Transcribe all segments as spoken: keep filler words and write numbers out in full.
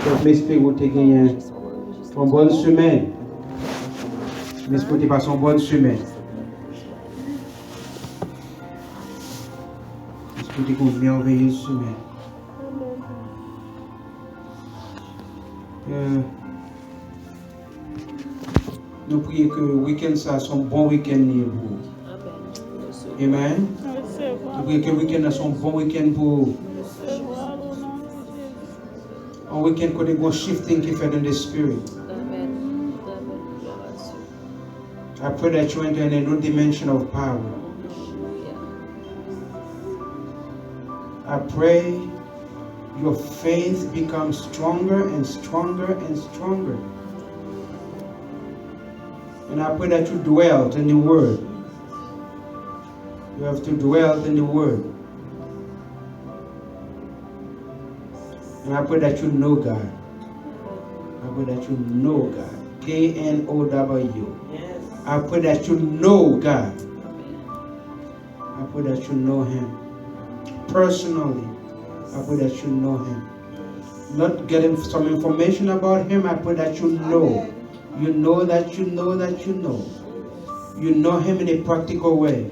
M espere w te genyen yon bòn semèn. M espere w te pase yon bòn semèn. M espere w te gen yon mèveyez semèn. Euh, Nou priye ke wikenn sa a se yon bon wikenn li ye pou ou. Amen. Nou priye ke wikenn nan se yon bon wikenn pou ou. Yon wikenn kote gon shifting ki fèt in the spirit. I pray that you enter in a new dimension of power. I pray your faith becomes stronger and stronger and stronger. And I pray that you dwell in the word. You have to dwell in the word. And I pray that you know God. I pray that you know God. K N O W. I pray that you know God. I pray that you know him personally. I pray that you know him. Not getting some information about him. I pray that you know. You know that you know that you know. You know him in a practical way.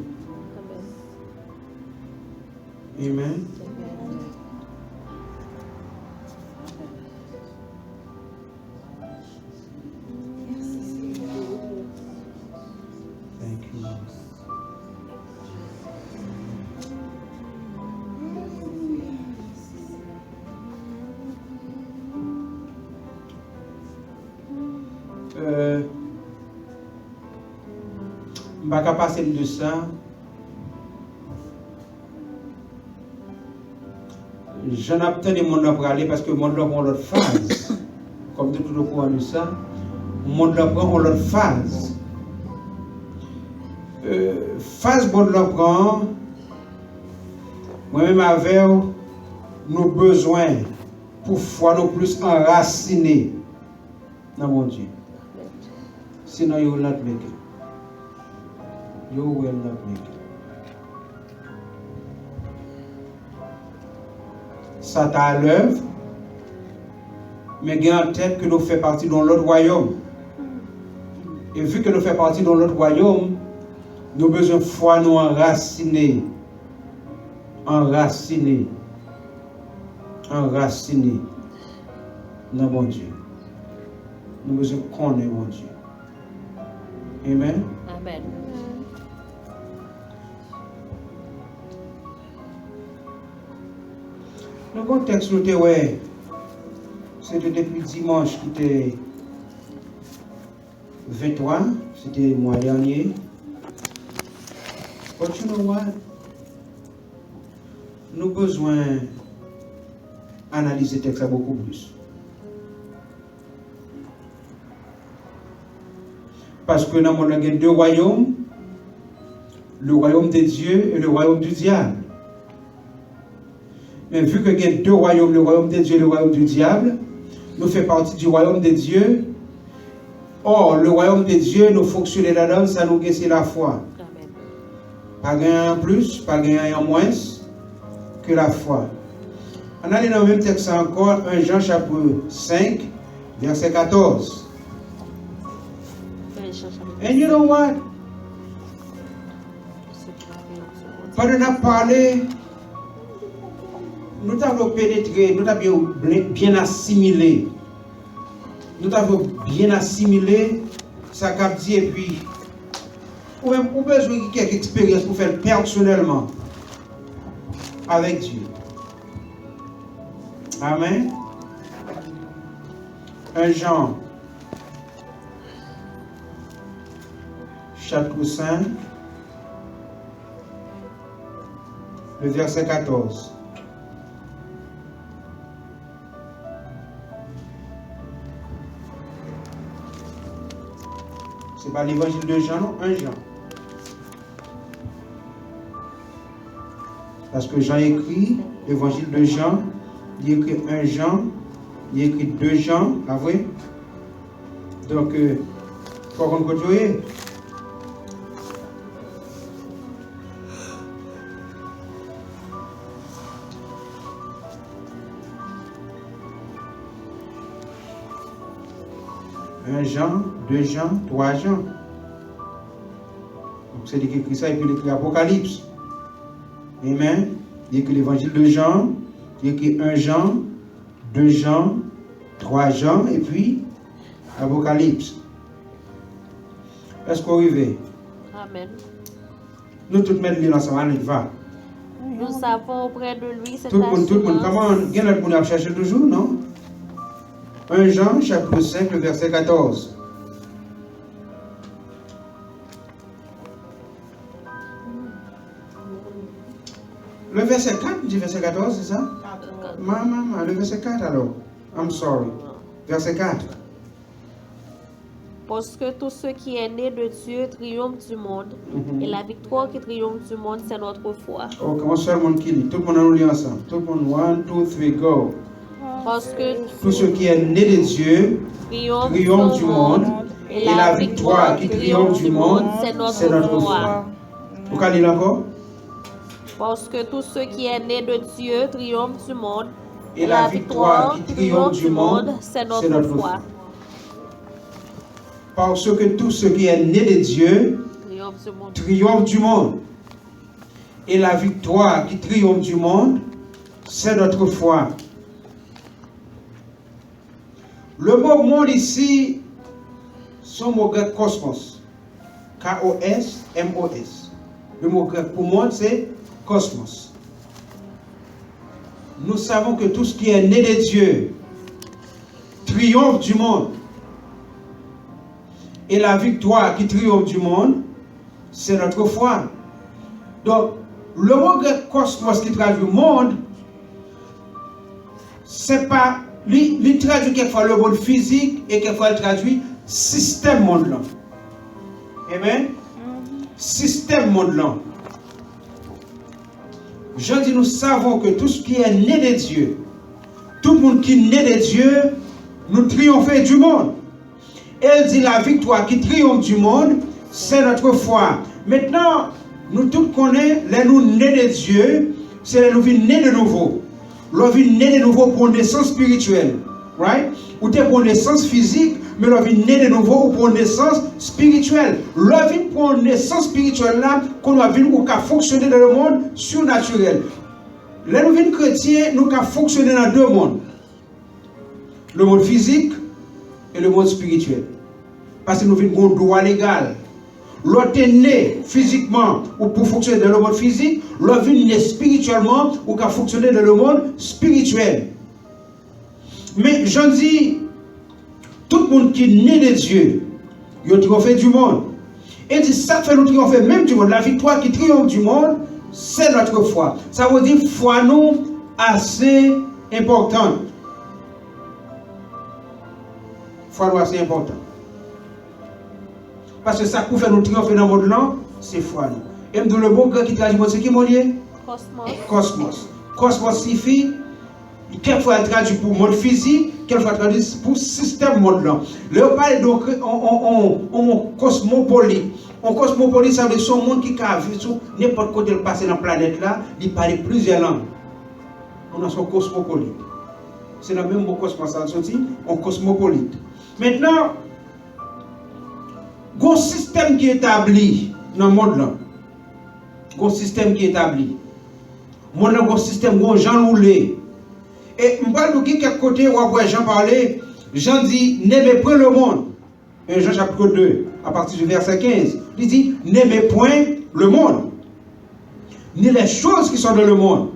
Amen. Thank you, Lord. Euh, m pa ka pase m de sa. Jan n ap tande monn nan prale, paske monn nan pran yon lòt faz. Kòm nou tout okouran de sa, monn nan pran yon lòt faz. Euh, faz monn nan pran an, mwen menm avè w, nou bezwen pou fwa nou plis anrasine nan Bondye. Sinon, you will not make it. You will not make it. Satan a lèv, men gen an tèt ke nou fè pati de yon lòt wayòm. E vi ke nou fè pati de yon lòt wayòm, nou bezwen fwa nou anrasine. Anrasine. Anrasine nan Bondye. Nou bezwen konnen Bondye. Amen. Amen. Nou gon tèks nou te wè, se te depi dimanch ki te venntwa, se te mwa dènye. But you know what? Nou bezwen analize tèks la bokou plis. Paske nan monn nan gen de wayòm, le royaume de Dieu et le royaume du diable. Men vi ke gen de wayòm, le royaume de Dieu et le royaume du diable, nou fè pati du royaume de Dieu. Or, le royaume de Dieu, nou fonksyone ladan l, sa nou gen se lafwa. Amen. Pa gen anyen plis, pa gen anyen mwens ke lafwa. Ann ale nan menm tèks sa ankò, en Jan chapit senk, vèsè katòz. En Jan chapit And you know what? Pandan n ap pale, nou ta vle w penetre, nou ta vle w byen, byen asimile. Nou ta vle w byen asimile sa k ap di, epi ou menm, ou bezwen gen kèk eksperyans pou fè l pèsonèlman avèk Dye. Amen. En Jan, chapitre cinq, le verset quatorze. Se pa levanjil de Jan, non, en Jan. Paske Jan ekri, levanjil de Jan, li ekri en Jan, li ekri de Jan, pa vre? Donk, euh, fò w konn kote yo ye. un Jean, deux Jean, trois Jean. Donk, se li ki ekri sa, epi li ekri Apokalips. Amen. Li ekri Levanjil de Jan, li ekri un Jan, deux Jan, trois Jan, epi Apokalips. Èske w rive? Amen. Nou tout mèt li ansanm, ann va. Nous avons auprès de lui cette Tout moun, tout moun, assurance. Kòman, gen lòt moun ap chèche toujou, non? Un Jean, chapitre cinq, le verset quatorze. Le verset quatre, di verset quatorze, c'est ça? Ma, ma, ma, le verset quatre alors. I'm sorry. Verset quatre. Parce que tout ce qui est né de Dieu triomphe du monde, et la victoire qui triomphe du monde, c'est notre foi. Ok, yon sèl moun ki li. Tout moun ann li ansanm. Tout moun, one, two, three, go. Parce que Tout ce qui est né de Dieu triomphe, triomphe du monde, et la victoire qui triomphe du monde, c'est notre, c'est notre foi. Foi. Ou ka li l ankò? Parce que tout ce qui est né de Dieu triomphe du monde, Et la victoire qui triomphe du monde, c'est c'est notre foi. Foi. Parce que tout ce qui est né de Dieu Triomphe du monde. Triomphe du monde. Et la victoire qui triomphe du monde, c'est notre foi. Le mot monde ici, c'est un mot grec cosmos. K O S M O S. Le mot grec pour monde, c'est cosmos. Nous savons que tout ce qui est né de Dieu triomphe du monde. Et la victoire qui triomphe du monde, c'est notre foi. Donk, le mot grec cosmos ki tradui mond, se pa, li, li tradui kèk fwa le mond fizik e kèk fwa li tradui sistèm mond lan. Amen? Sistèm mond lan. Jean dit, nous savons que tout ce qui est né de Dieu, tout moun ki ne de Dye, nou triyonfe du monde. E l di, la victoire qui triomphe du monde, c'est notre foi. Mentnan, nou tout konnen, lè nou ne de Dye, se lè nou vin ne de nouvo. Lè w vin ne de nouvo, ou pran nesans espirityèl. Right? Ou te pran nesans fizik, men lè w vin ne de nouvo, ou pran nesans espirityèl. Lè w vin pran nesans espirityèl la, kounye a w ap vin, ou ka fonksyone dans le monde surnaturel. Lè nou vin kretyen, nou ka fonksyone nan de mond. Le monde physique et le monde spirituel. Paske nou vin gen yon dwa legal. Lè w te ne fizikman, ou pou fonksyone dans le monde physique, lè w vin ne espirityèlman, ou ka fonksyone dans le monde spirituel. Men, Jan di, tout moun ki ne de Dye, yo triyonfe du monde. E di, sa k fè nou triyonfe menm du monde, la victoire qui triomphe du monde, c'est notre foi. Sa vle di, fwa nou ase enpòtan. Fwa nou ase enpòtan. Paske sa k pou fè nou triyonfe nan mond lan, se fwa nou. E m di w, le mot grec ki tradui mond, se ki mo l ye? Cosmos. Cosmos. Cosmos siyifi, kèk fwa l tradui pou mond fizik, kèk fwa l tradui pou sistèm mond lan. Lè yo pale de yon kre-, on, on, on, on kosmopolit, on kosmopolit, sa vle di se yon moun ki ka viv sou nenpòt kote l pase nan planèt la, li pale plizyè lang. Moun nan se yon kosmopolit. Se nan menm mo kosmos sa l soti, on kosmopolit. Mentnan, gon sistèm ki etabli nan mond lan. Gon sistèm ki etabli. Mond lan gon sistèm, gon jan l woule. E m pral di w gen kèk kote w ap wè Jan pale, Jan di, n'aimez point le monde. Un Jean chapitre deux, à partir du verset quinze, li di, n'aimez point le monde, ni les choses qui sont dans le monde.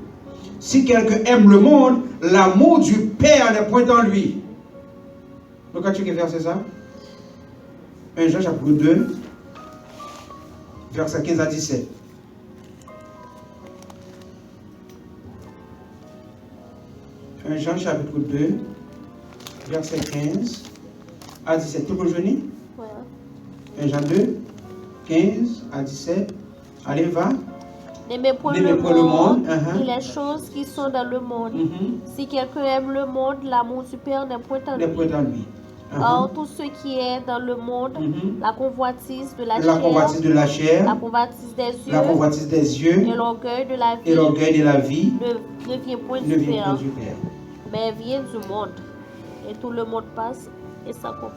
Si quelqu'un aime le monde, l'amour du Père n'est point en lui. Nou ka tcheke vèsè sa? Un Jean chapitre deux, verset quinze à dix-sept. Un Jean chapitre deux, verset quinze à dix-sept. Tout le monde jwenn li? Ouais. Un Jean deux, quinze à dix-sept. Allez, va. N'aimez point, N'aimez le, point le monde, monde, uh-huh. Ni les choses qui sont dans le monde. Mhm. Si quelqu'un aime le monde, l'amour du Père n'est point en N'est lui. point en lui. Uh-huh. Or, tout ce qui est dans le monde, Mhm. la convoitise de la, La chair, convoitise de la chair, la convoitise des yeux, la convoitise des yeux et l'orgueil de la vie et l'orgueil de la vie ne, ne vient point ne du vient Père, point du Père. Mais vient du monde. Et tout le monde passe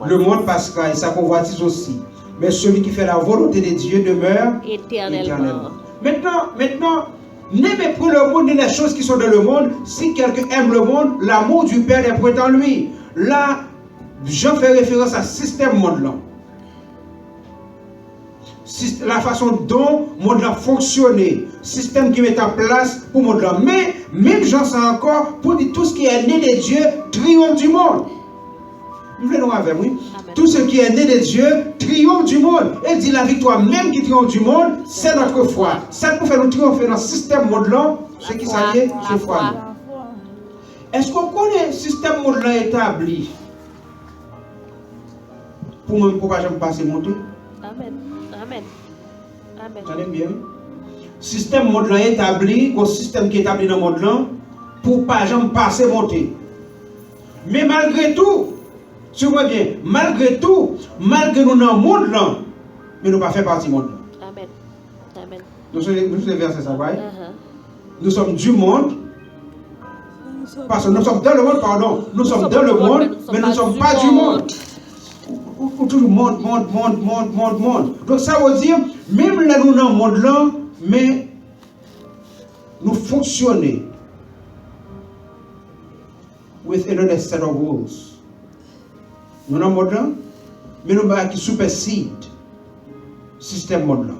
Le monde passera et sa convoitise aussi, mais celui qui fait la volonté de Dieu demeure éternellement. Maintenant, maintenant, n'aimez point le monde ni les choses qui sont dans le monde. Si quelqu'un aime le monde, l'amour du Père n'est point en lui. La, Jan fè referans a sistèm mond lan. Sis- la façon dont mond lan fonksyone, sistèm ki mete an plas pou mond lan. Men, menm jan sa ankò, pou di tout ce qui est né de Dieu triomphe du monde. M vle nou avè m, wi. Tout ce qui est né de Dieu triomphe du monde. E di la victoire même qui triomphe du monde, c'est notre foi. Sa k pou fè nou triyonfe nan sistèm mond lan, se ki sa l ye? Se fwa nou. Èske w konnen sistèm mond lan etabli pou mwen, pou pa janm pase monte? Amèn. Amèn. Amèn. Tande m byen, wi. Sistèm mond lan etabli, gon sistèm ki etabli nan mond lan, pou pa janm pase monte. Men malgre tou, swiv mwen byen, malgre tou, malgre nou nan mond lan, men nou pa fè pati mond lan. Amèn. Amèn. Nou se, nou se vèsè sa, right? Nous sommes du monde. Parce que nous sommes dans le monde, pardon. Nous sommes dans le monde, mais nous ne sommes pas du monde. Ou, ou, ou toujou mond, mond, mond, mond, mond, mond. Donk, sa vle di, menm lè nou nan mond lan, men nou fonksyone with another set of rules. Nou nan mond lan, men nou bagay ki supersede sistèm mond lan.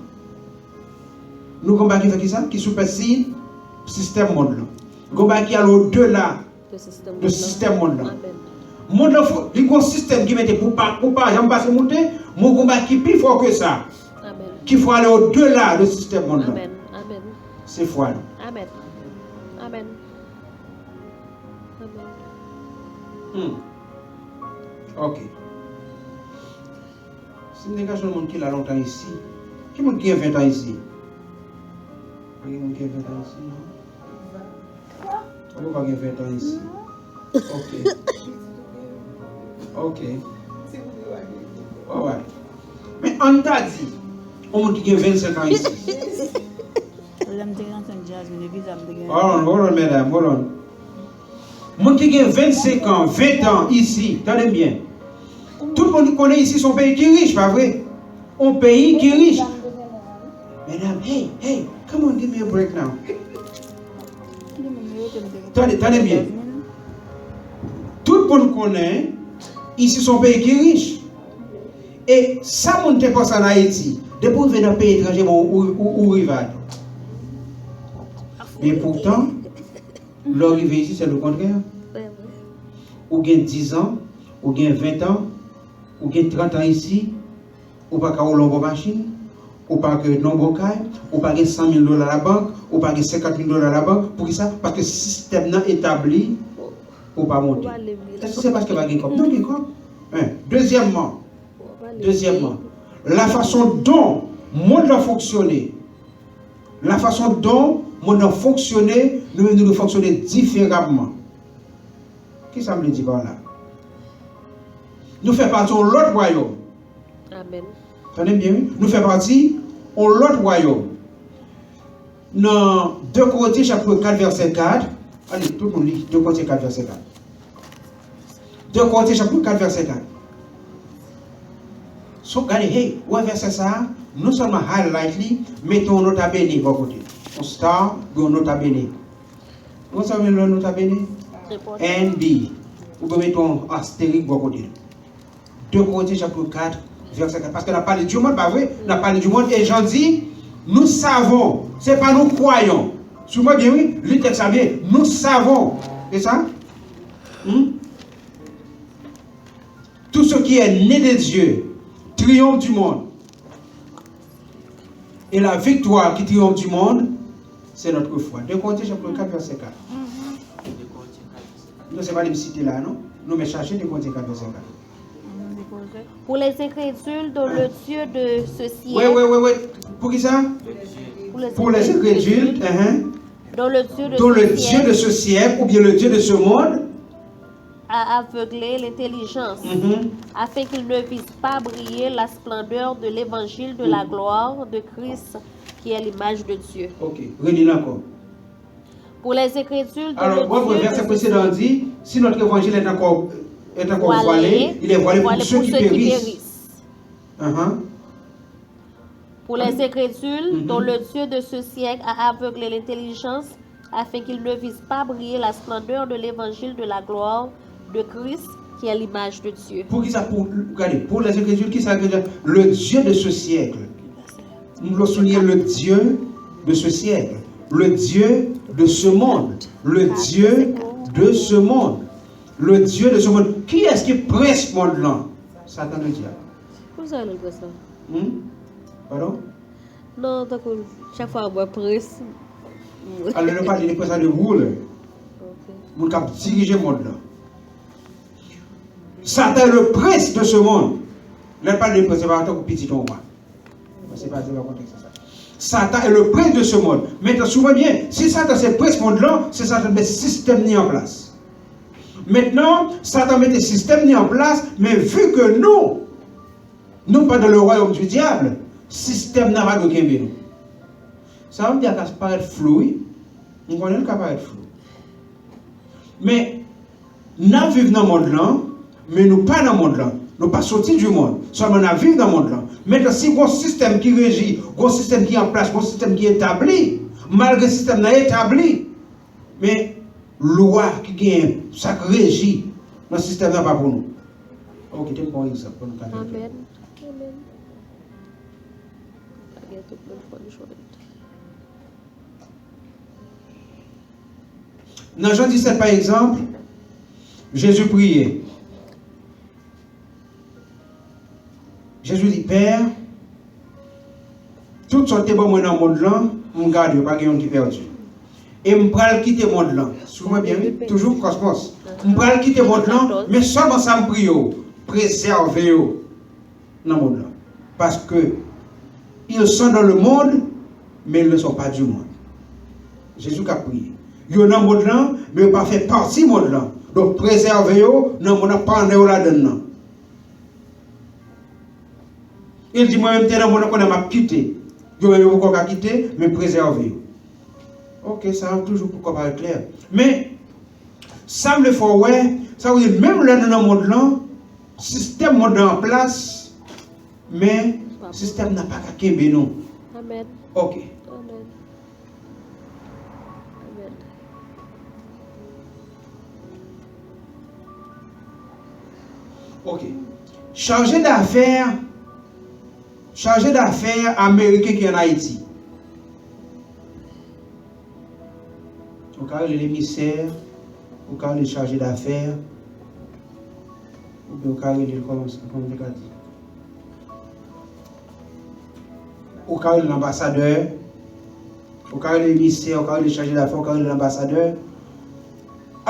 Nou gon bagay ki fè ki sa? Ki supersede sistèm mond lan. Gon bagay ki ale odela de sistèm mond lan. Mond lan, fo, li gon sistèm ki mete pou pa, pou pa janm pase monte, men gon bagay ki pi fò ke sa. Ki fò ale odela de sistèm mond lan. Se fwa nou. Amèn. Amèn. Hmm. Ok. Si m te ka jwenn moun ki la lontan isi. Ki moun ki gen ven tan isi? Pa gen moun ki gen ven tan isi, non? Ou pa gen ven tan isi. Ok. Ok. Alright. Men ann ta di, yon moun ki gen vennsenk an isi. Lè m te rankontre Jasmine, ki sa m te gen? Hold on, hold on, medam, hold on. Moun ki gen vennsenk an, ven tan isi, tande m byen. Tout moun konnen isi se yon peyi ki rich, pa vre? Yon peyi ki rich. Medam, hey, hey, come on, give me a break now. Tande, tande m byen. Tout moun konnen isi se yon peyi ki rich. E sa moun te panse ann Ayiti, depi w rive nan peyi etranje, bon, ou, ou, ou rive atò. Men poutan, lè w rive isi, se lekontrè. Ou gen diz an, ou gen ven an, ou gen trant an isi, ou pa ka woule yon bon machin, ou pa ka ret nan yon bon kay, ou pa gen san mil dola labank, ou pa gen senkant mil dola labank. Poukisa? Paske sistèm nan etabli pou w pa monte. Èske se paske pa gen kòb? Non, gen kòb. En. Dezyèmman, dezyèmman, la façon dont mond lan fonksyone, la façon dont mond lan fonksyone, nou menm nou dwe fonksyone diferaman. Kisa m vle di pa la? Nou fè pati yon lòt wayòm. Amèn. Tande m byen, wi. Nou fè pati yon lòt wayòm. Nan de Korentyen chapit kat vèsè kat, ale, tout moun li de Korentyen kat vèsè kat. de Korentyen chapit kat vèsè kat. So, gade, hey, ou wè vèsè sa a, non sèlman highlight li, mete yon nota bene bò kote l. Yon star, yon nota bene. Ou konn sa yo rele yon nota bene? N B. Ou dwe mete yon asterik bò kote l. de Korentyen chapit kat, vèsè kat. Paske n ap pale du monde, pa vre? N ap pale du monde, et j'en dis, nous savons. Se pa nous croyons. Swiv mwen byen, wi. Li tèks la byen. Nous savons. Se sa? Hmm? Tout ce qui est né de Dieu triomphe du monde. Et la victoire qui triomphe du monde, c'est notre foi. de Korentyen chapit kat vèsè kat. Non, se pa li m site la, non. Nou mèt chache de Korentyen kat vèsè kat. Pour les incrédules dont le Dieu de ce siècle. Wait, wait, wait, wait. Pou ki sa? Pour les incrédules, hein. Dont le Dieu de ce siècle. Dont le Dieu de ce siècle ou bien le Dieu de ce monde a aveuglé l'intelligence, afin qu'ils ne vissent pas briller la splendeur de l'évangile de la gloire de Christ, qui est l'image de Dieu. Ok, reli l ankò. Pour les incrédules dont le Dieu de ce siècle. Alors, bon, bon, verset précédent dit, si notre évangile est encore, est encore voilé, il est voilé pour ceux qui périssent. Uh-huh. Pour les incrédules, dont le Dieu de ce siècle a aveuglé l'intelligence, afin qu'ils ne vissent pas briller la splendeur de l'évangile de la gloire de Christ, qui est l'image de Dieu. Pou ki sa, pou, gade, pour les incrédules, ki sa ke le Dieu de ce siècle? Nou vle souliye le Dieu de ce siècle, le Dieu de ce monde, le Dieu de ce monde, le Dieu de ce monde. Kiyès ki prens mond lan? Satan le dyab. Pou sa rele l prens lan? Hmm? Padon? Non, tankou chak fwa m wè prens. Alò, lè yo pale de prens, sa de ruler. Ok. Moun k ap dirije mond lan. Satan est le prince de ce monde. Lè l pale de prens, se pa tankou pitit yon wa. Se pa, se pa kontèks sa. Satan est le prince de ce monde. Mentnan, si w wè byen, si Satan se prens mond lan, se Satan ki met sistèm ni an plas. Mentnan, Satan mete sistèm ni an plas, men vu que nous, nous pas dans le royaume du diable, sistèm nan pa dwe kenbe nou. Sa m di a ka parèt flou, wi. M konnen l ka parèt flou. Men, n ap viv nan mond lan, men nou pa nan mond lan. Nou pa soti du monde. Sèlman n ap viv nan mond lan. Mentnan, si gon sistèm ki reji, gon sistèm ki an plas, gon sistèm ki etabli, malgre sistèm nan etabli, men lwa ki genyen, sa k reji nan sistèm nan pa pou nou. Ok, kite m pran yon egzanp pou nou ka fè klè. Amèn. Amèn. Pa gen tout moun fò n jwenn. Nan Jan disèt, pa egzanp, Jezi priye. Jezi di, Pè, tout sa w te ban mwen nan mond lan, m gade yo, pa gen youn ki pèdi. E m pral kite mond lan. Swiv mwen byen, wi. Toujou kòsmòs. M pral kite mond lan, men sèlman sa m priye w, prezève yo nan mond lan. Parce que ils sont dans le monde, mais ils ne sont pas du monde. Jezi k ap priye. Yo nan mond lan, men yo pa fè pati mond lan. Donk, prezève yo nan mond lan, pa antre yo ladann nan. E l di, mwen menm te nan mond lan, kounye a m ap kite. Yo menm yo poko ka kite, men prezève yo. Ok, sa yo toujou poko parèt klè. Men, sa m vle fè w wè, sa vle di menm lè nou nan mond lan, sistèm mond lan an plas, men sistèm nan pa ka kenbe nou. Amèn. Ok. Amèn. Amèn. Ok. Chargé d'affaires, chargé d'affaires américain ki an Ayiti. Ou ka rele l emisè, ou ka rele l chaje dafè, oubyen ou ka rele l kòman, kòman m te ka di? Ou ka rele l anbasadè, ou ka rele l emisè, ou ka rele l chaje dafè, ou ka rele l anbasadè.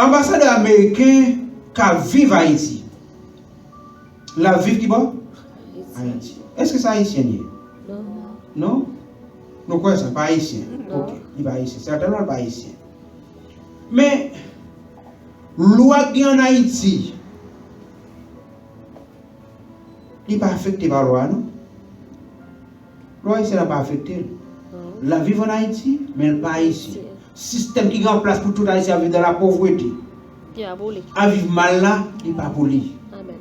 Anbasadè ameriken k ap viv Ayiti. L ap viv ki bò? Ayiti. Èske se ayisyen l ye? Non. Non? Nou kwè sa, pa ayisyen? Non. Ok, li pa ayisyen. Sètènman, li pa ayisyen. Men, lwa k gen ann Ayiti, li pa afekte pa lwa a, non? Lwa ayisyen la pa afekte l. Non. L ap viv ann Ayiti, men l pa ayisyen. Sistèm ki gen an plas pou tout ayisyen ap viv dan la povrete, ap viv mal la, li pa pou li. Amèn.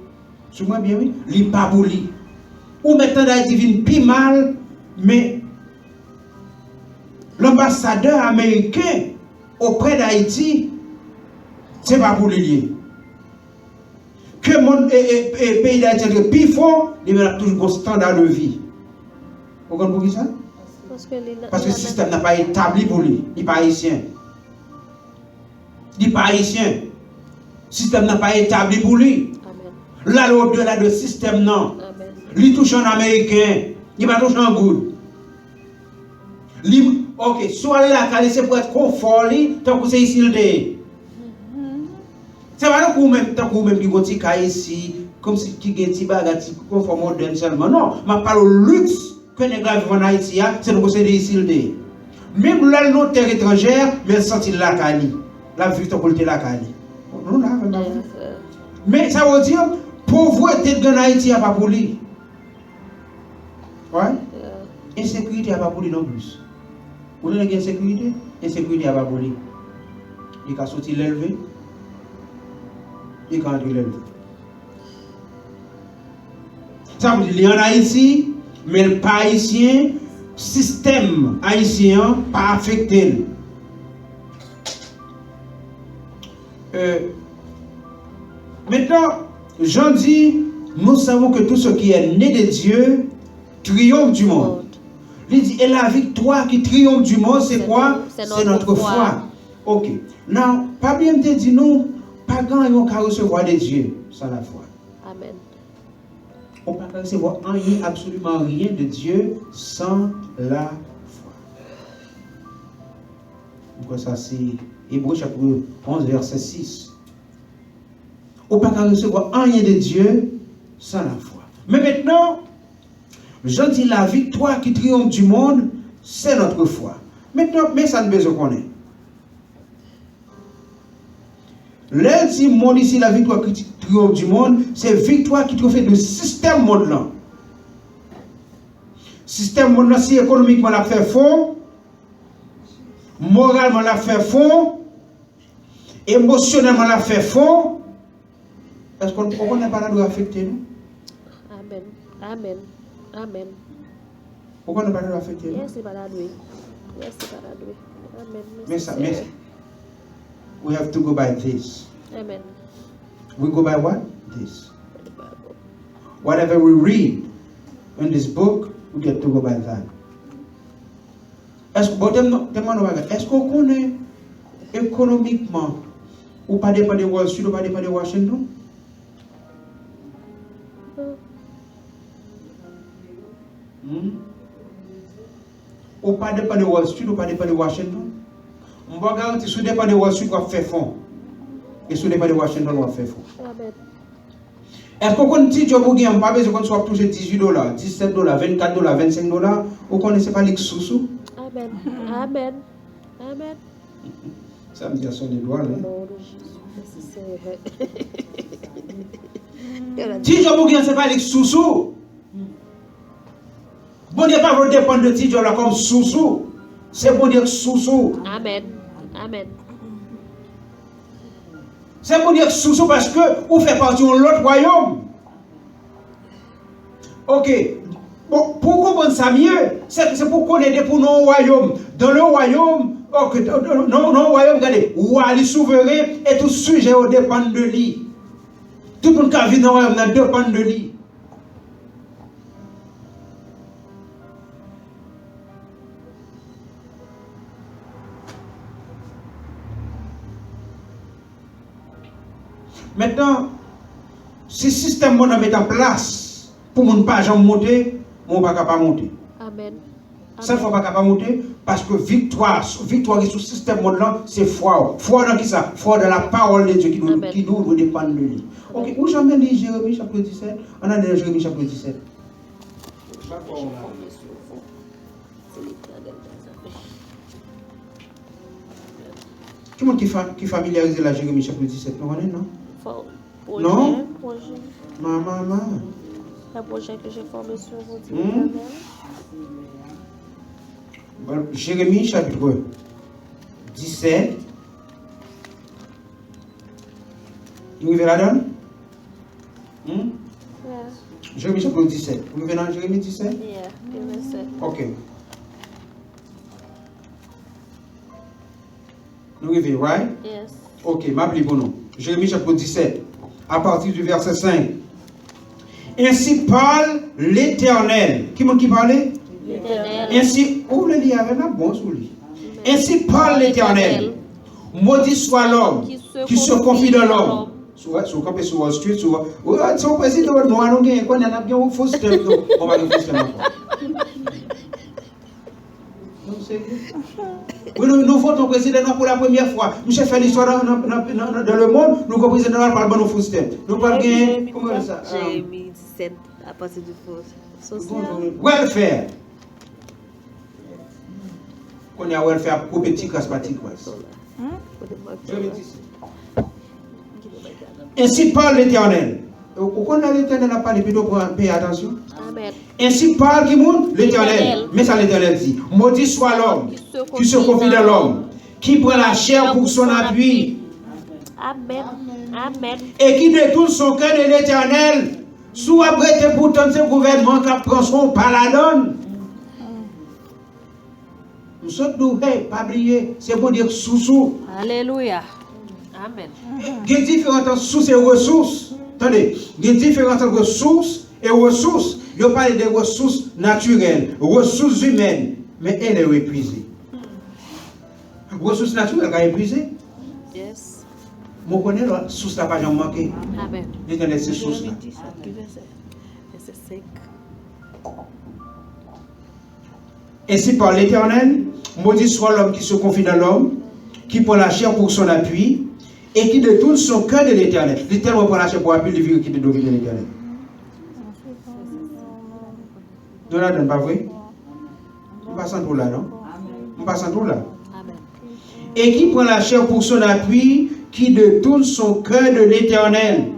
Swiv mwen byen, wi. Li pa pou li. Ou mèt tande Ayiti vin pi mal, men lanbasadè ameriken oprè d Ayiti, se pa pou li l ye. Ke mond, e, e, e, peyi d Ayiti antre pi fò, li menm l ap toujou gon standard de vie. Ou konn poukisa? Paske sistèm nan pa etabli pou li. Li pa ayisyen. Li pa ayisyen. Sistèm nan pa etabli pou li. Amèn. L ale odela de sistèm nan. Amèn. Li touche an ameriken. Li pa touche an goud. Li, ok, si w al lakay li, se pou èt konfò li, tankou se isi l te ye. Se pa tankou ou menm, tankou ou menm ki gon ti kay isi, kòmsi ki gen ti bagay, ti konfò modèn sèlman. Non, m ap pale w liks ke nèg la viv ann Ayiti a, se tankou se de isi l te ye. Menm lè l nan tè etranjè, men l santi l lakay li. L ap viv tankou l te lakay li. Nou la avè m, pa vre? Men sa vle di, povrete k gen ann Ayiti a pa pou li. Wè? Ensekirite a pa pou li non plis. Ou tande gen ensekirite? Ensekirite a pa pou li. Li ka soti lè l vle, li ka antre lè l vle. Sa vle di, li ann Ayiti, men l pa ayisyen, sistèm ayisyen an pa afekte l. Euh, maintenant, Jean dit, nous savons que tout ce qui est né de Dieu triomphe du monde. Li di, et la victoire qui triomphe du monde, c'est quoi? C'est notre foi. Ok. Now, pa bliye m te di nou, pa gen anyen w ka resevwa de Dye san lafwa. Amen. Ou pa ka resevwa anyen, absoliman anyen de Dye san lafwa. M kwè sa se Ebre chapit onz, vèsè sis. Ou pa ka resevwa anyen de Dye san lafwa. Men mentnan, Jan di, la viktwa ki triyonf di mond, se notre foi. Mentnan, men sa n bezwen konnen. Lè l di mond isi, la viktwa ki triyonf di mond, se viktwa ki triyonfe de sistèm mond lan. Sistèm mond lan, si ekonomikman l ap fè fon, moralman l ap fè fon, emosyonèlman l ap fè fon, èske w konnen pa ta dwe afekte nou? Amen. Amen. Amen. Ou konnen pa ta dwe afekte nou? Yes, li pa ta dwe. Yes, li pa ta dwe. Amen. Men sa, men we have to go by this. Amen. We go by what? This. Whatever we read in this book, we get to go by that. Èske, bon, te m, te m mande w bagay. Èske w konnen ekonomikman, ou pa depann de Wall Street, ou pa depann de Washington? Hmm? Ou pa depann de Wall Street, ou pa depann de Washington. M ba w garanti, si w depann de Wall Street, w ap fè fon. E si w depann de Washington, w ap fè fon. Amen. Èske w konn ti djòb ou gen an, m pa bezwen konn si w ap touche dizuit dola, disèt dola, vennkat dola, vennsenk dola, ou konnen se pa li k sous ou? Amen. Amen. Amen. Sa m di a sonnen dwòl, wi. Ti djòb ou gen an, se pa li k sous ou. Bondye pa vle w depann de ti djòb la kòm sous ou. Se Bondye k sous ou. Amen. Amen. Se Bondye k sous ou paske ou fè pati yon lòt wayòm. Ok. Bon, pou w konprann sa mye, se, se pou w konnen depi w nan yon wayòm. Dans le royaume, ok, nan, nan, nan yon wayòm, gade, wa li souveren e tout sijè yo depann de li. Tout moun k ap viv nan wayòm nan depann de li. Mentnan, si sistèm mond nan met an plas pou moun pa janm monte, men w pa ka pa monte. Amen. Sèl fwa w pa ka pa monte, paske viktwa, viktwa ki sou sistèm mond lan, se fwa w. Fwa w nan kisa? Fwa w dans la parole de Dieu ki nou, ki nou dwe depann de li. Ok, ou janm li Jeremi chapit disèt? Ann ale nan Jeremi chapit disèt. Ki moun ki fa-, ki familyarize la Jeremi chapit disèt? Nou konnen, non? Non? Pwojè, pwojè. Ma, ma, ma. Le projet que j'ai formé sur vous, dit l'Éternel. Bon, Jeremi chapit disèt. Nou rive ladan? Hmm? Yeah. Jeremi chapit disèt. Nou rive nan Jeremi disèt? Yeah, Jeremi disèt. Ok. Nou rive, right? Yes. Ok, m ap li pou nou. Jeremi chapit disèt, à partir du verset cinq. Ainsi parle l'Éternel. Ki moun ki pale? L'Éternel. Ainsi, ou vle li avè n, ap bon sou li. Ainsi parle l'Éternel. Maudit soit l'homme qui se confie dans l'homme. Si w, si w kanpe sou Wall Street, si w, w, si w prezidan nwa nou genyen, konnen n ap gen yon food stamp, nou, nou pa gen food stamp ankò. Non, serye. Wi, nou, nou vote yon prezidan nwa pou la premyè fwa. Misye fè listwa nan, nan, nan, nan, nan, dans le monde, nou gen prezidan nwa pral ban nou food stamp. Nou pral gen, kòman yo rele sa? Jeremi disèt, à partir du food social. Welfare. Kounye a, welfare ap koupe ti kras pa ti kras. Jeremi disèt. Ainsi parle l'Éternel. Ou, ou konn lè Letènèl ap pale, pito pran, peye atansyon. Amen. Ainsi parle ki moun? L'Éternel. Letènèl. Men sa Letènèl di. Maudit soit l'homme qui se confie dans l'homme, qui prend la chair pour son appui. Amen. Amen. Et qui détourne son cœur de l'Éternel. Si w ap rete pou w tann se gouvènman k ap pran swen w, pa ladann. M sot di w, hey, pa bliye, se Bondye k sous ou. Alelouya. Amèn. Gen diferans ant sous e resous. Tande, gen diferans ant resous e resous. Yo pale de resous natirèl, resous imèn, men e lè yo epuize. Resous natirèl ka epuize. Yes. Men w konnen lò, sous la pa janm manke. Amèn. Letènèl se sous la. Vèsè senk. Ainsi parle l'Éternel, maudit soit l'homme qui se confie dans l'homme, qui prend la chair pour son appui, et qui détourne son cœur de l'Éternel. Li tèlman pran lachè pou apui, li vire kite do li de Letènèl. Nou ladann, pa vre? M pa santi w la, non? M pa santi w la. Amèn. Et qui prend la chair pour son appui, qui détourne son cœur de l'Éternel.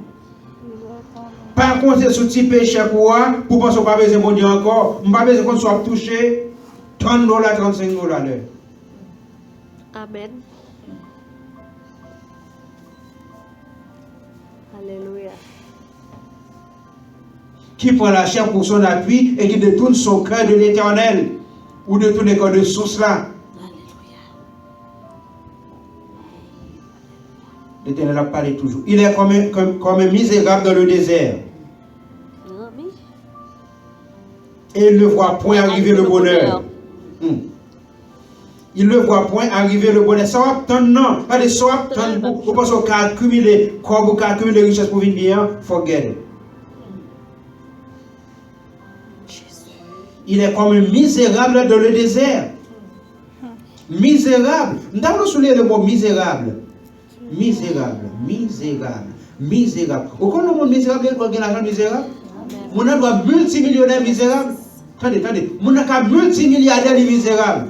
Pa konte sou ti pechè pou a, pou panse w pa bezwen Bondye ankò. M pa bezwen konn si w ap touche trant dola, trannsenk dola lè. Amèn. Alelouya. Qui prend la chair pour son appui et qui détourne son cœur de l'Éternel. Ou détourne kè w de sous la. Alelouya. Letènèl ap pale toujou. Il est comme un, comme, comme un misérable dans le désert. Ami. Et il ne voit point arriver le bonheur. Hmm. Il ne voit point arriver le bonheur. Sa w ap tann nan. Gade, sa w ap tann pou ou panse w ka akimile kòb, ou ka akimile richès pou vin byen an, forget it. Il est comme un misérable dans le désert. Mizerab. M ta vle w souliye le mo mizerab. Mizerab, mizerab, mizerab. Ou konn yon moun mizerab, lè l gen lajan mizerab? Moun nan dwe miltimilyonè mizerab. Tande, tande. Moun nan ka miltimilyadè, li mizerab.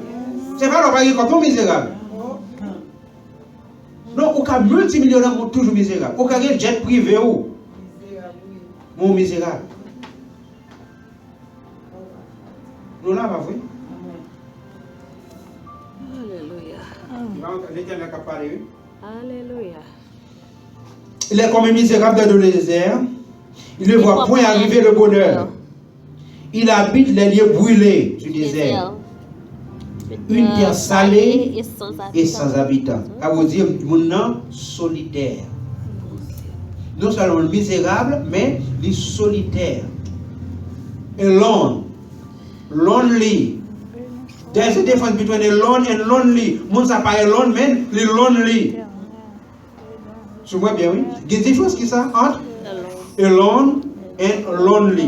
Se pa lè w pa gen kòb non mizerab. Non, ou ka miltimilyonè, men w toujou mizerab. Ou ka gen jet prive w, men w mizerab. Nou la, pa vre? Alelouya. Letènèl k ap pale, wi. Alelouya. Il est comme un misérable dans le désert. Il ne voit point arriver le bonheur. Il habite les lieux brûlés du désert. Une terre salée et sans habitant. Sa vle di, moun nan solitè. Non sèlman l mizerab, men li solitè. Alone. Lonely. There's a difference between alone and lonely. Moun sa pa alone, men li lonely. Sou mwen byen, wi. Gen diferans ki sa ant alone and lonely.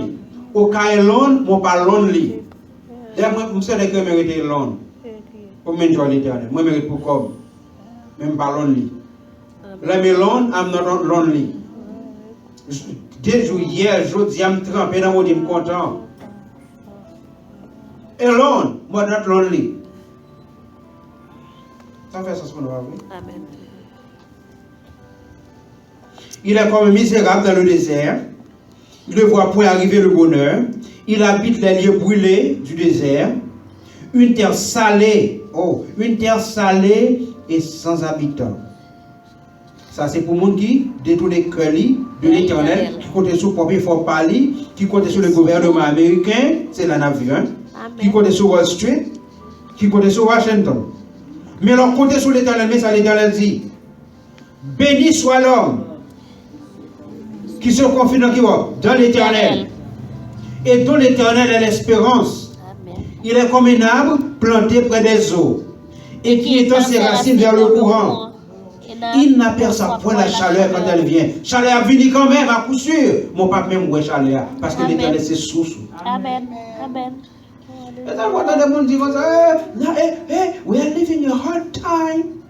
Ou ka alone, men w pa lonely. Dayè, mwen, m se nèg ki renmen rete alone. Pou m enjoy Letènèl. Mwen renmen ret pou kò m. Men m pa lonely. Lè m alone, I'm not lonely. De jou, yè, jodi a, m tranpe nan Bondye, m kontan. Alone, but not lonely. Sa fè sans pou nou, pa vre? Amèn. Il est comme un misérable dans le désert. Il ne voit point arriver le bonheur. Il habite les lieux brûlés du désert. Une terre salée, oh, une terre salée et sans habitant. Sa se pou moun ki detounen kè li de Letènèl, ki konte sou pwòp efò pa li, ki konte sou le gouvènman ameriken, se la n ap viv, hein, ki konte sou Wall Street, ki konte sou Washington. Men lè w konte sou Letènèl, men sa Letènèl di: Béni soit l'homme qui se confie dans qui? Dans l'Éternel, et dont l'Éternel est l'espérance. Amèn. Il est comme un arbre planté près des eaux et qui étend ses racines vers le courant. Il n'aperçoit point la chaleur quand elle vient. Chalè a vini kanmenm, a kou si. Men w p ap menm wè chalè a, paske Letènèl se sous ou. Amèn. Amèn. E sa, w tande moun di konsa, eh, la, eh, eh, we are living a hard time.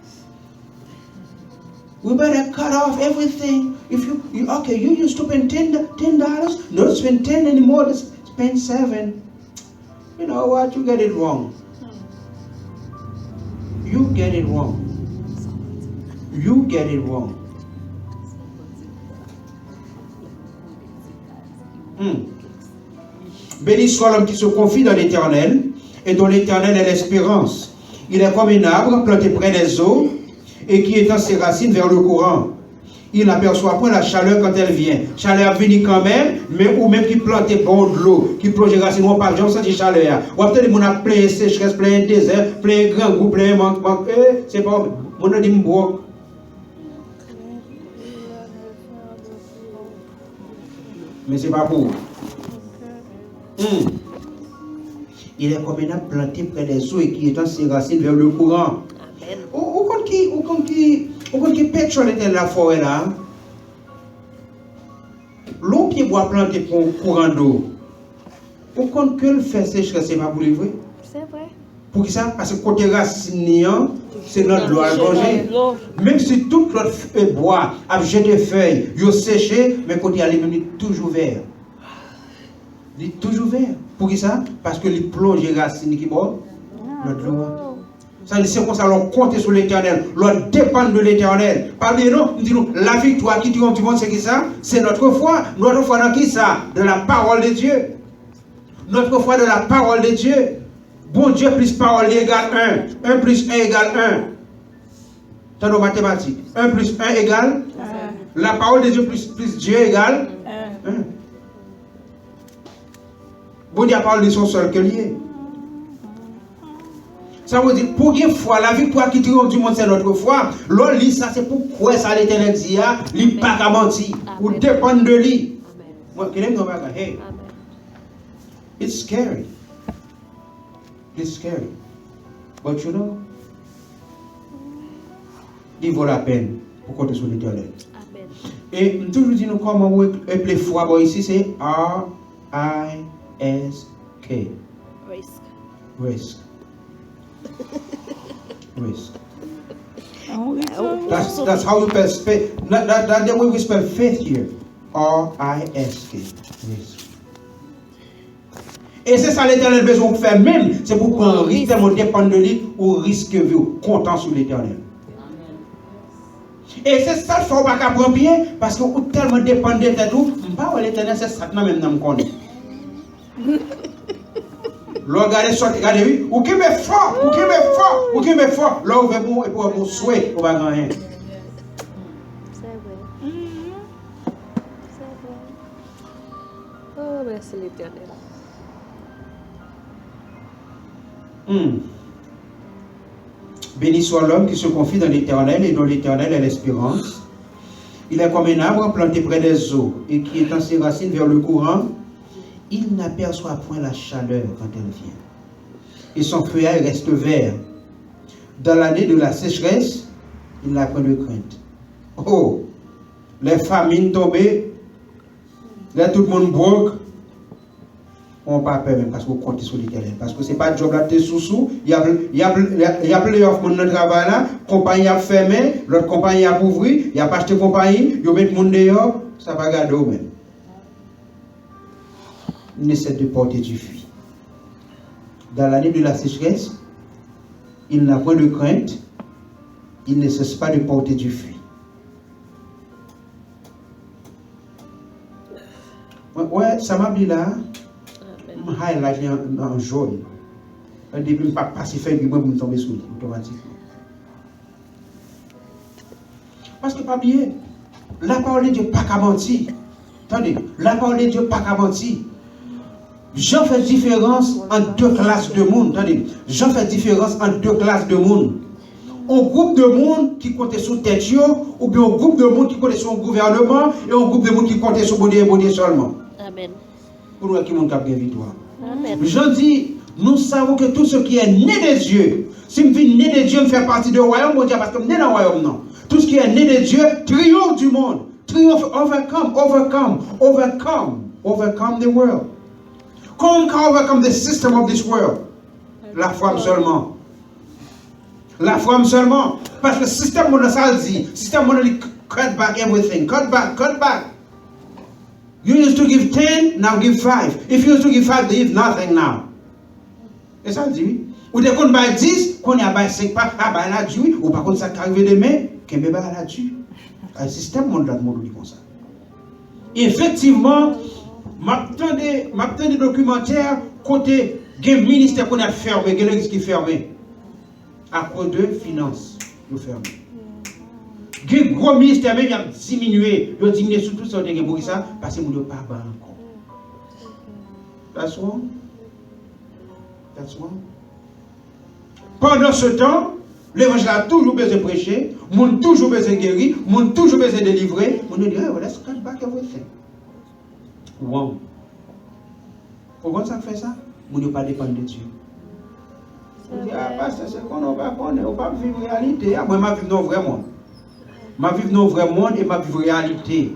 We better cut off everything. If you, you okay, you used to spend ten, ten dollars, don't spend ten anymore, just spend seven. You know what? You get it wrong. You get it wrong. You get it wrong. Hmm. Béni soit l'homme qui se confie dans l'Éternel et dont l'Éternel est l'espérance. Il est comme un arbre planté près des eaux et qui étend ses racines vers le courant. Il n'aperçoit point la chaleur quand elle vient. Chalè ap vini kanmenm, men ou menm ki plante bò dlo, ki plonje rasin, ou pa janm santi chalè a. W ap tande moun ap plenyen sechrès, plenyen dezè, plenyen grangou, plenyen mank, mank. Eh, se pa ou menm. Moun nan di m bwòk. Men se pa pou ou. Hmm. Il est comme un arbre planté près des eaux et qui étend ses racines vers le courant. Amen. Ou, ou konn ki, ou konn ki, ou konn ki petrol Letènèl la fè wè la? Lè yon pye bwa plante pran kouran dlo, ou konn ke l fè sechrès, se pa pou li vre? Se vre. Poukisa? Paske kote rasin li an, se nan dlo a l plonje. Menm si tout lòt f- e bwa ap jete fèy, yo seche, men kote a li menm li toujou vè. Li toujou vè. Poukisa? Paske li plonje rasin li ki bò? Nan dlo a. Sa vle di, se konsa lè w konte sou Letènèl, lè w depann de Letènèl. Pa bliye non, m di nou, laviktwa ki triyonf di mond, se kisa? C'est notre foi. Notre foi dans qui ça? Dans la parole de Dieu. Notre foi dans la parole de Dieu. Bondye plis pawòl li egal en. En plis en egal en. Tande w, matematik. En plis en egal? La parole de Dieu plus, plus Dieu égale un. Bondye a pawòl li se yon sèl ke l ye. Sa vle di, pou gen fwa, la victoire qui triomphe du monde, c'est notre foi. Lè w li sa, se pou w kwè sa Letènèl di a, li pa ka manti. Ou depann de li. Mwen, kile m nan bagay. Hey. It's scary. It's scary. But you know, li vo lapèn pou konte sou Letènèl. Amen. E m toujou di nou kòman ou eple fwa bò isi, se R I S K. Risk. Risk. Risk. That's, that's how you spell faith. That, that, that's the way we spell faith here. R I S K. Risk. E se sa Letènèl bezwen w fè menm, se pou w pran risk, tèlman w depann de li, ou riske vi w, kontan sou Letènèl. E se sa k fè w pa ka pran byen, paske ou tèlman depann de tèt ou, m pa wè Letènèl, se sa k nan men m nan m konnen. Lè w gade sòt, gade wi, ou kenbe fò, ou kenbe fò, ou kenbe fò, lè w ouvè pou ou, epi w wè pou w swe, ou pa gen anyen. Se vre. Se vre. Oh, mèsi Letènèl. Hmm. Béni soit l'homme qui se confie dans l'Éternel et dont l'Éternel est l'espérance. Il est comme un arbre planté près des eaux et qui étend ses racines vers le courant. Il n'aperçoit point la chaleur quand elle vient. Et son feuillage reste vert. Dans l'année de la sécheresse, il n'a point de crainte. Oh, lè famin tonbe, lè tout moun bwòk, ou pa pè menm, paske ou konte sou Letènèl. Paske se pa djòb la te sousou, y ap, y ap, y ap lay off moun nan travay la, konpayi ap fèmen, lòt konpayi ap ouvri, y ap achte konpayi, yo met moun deyò, sa pa gade w menm. Il ne cesse de porter du fruit. Dans l'année de la sécheresse, il n'a point de crainte, il ne cesse pas de porter du fruit. Mwen, wè, sa m ap li la, m highlight li an, an jòn. Depi m pa pase fèy pi mwen pou m tonbe sou li, otomatikman. Paske pa bliye, la parole de Dieu pa ka manti. Tande, la parole de Dieu pa ka manti. Jan fè diferans ant de klas de moun. Tande, Jan fè diferans ant de klas de moun. On gwoup de moun ki konte sou tèt yo, oubyen on gwoup de moun ki konte sou on gouvèneman, e on gwoup de moun ki konte sou Bondye e Bondye sèlman. Amen. Pou nou wè ki moun k ap gen viktwa. Amen. Jan di, nous savons que tout ce qui est né de Dieu, si m vin ne de Dieu, m fè pati de wayòm Bondye a, paske m ne nan wayòm nan. Tout ce qui est né de Dieu triomphe du monde, triomphe, overcome, overcome, overcome, overcome the world. Kòman m ka overcome the system of this world? Lafwa m sèlman. Lafwa m sèlman. Paske sistèm mond nan sa l di, sistèm mond nan li cut back everything. Cut back, cut back. You used to give ten, now give five. If you used to give five, they give nothing now. E sa l di wi. Ou te konn bay dis, kounye a bay senk pa, a bay la di wi. Ou pa konn sa k ka rive demen, kenbe bay la di. Ay sistèm mond la t montre w li konsa. Efektivman, m ap tande, m ap tande dokimantè kote gen ministè kounye a fèmen, gen legliz ki fèmen. Akoz de finans, yo fèmen. Gen gwo ministè menm y ap diminye, yo diminye sou tout sa yo te gen. Poukisa? Paske moun yo pa ba ankò. That's wrong. That's wrong. Pandan se tan, levanjil la toujou bezwen preche, moun toujou bezwen geri, moun toujou bezwen delivre. Moun yo di, "Oh, let's cut back everything." Wrong. Ou konn sa k fè sa? Moun yo pa depann de Dye. Ou di, "Ah, pastè, se konnen ou pa konnen, ou pa viv reyalite a." Mwen, m ap viv nan yon vrè mond. M ap viv nan yon vrè mond e m ap viv reyalite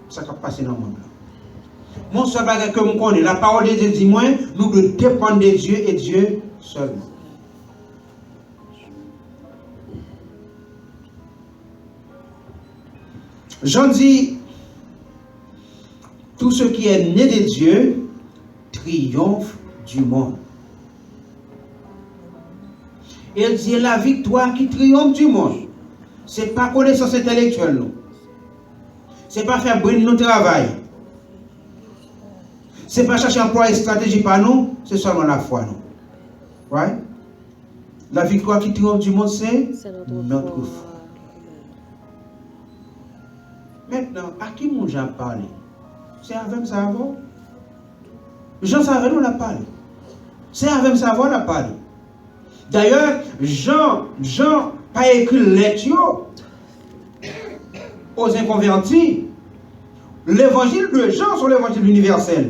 sa k ap pase nan mond lan. Mwen, sèl bagay ke m konnen, la parole de Dieu di mwen, nou dwe depann de Dye e Dye sèlman. Jan di, tout ce qui est né de Dieu triomphe du monde. E l di, la viktwa ki triyonf di mond, se pa konesans entelektyèl nou. Se pa fè brenn nou travay. Se pa chache anplwaye estrateji pa nou, se sèlman lafwa nou. Right? La victoire qui triomphe du monde, c'est notre foi. Mentnan, a ki moun Jan ap pale? Se avè m, se avè w. Jan, se avè nou l ap pale. Se avè m, se avè w l ap pale. Dayè, Jan, Jan pa ekri lèt yo aux inconvertis. Levanjil de Jan se yon levanjil inivèsèl,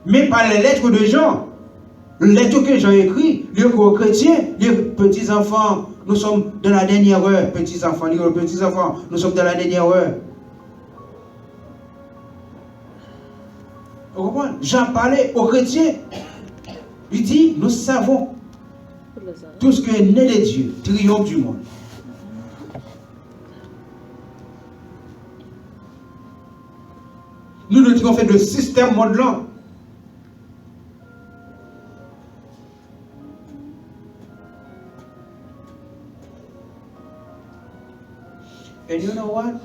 men pa les lettres de Jean. Lèt yo ke Jan ekri, li ekri aux chrétiens, li ekri, petits enfants, nous sommes dans la dernière heure, petits enfants, li ekri, petits enfants, nous sommes dans la dernière heure. Ou konprann? Jan pale aux chrétiens, li di, nous savons, tout ce qui est né de Dieu triomphe du monde. Nou dwe triyonfe de sistèm mond lan. And you know what?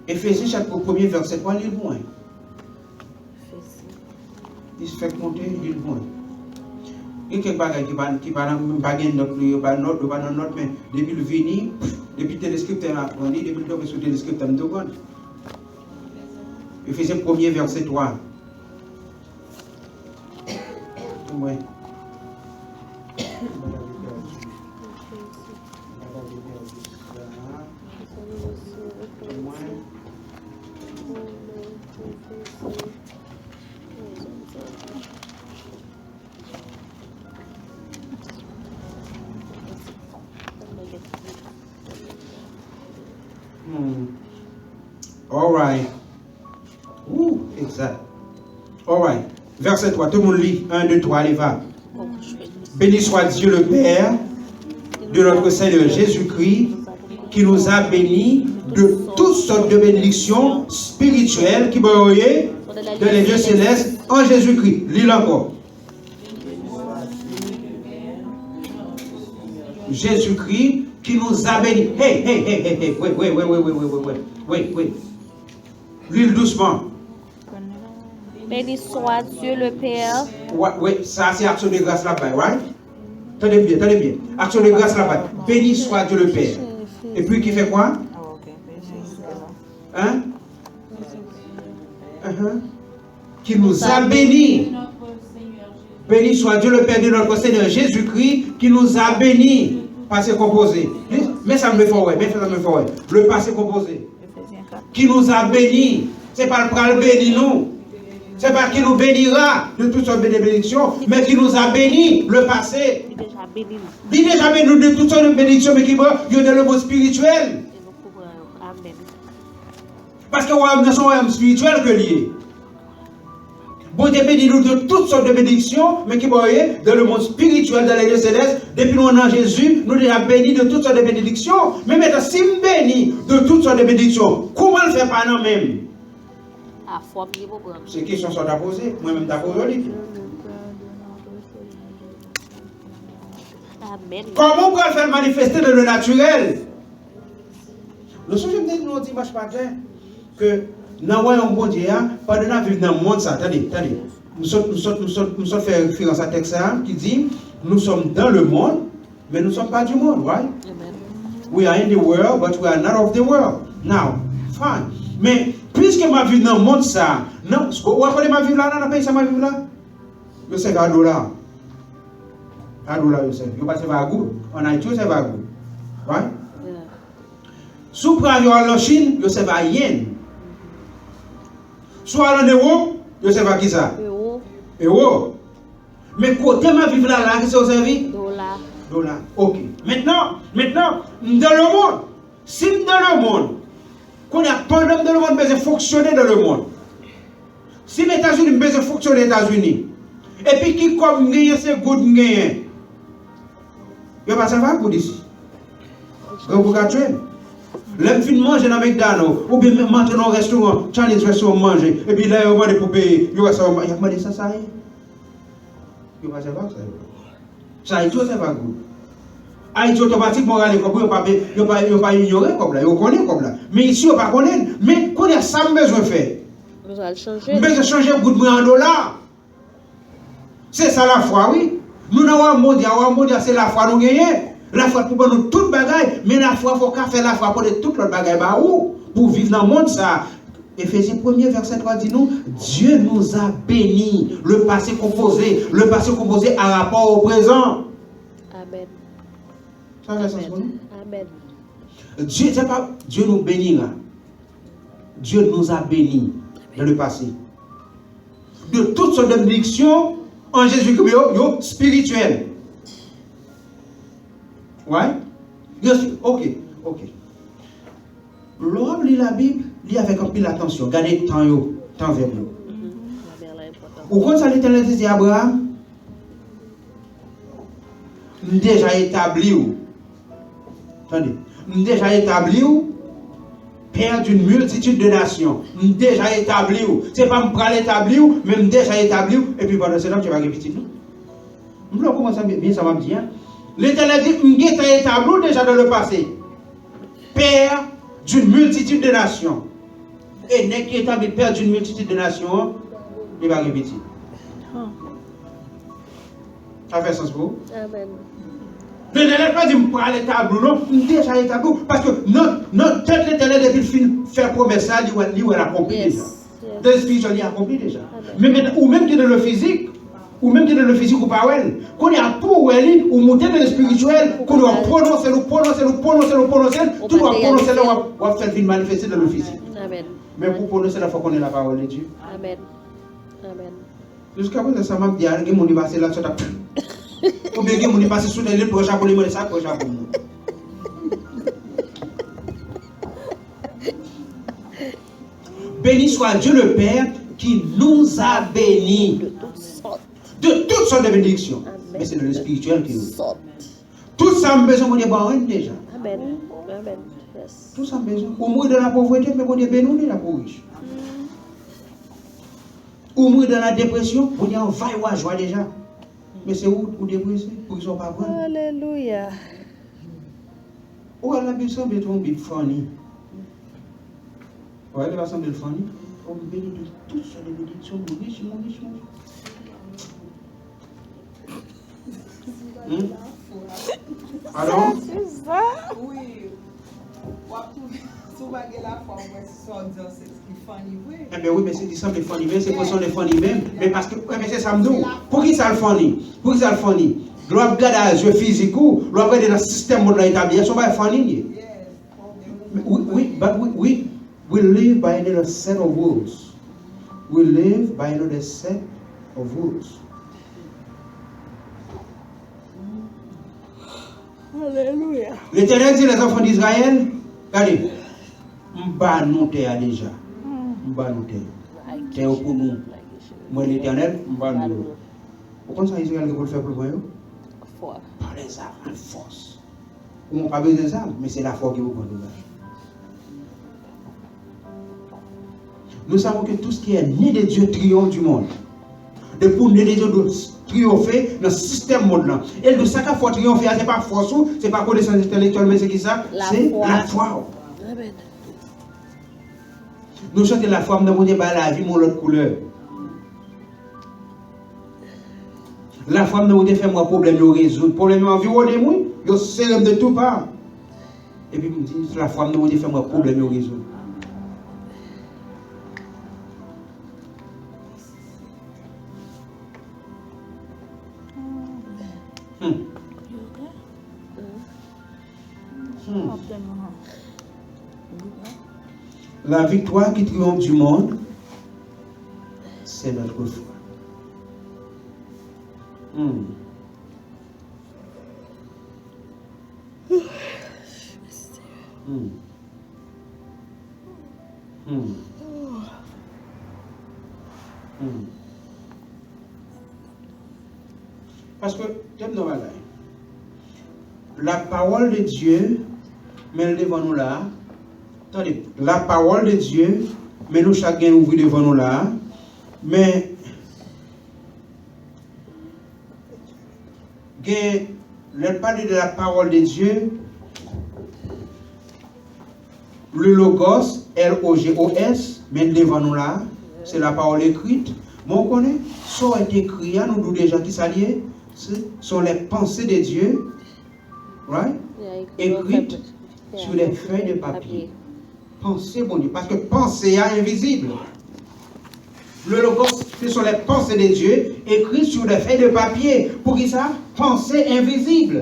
Efezyen chapit premye vèsè twa, li lwen. Li fèk monte, li lwen. Gen kèk bagay ki pa, ki pa nan, pa gen nòt, li pa nòt, li pa nan nòt, men depi l vini, depi teleskriptè a pran li, depi l tonbe sou teleskriptè, m tou pran. Efezyen premye vèsè twa. Mwen. Mwen. Hmm. All right. Ooh, exact. All right. Verset trois, tout le monde lit. Un, deux, trois, allez, va. Béni soit Dieu le Père de notre Seigneur Jésus-Christ, qui nous a bénis de toutes sortes de bénédictions spirituelles qui dans les lieux célestes en Jésus-Christ. Lis l ankò. Jésus-Christ qui nous a bénis. Hey, hey, hey, hey, hey. Wait, wait, wait. Lis l dousman. Béni soit Dieu le Père. Wi, wi, sa se aksyon de gras l ap bay, right? Tande byen, tande byen. Aksyon de gras l ap bay. Béni soit Dieu le Père. Epi ki fè kwa? Hein? Uh-huh. Qui nous a bénis. Béni soit Dieu le Père de notre Seigneur Jésus-Christ, qui nous a bénis. Pase konpoze. Men sa m vle fè w wè, men sa m vle fè w wè. Le passé composé. Qui nous a bénis. Se pa l pral beni nou. Se pa qui nous bénira de toutes sortes de bénédictions, mais qui nous a bénis, le passé. Li deja beni nou. Li deja beni nou de toutes sortes de bénédictions, men ki bon, yo dans le monde spirituel. E nou kouvri yo. Amèn. Paske wayòm nan se yon wayòm espirityèl ke li ye. Bondye beni nou de toutes sortes de bénédictions, men ki bò yo ye? Dans le monde spirituel, dans les lieux célestes, depi nou nan Jezi, nou deja beni de toutes sortes de bénédictions. Men mentnan, si m beni de toutes sortes de bénédictions, kòman l fè pa nan men m? A fwa m ye pou pran. Se kesyon sa w ta poze, mwen menm m ta poze w li tou. Amèn. Kòman w pral fè l manifeste dans le naturel? Nou sonje m te di nou yon dimanch maten ke nan wayòm Bondye a, pandan n ap viv nan mond sa, tande, tande. M sot, m sot, m sot, m sot fè referans a tèks sa a ki di, nous sommes dans le monde, mais nous sommes pas du monde, right? Amen. We are in the world, but we are not of the world. Now, fine. Men, piske m ap viv nan mond sa, nan, w ap konnen m ap viv la, nan, nan peyi sa m ap viv la? Yo sèvi a dola. A dola yo sèvi. Yo pa sèvi a goud. Ann Ayiti, yo sèvi a goud. Right? Si w prale al nan Chin, yo sèvi a yen. Si w al ann Ewop, yo sèvi a kisa? Ewo. Ewo. Men kote m ap viv la, la, kisa yo sèvi? Dola. Dola. Ok. Mentnan, mentnan, m dans le monde. Si m dans le monde, kounye a, pandan m dans le monde, m bezwen fonksyone dans le monde. Si m Etazini, m bezwen fonksyone Etazini. Epi ki kòb m genyen, se goud m genyen. Yo pa sèvi a goud isi. Grangou ka tchwe m. Lè m fin manje nan McDonald's, oubyen m antre nan yon restoran, Chinese restaurant, m manje, epi lè yo mande pou peye, yo wè sa, y ap mande sa sa ye. Yo pa sèvi ak sa yo. Sa Ayiti yo sèvi ak goud. Ayiti otomatikman rale kòb ou, yo pa, yo pa, yo pa inyore kòb la, yo konnen kòb la. Men isi yo pa konnen l. Men kounye a sa m bezwen fè. M bezwen chanje goud mwen an dola. Se sa lafwa, wi. Nou nan wa mondyal, wa mondyal se lafwa nou genyen. Lafwa pou ban nou tout bagay, men lafwa fò w ka fè lafwa pote tout lòt bagay ba ou, pou w viv nan mond sa. Efezyen premye vèsè twa di nou, Dieu nous a bénis. Le passé composé, le passé composé a rapport au présent. Amen. Sa fè sans pou nou? Amen. Dieu, se pa Dieu nous bénira. Dieu nous a bénis dans le passé. De toutes sortes de bénédictions en Jésus-Christ, yo, yo spirituel. Ouais? Yo spi-, ok, ok. Lè w ap li Labib, li avèk anpil atansyon. Gade tan yo, tan vèb yo. Ou konn sa Letènèl te di Abraram? M deja etabli w. Tande. M deja etabli w pè d'une multitude de nations. M deja etabli w. Se pa m pral etabli w, men m deja etabli w. Epi pandan se tan, w pa gen pitit, non? M vle w konprann sa byen, byen sa m ap di a. Letènèl di, m gentan etabli w deja dans le passé. Père d'une multitude de nations. E nèg ki etabli père d'une multitude de nations an, li pa gen pitit. Sa fè sans pou ou? Amen. Letènèl pa di m pral etabli w, non, m deja etabli w. Paske nan, nan tèt Letènèl, depi l fin fè pwomès sa, li wè, li wè l akonpli deja. Yes. Dans le spirituel, li akonpli deja. Amen. Men, men, ou menm ki dans le physique, ou menm ki dans le physique, ou pa wè l. Kounye a, pou w wè li, ou moute dans le spirituel, kounye a, w ap pwononse l, ou pwononse l, ou pwononse l, ou pwononse l, tout w ap pwononse l la, w ap, w ap fè l vin manifeste dans le physique. Amen. Men pou w pwononse l la, fò w konnen la parole de Dieu. Amen. Amen. Jiska prezan, sa m ap di a, gen moun li pase la, sot ap, oubyen gen moun li pase sou tèt li, pran chapo, li mande sa, pran chapo moun. Béni soit Dieu le Père qui nous a bénis de toutes sortes de bénédictions. Amen. Men se nan lespirityèl ke yo. Tout sa m bezwen, Bondye ba mwen deja. Amen. Amen. Yes. Tout sa m bezwen. Ou mouri dans la pauvreté, men Bondye beni w deja pou w rich. Ou mouri dans la dépression, Bondye anvayi w a jwa deja. Men se ou, ou deprese, poukisa w pa pran l? Alelouya. Ou wè Labib sanble tou yon Bib funny. Ou wè li pa sanble l funny? Oh, m beni de tout sòt de benediksyon, m rich, m rich, m rich. Hmm? Alò? Wi. W ap twouve, si w pa gen lafwa, w wè si sa w di an se ki funny vre. Enben wi, men se li sanble funny, men se pou sa w funny menm. Men paske, enben se sa m di w. Poukisa l funny? Poukisa l funny? Lè w ap gade a zye fizik ou, lè w ap gade nan sistèm mond lan etabli a, se yon bagay funny li ye. Wi, wi, but we, we, we live by another set of rules. We live by another set of rules. Alelouya. Letènèl di lèzanfan d Izrayèl, gade, m ba nou tè a deja. M ba nou tè yo. Tè yo pou nou. Mwen Letènèl, m ba nou yo. Ou konn sa Izrayèl gen pou l fè pou l pran yo? Fwa. Pa lèzam, ak fòs. Ou pa bezwen zam, men se lafwa ki pou pran nou bagay. Nous savons que tout ce qui est né de Dieu triomphe du monde. Depi ou ne de Dieu dwe triyonfe nan sistèm mond lan. E l di sa k ap fè w triyonfe a, se pa fòs ou, se pa konesans entèlektyèl, men se ki sa? Se lafwa w. Amen. Nou chante lafwa m nan Bondye bay lavi m yon lòt koulè. Lafwa m nan Bondye fè m wè pwoblèm yo rezoud. Pwoblèm yo anviwonnen m, wi. Yo sere m de tou pa. Epi m di, lafwa m nan Bondye fè m wè pwoblèm yo rezoud. Hmm. Hmm. La victoire qui triomphe du monde, c'est notre foi. Hmm. Hmm. Hmm. Hmm. Paske, tèm nan bagay. La parole de Dieu, men l devan nou la a. Tande, la parole de Dieu, men nou chak gen ouvri devan nou la a. Men, gen, lè l pale de la parole de Dieu, le Logos, L O G O S, men devan nou la, se la parole écrite. Bon, ou konnen, sa w wè te ekri a, nou di w deja ki sa l ye. Ce sont les pensées de Dieu, right? Écrites sur des feuilles de papier. Panse Bondye. Paske panse a envizib. Le Logos, ce sont les pensées de Dieu écrites sur des feuilles de papier. Poukisa? Panse envizib.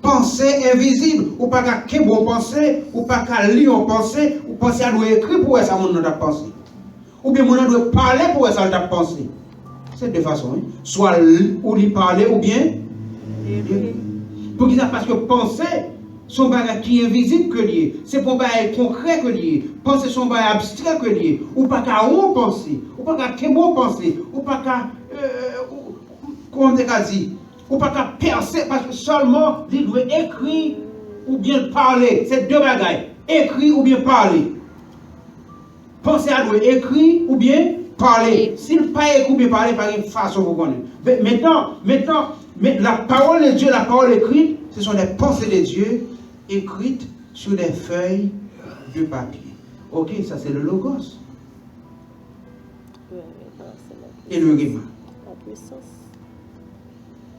Panse envizib. Ou pa ka kenbe yon panse, ou pa ka li yon panse, ou panse a dwe ekri pou wè sa moun nan t ap panse. Oubyen moun nan dwe pale pou wè sa l t ap panse. Se de fason, wi. Swa l, ou li pale, oubyen li ekri. Poukisa? Paske panse, se yon bagay ki envizib ke l ye. Se pa yon bagay konkrè ke l ye. Panse se yon bagay abstrè ke l ye. Ou pa ka wè yon panse. Ou pa ka kenbe yon panse. Ou pa ka, euh, ou, kòman m te ka di? Ou pa ka pèse, paske sèlman li dwe ekri oubyen l pale. Se de bagay. Ekri oubyen pale. Panse a dwe ekri oubyen pale. Si l pa ekri oubyen pale, pa gen fason pou konnen. Men, mentnan, mentnan, men, la parole de Dieu, la parole écrite, ce sont des pensées de Dieu écrites sur des feuilles de papier. Ok, ça c'est le Logos. Et le Rhéma.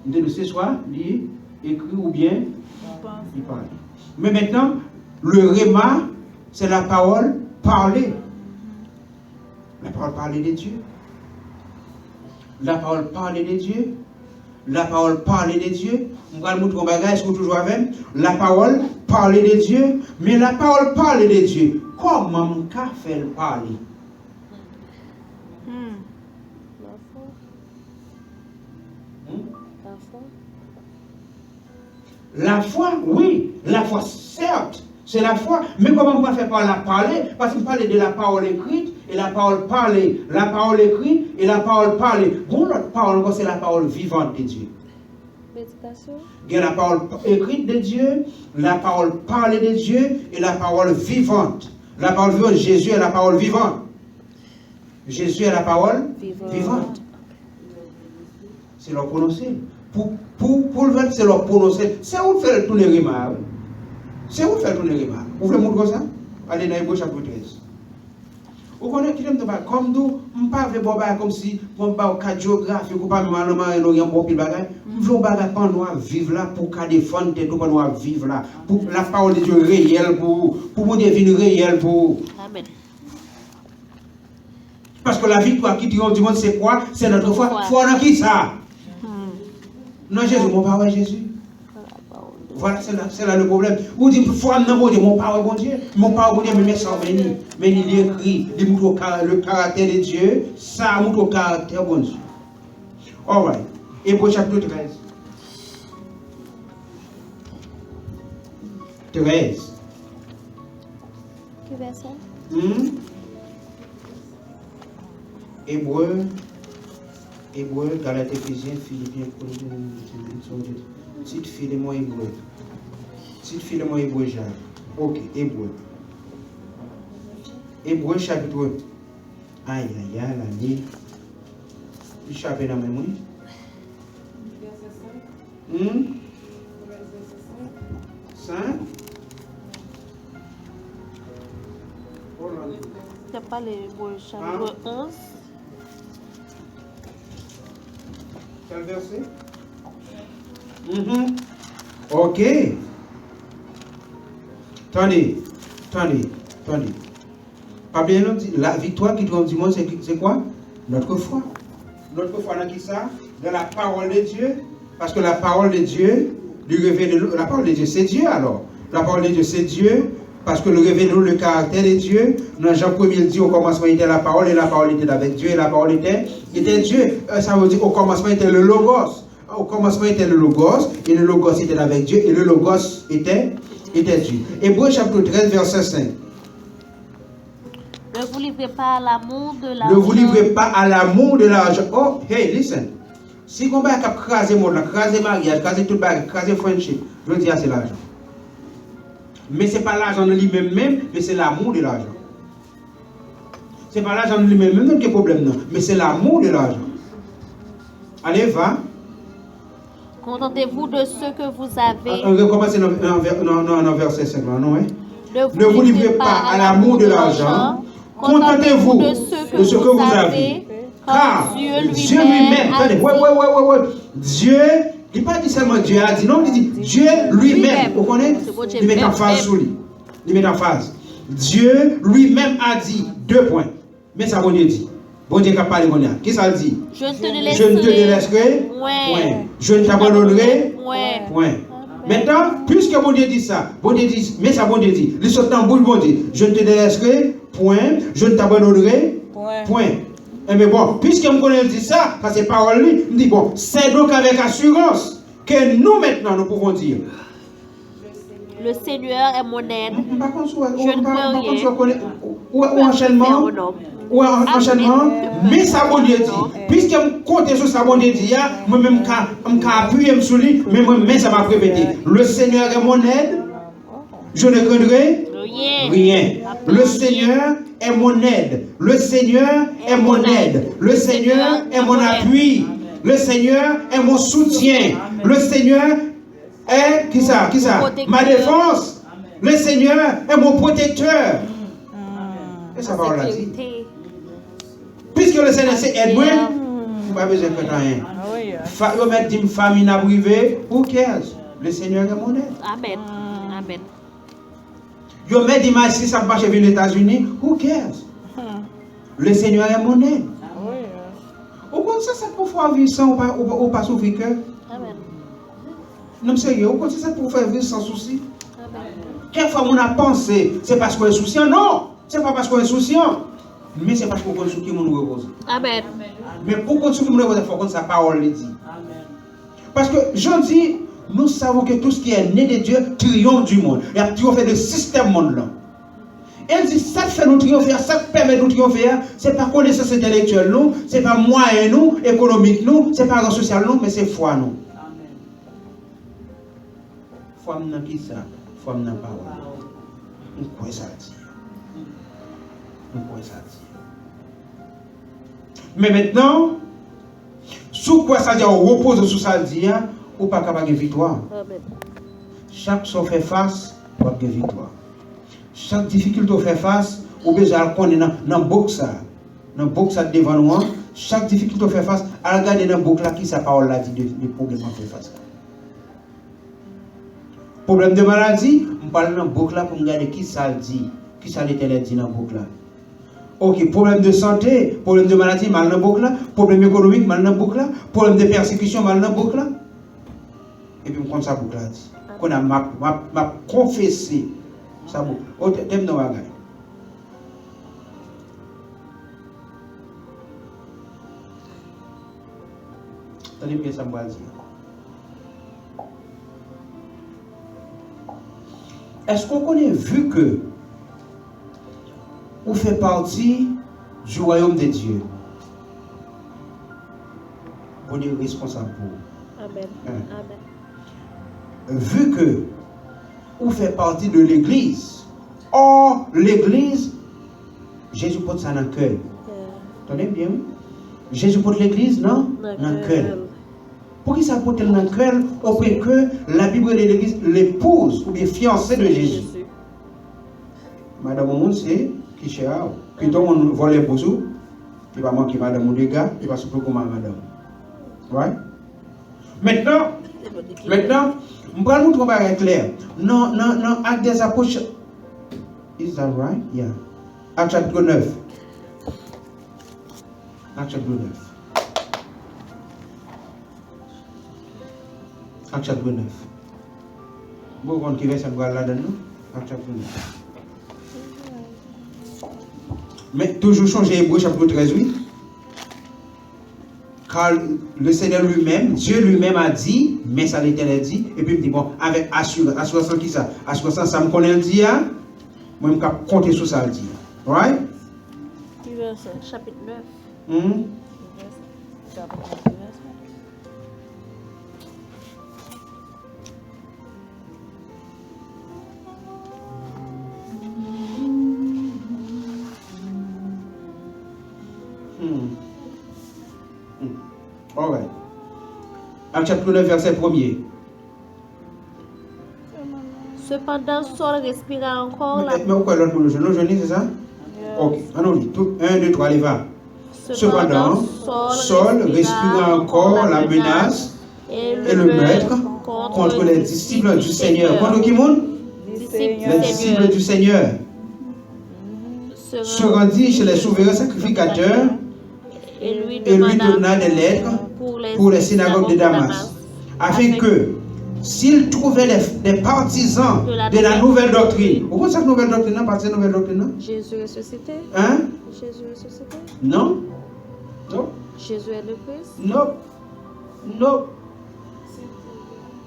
M te di se swa li ekri oubyen li pale. Men mentnan, le Rhéma, c'est la parole parlée. La parole parlée de Dieu. La parole parlée de Dieu. La parole parlée de Dieu. M pral montre yon bagay, èske w toujou avè m? La parole parlée de Dieu. Men la parole parlée de Dieu, kòman m ka fè l pale? Hmm. Lafwa. Hmm? Lafwa. Lafwa, wi. Lafwa, sèt. Se lafwa. Men kòman m pral fè pa la pale? Paske m pale de la parole écrite et la parole parlée. La parole écrite et la parole parlée. Gon lòt pawòl ankò, se la parole vivante de Dieu. Méditation. Gen la parole écrite de Dieu, la parole parlée de Dieu et la parole vivante. La parole vivante, Jésus est la parole vivante. Jésus est la parole vivante. Se lè w pwononse l. Pou, pou, pou l fèt, se lè w pwononse l. Se ou k fè l tounen rema a, wi. Se ou k fè l tounen rema a. Ou vle montre w sa? Ale nan Ebre chapit trèz. Ou konnen, kite m te ba, kòm m di w, m pa vle ba w bagay kòmsi pou m ba w kat jewografik, ou pa menm al nan Mwayen Oryan, m ba w pil bagay. M vle w bagay pandan w ap viv la, pou w ka defann tèt ou pandan w ap viv la. Pou la parole de Dieu reyèl pou ou, pou Bondye vin reyèl pou ou. Amèn. Parce que la victoire qui triomphe du monde, c'est quoi? C'est notre foi. Fwa nan kisa? Nan Jezi. Mwen pa wè Jezi. Voilà, c'est là, c'est là le problème. Ou di, fwa m nan Bondye, mwen pa wè Bondye. Mwen pa wè Bondye, men, men sa, men li, men li, li ekri, li montre w ka-, le caractère de Dieu, sa montre w karaktè Bondye. Alright. Ebre chapit trèz. Trèz. Ki vèsè? Hmm? Ebre, Ebre, Galat, Efezyen, Filipyen, Kolosyen, Tit, Filemon, Ebre. Tit, Filemon, Ebre, Jak. Ok, Ebre. Ebre, chapit. Ayayay, lane. Li chape nan men mwen. Hmm? Senk? Te pale Ebre chapit onz. Kèl vèsè? Mhm. Ok. Tande, tande, tande. Pa bliye nou di, la victoire qui triomphe du monde, c'est, c'est quoi? Notre foi. Notre foi dans qui ça? Dans la parole de Dieu. Parce que la parole de Dieu, lui révèle, la parole de Dieu, c'est Dieu alors. La parole de Dieu, c'est Dieu. Parce que lui révèle le caractère de Dieu. Dans Jean premier, il dit, au commencement était la parole, et la parole était avec Dieu, et la parole était, était Dieu. Euh, ça veut dire, au commencement était le Logos. Au commencement était le Logos, et le Logos était avec Dieu, et le Logos était, était Dieu. Hébreux chapitre treize, verset cinq. Ne vous livrez pas à l'amour de l'argent. Ne vous livrez pas à l'amour de l'argent. Oh, hey, listen. Si gon bagay k ap kraze mond lan, kraze maryaj, kraze tout bagay, kraze friendship, jodi a se lajan. Men se pa lajan nan li menm menm, men se l'amour de l'argent. Se pa lajan nan li menm menm ki pwoblèm nan, men se l'amour de l'argent. Allez, va. Contentez-vous de ce que vous avez. An, an rekòmanse nan, nan, nan, nan, nan vèsè senk la, non, wi. Ne vous livrez pas à l'amour de l'argent. Contentez-vous de ce que vous avez, car Dieu lui-même a dit. Tande, wè, wè, wè, wè, wè. Dieu, li pa di sèlman Dieu a dit, non, li di Dieu lui-même. Ou konnen? Li met anfaz sou li. Li met anfaz. Dieu lui-même a dit, deux points. Men sa Bondye di. Bondye k ap pale kounye a. Kisa l di? Je ne te délaisserai point. Je ne t'abandonnerai point. Mentnan, piske Bondye di sa, Bondye di, men sa Bondye di. Li sot nan bouch Bondye. Je ne te délaisserai point, je ne t'abandonnerai point. Enben bon, piske m konnen l di sa, sa se pawòl li, m di bon, c'est donc avec assurance que nous maintenant nous pouvons dire. Le Seigneur est mon aide. M pa konn si w, je ne crains rien. Ou wè anchènman? Ou wè anchènman? Men sa Bondye di. Piske m konte sou sa Bondye di a, mwen menm m ka, m ka apiye m sou li, men mwen men sa m ap repete. Le Seigneur est mon aide, je ne craindrai rien. Le Seigneur est mon aide. Le Seigneur est mon aide. Le Seigneur est mon appui. Le Seigneur est mon soutien. Le Seigneur È, kisa, kisa? Ma défense. Le Seigneur est mon protecteur. E sa pawòl la di. Puisque le Seigneur se èd mwen, m pa bezwen krent anyen. Fa, yo mèt di m famin ap rive, who cares? Le Seigneur est mon aide. Amen. Amen. Yo mèt di m ayisyen sa ap mache vin Etazini, who cares? Le Seigneur est mon aide. Ou konn se sa k pou fè w viv san ou pa, ou pa, ou pa soufri kè? Amen. Non, m serye, ou konn se sa k pou fè w viv san sousi? Amen. Kèk fwa moun ap panse se paske w ensousyan. Non, se pa paske w ensousyan. Men se paske w konn sou ki moun ou repoze. Amen. Men pou w konn sou ki moun ou repoze, fò w konn sa pawòl li di. Paske Jan di, nous savons que tout ce qui est né de Dieu triomphe du monde. Y ap triyonfe de sistèm mond lan. E l di, sa k fè nou triyonfe a, sa k pèmèt nou triyonfe a, se pa konesans entèlektyèl nou, se pa mwayen nou, ekonomik nou, se pa ran sosyal nou, men se fwa nou. Fwa m nan kisa? Fwa m nan pawòl. M kwè sa l di. M kwè sa l di. Men mentnan, si w kwè sa l di a, ou repoze w sou sa l di a, ou pa ka pa gen viktwa. Amen. Chak sa w fè fas, w ap gen viktwa. Chak difikilte w fè fas, ou bezwen al konnen nan, nan bouk sa, nan bouk sa k devan nou an, chak difikilte w fè fas, al gade nan bouk la kisa pawòl la di de, de pwoblèm w ap fè fas la. Pwoblèm de maladi, m pral nan bouk la pou m gade kisa l di, kisa Letènèl di nan bouk la. Oke, pwoblèm de sante, pwoblèm de maladi, m al nan bouk la. Pwoblèm ekonomik, m al nan bouk la. Pwoblèm de pèsekisyon, m al nan bouk la. Epi m konn sa bouk la di. Kounye a, m ap, m ap, m ap konfese sa bouk la. O, tè-, tande m nan bagay. Tande byen sa m pral di a. Èske w konnen, vu que ou fè pati du royaume de Dieu, Bondye responsab pou ou. Amen. Amen. Vu que ou fè pati de legliz, or legliz, Jezi pot sa nan kè l. Tande byen, wi. Jezi pot legliz nan, nan kè l. Poukisa l pote l nan kè l, au point que la Bible rele legliz l'épouse oubyen fiancée de Jésus? Madanm yon moun se kichè a ou. Pito moun vòlè bouz ou, li pa manke madanm ou dega, li pa souple kòman madanm ou. Right? Mentnan, mentnan, m pral montre yon bagay klè. Nan, nan, nan Actes des Apôtres, Is that right? Yeah. Ak chapit nèf. Ak chapit nèf. Ak chapit nèf. Bon, konn ki vèsè m pral ladan l, non? Ak chapit nèf. Men, toujou chonje Ebre chapit trèz, wi. Car le Seigneur lui-même, Dieu lui-même a dit, men sa Letènèl di, epi m di, bon, avèk asirans, asirans lan ki sa? Asirans lan, sa m konnen l di a, mwen m ka konte sou sa l di a. Right? Ki vèsè? Chapit nèf. Hmm? Ki vèsè? Chapit nèf, ki vèsè? Hmm. Hmm. Alright. Ak chapit nèf, vèsè premye. Cependant, Saul respira encore la. Men, men ou kwè lòt moun yo jwenn, nou jwenn li, se sa? Yes. Ok, ann nou li. Tout, un, deux, trois, allez, va. Cependant, Saul respira encore la menace et le meurtre contre les disciples du Seigneur. Contre qui moun? Les disciples du Seigneur. Se rendit chez les souverains sacrificateurs et lui donna des lettres pour les synagogues de Damas, afin que, s'il trouvait des, des partisans de la nouvelle doctrine, ou konn sa k nouvèl doktrin nan, parti nouvèl doktrin nan? Jésus ressuscité. Hein? Jésus ressuscité. Non. Non. Jésus est le Christ. Non. Non.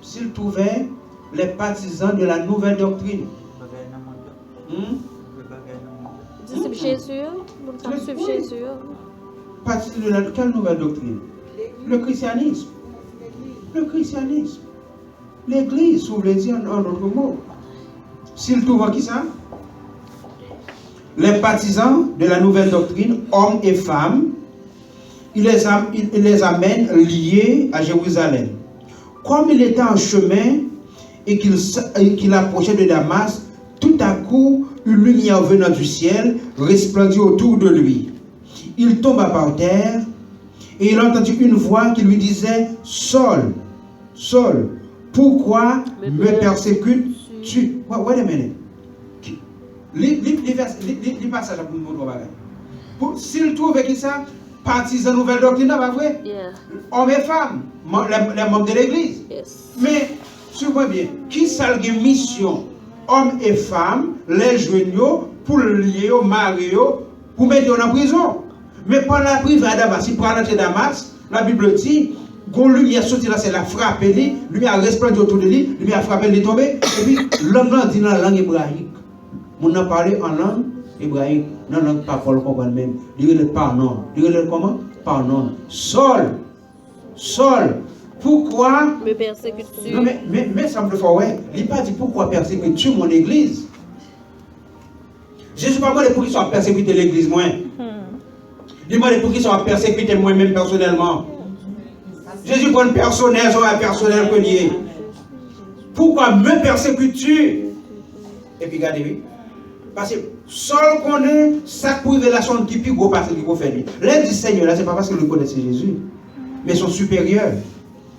S'il trouvait les partisans de la nouvelle doctrine. Hmm? Disip Jezi yo, moun k ap suiv Jezi yo. Partisans de la, quelle nouvelle doctrine? Le christianisme. Le christianisme. Legliz, si w vle di, en, en d'autres mots. S'il trouve ki sa? Les partisans de la nouvelle doctrine, hommes et femmes, il les, am- il les amène liés à Jérusalem. Comme il était en chemin et qu'il s- et qu'il approchait de Damas, tout à coup, une lumière venant du ciel resplendit autour de lui. Il tomba par terre et il entendit une voix qui lui disait, Saul, Saul, pourquoi me persécutes-tu? Wait, wait a minute. Li, li, li, li, li, li pasaj la pou nou montre yon bagay. Pou, si l twouve ki sa, patizan nouvèl doktrin nan, pa vre? Yeah. Òm e fanm, man- lè, lè manm de legliz. Yes. Men, swiv mwen byen, ki sa l gen misyon, òm e fanm, lè l jwenn yo, pou l lye yo, mare yo, pou mete yo nan prizon? Men pa la prive a Damas, li pral antre Damas, Labib di, gon limyè soti nan syèl la frape li, limyè a resplandi otou de li, limyè a frape l, li tonbe, epi lang lan di nan lang ebrayik. Moun nan pale an lang ebrayik, nan lang pa Pòl konprann menm. Li rele l pa non. Li rele l kòman? Pa non. Sòl! Sòl! Poukwa? Me pèsekite. Non, men, men, men sa m vle fè w wè. Li pa di, poukwa pèsekite mon egliz? Jezi pa mande, poukisa w ap pèsekite legliz mwen? Li mande, poukisa w ap pèsekite mwen menm pèsonèlman? Jezi pran l pèsonèl, se yon bagay pèsonèl ke l ye. Pourquoi me persécutes-tu? Epi gade, wi. Paske Sòl konnen sa k pou rive l la se yon ki pi gwo pase ki pou fè li. Lè l di Senyè la, se pa paske li rekonèt se Jezi, men se yon siperyè.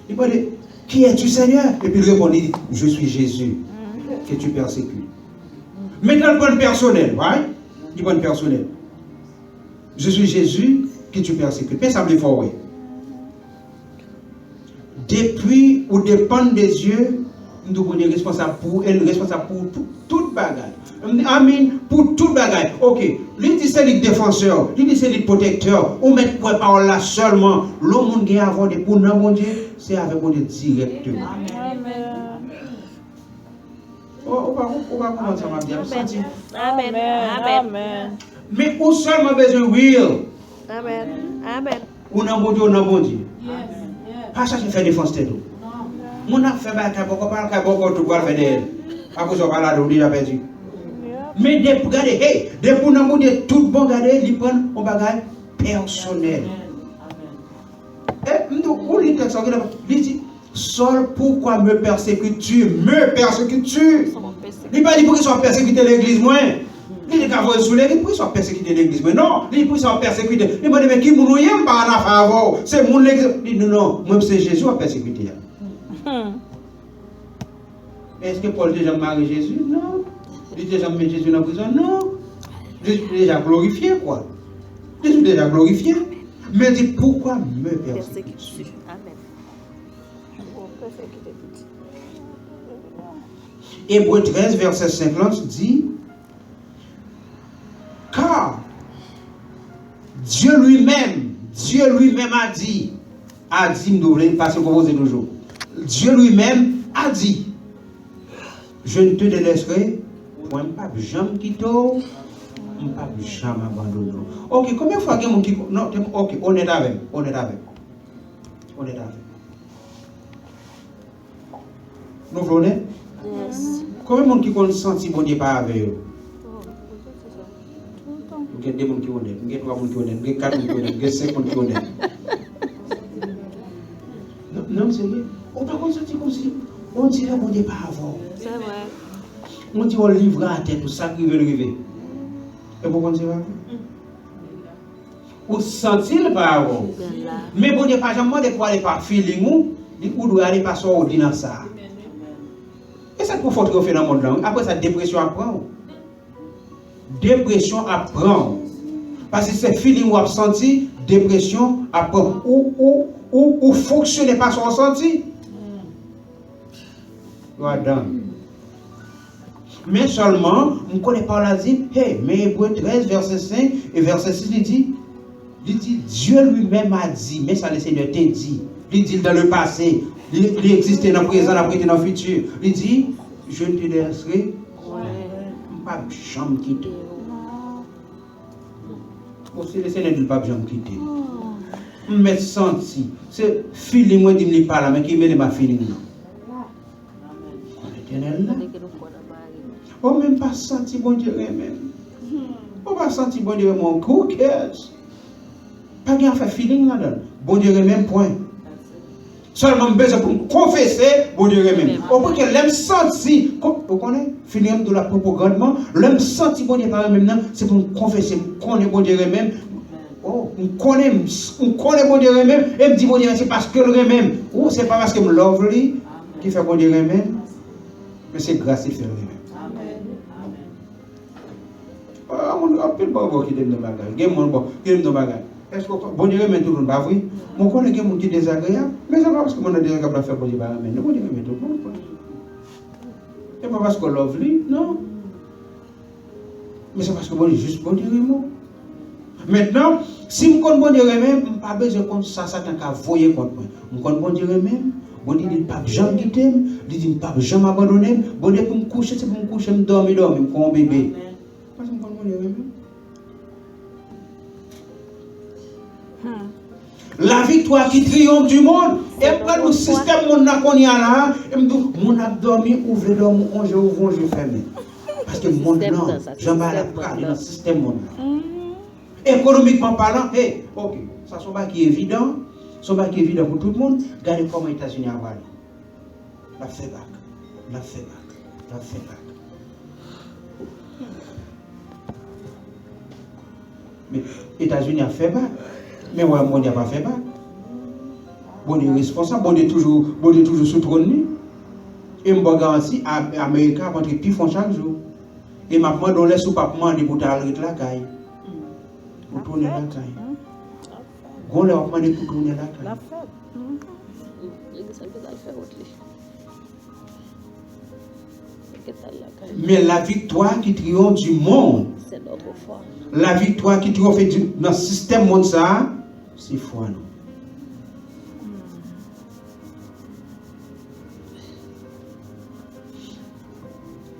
Li mande, qui es-tu, Seigneur? Epi l reponn, li di, je suis Jésus que tu persécutes. Mentnan l pran l pèsonèl, right? Li pran l pèsonèl. Je suis Jésus que tu persécutes. Men sa m vle fè w wè. Depi ou depann de Dye, m di w Bondye responsab pou ou, e l responsab pou ou pou tout bagay. I mean, pou tout bagay. Ok, li di se li k defansè w, li di se li k pwotektè w. Ou mèt kwè pawòl la sèlman. Lè yon moun gen avè w, depi w nan Bondye, se avè Bondye dirèkteman. Amèn. Ou, ou pa, ou pa konprann sa m ap di a, m santi. Amèn. Amèn. Amèn. Men ou sèlman bezwen real. Amèn. Amèn. Ou nan Bondye, ou nan Bondye. Yes. Yes. Pa chache fè defans tèt ou. Non. Moun ap fè bagay kay bòkò, pa al kay bòkò tou pral fè dèyè l. Akoz ou pa ladan, ou deja pèdi. Yep. Men depi, gade, hey, depi ou nan Bondye tout bon, gade, li pran yon bagay pèsonèl. Amèn. Amèn. E, m di w, ou li tèks la, ou genlè, li di, Saul, pourquoi me persécutes-tu? Me persécutes-tu? Li pa di, poukisa w ap pèsekite legliz mwen? Li te ka voye sou legliz, poukisa w ap pèsekite legliz mwen? Non, li di, poukisa w ap pèsekite? Li mande, men ki moun ou ye, m pa annafè avè w. Se moun legliz. Li di, non, non, mwen se Jezi w ap pèsekite a. Hmm. Men èske Pòl te janm mare Jezi? Non. Li te janm met Jezi nan prizon? Non. Jezi te deja glorifye, kwa. Jezi te deja glorifye. Men di, pourquoi me persécutes-tu? Amen. Bon, pèsekite piti. Ebre trèz, vèsè senk lan di, car Dieu lui-même, Dieu lui-même a dit, a di, m tou vle pase konpoze toujou. Dieu lui-même a dit, je ne te délaisserai point, m p ap janm kite w, m p ap janm abandone w. Ok, konbyen fwa gen moun ki, non, ok, onèt avè m, onèt avè m. Onèt avè m. Nou vle onèt? Konbyen moun ki konn santi Bondye pa avè yo? M gen de moun ki onèt, m gen twa moun ki onèt, m gen kat moun ki onèt, m gen senk moun ki onèt. Non, non, m serye. Ou pa konn santi kòmsi on dirè Bondye pa avè w. Se vre. On dirè w livre a tèt ou, sa k rive l rive. E pou konn se pa vre. Ou santi l pa avè w. Men Bondye pa janm mande pou ale pa feeling ou, li ou dwe ale pa sa w di nan sa. E sa k pou fè w trofye nan mond lan, wi. Apre sa, depresyon ap pran w. Depresyon ap pran w. Paske se feeling w ap santi, depresyon ap pran w. Ou, ou, ou, ou fonksyone pa sa w santi. Yo adan. Men sèlman, m konnen pawòl la di, hey, men Ebre trèz, vèsè senk e vèsè sis, li di, li di, Dieu lui-même a dit, men sa Lesenyè te di. Li di l dans le passé, li, li egziste nan prezan, l ap rete nan fiti. Li di, je ne te laisserai, m p ap janm kite w. Bon, si Lesenyè di l p ap janm kite m, m mèt santi. Se feeling mwen di m li pa la, men ki mele m a feeling nan? Kò Letènèl la. O, men m pa santi Bondye renmen m. Ou pa santi Bondye renmen w, who cares? Pa gen afè feeling ladan l. Bondye renmen m, pwen. Sèlman m bezwen pou m konfese Bondye renmen m. Oke, lè m santi, ou konnen, feeling an m di w l ap pran pou grandman, lè m santi Bondye pa renmen m nan, se pou m konfese, m konnen Bondye renmen m. O, m konnen, m konnen Bondye renmen m, e m di Bondye mèsi paske l renmen m. O, se pa paske m love li ki fè Bondye renmen m, men se gras li fè l renmen m. Anpil bon bò kite m nan bagay. Gen moun bon, kite m nan bagay. Èske w konn Bondye renmen tout moun, pa vre? Mwen konnen gen moun ki dezagreyab, men se pa paske moun nan dezagreyab la fè Bondye pa renmen l. Bondye renmen tout moun. Se pa paske w love li, non. Men se paske Bondye, jis Bondye renmen w. Mentnan, si m konn Bondye renmen m, m pa bezwen konn sa Satan ka voye kont mwen. M konn Bondye renmen m, Bondye di l p ap janm kite m, li di m p ap janm abandone m. Bon, depi m kouche, se pou m kouche, m dòmi, dòmi, m kon yon bebe. Paske m konn Bondye renmen m. La victoire qui triomphe du monde. E m pral nou sistèm monn nan kounye a la, e m di w, moun ap dòmi, ou vle dòmi, on je ouvri, on je fèmen. Paske monn nan, jan bagay la prale nan sistèm monn nan. Ekonomikman palan, hey, oke, sa se yon bagay ki evidan, se yon bagay ki evidan pou tout moun. Gade kòman Etazini ap prale. L ap fè bak. L ap fè bak. L ap fè bak. Men Etazini ap fè bak. Men Wayòm Bondye a pa fè bak. Bondye responsab. Bondye toujou, Bondye toujou sou twòn li. E m ba w garanti, Amerika ap antre pi fon chak jou. E m ap mande w lè si w p ap mande pou w ta al ret lakay. Pou w tounen lakay. Gon lè w ap mande pou w tounen lakay. Men la victoire qui triomphe du monde, la victoire qui triomphe du, nan sistèm monn sa a, se fwa nou.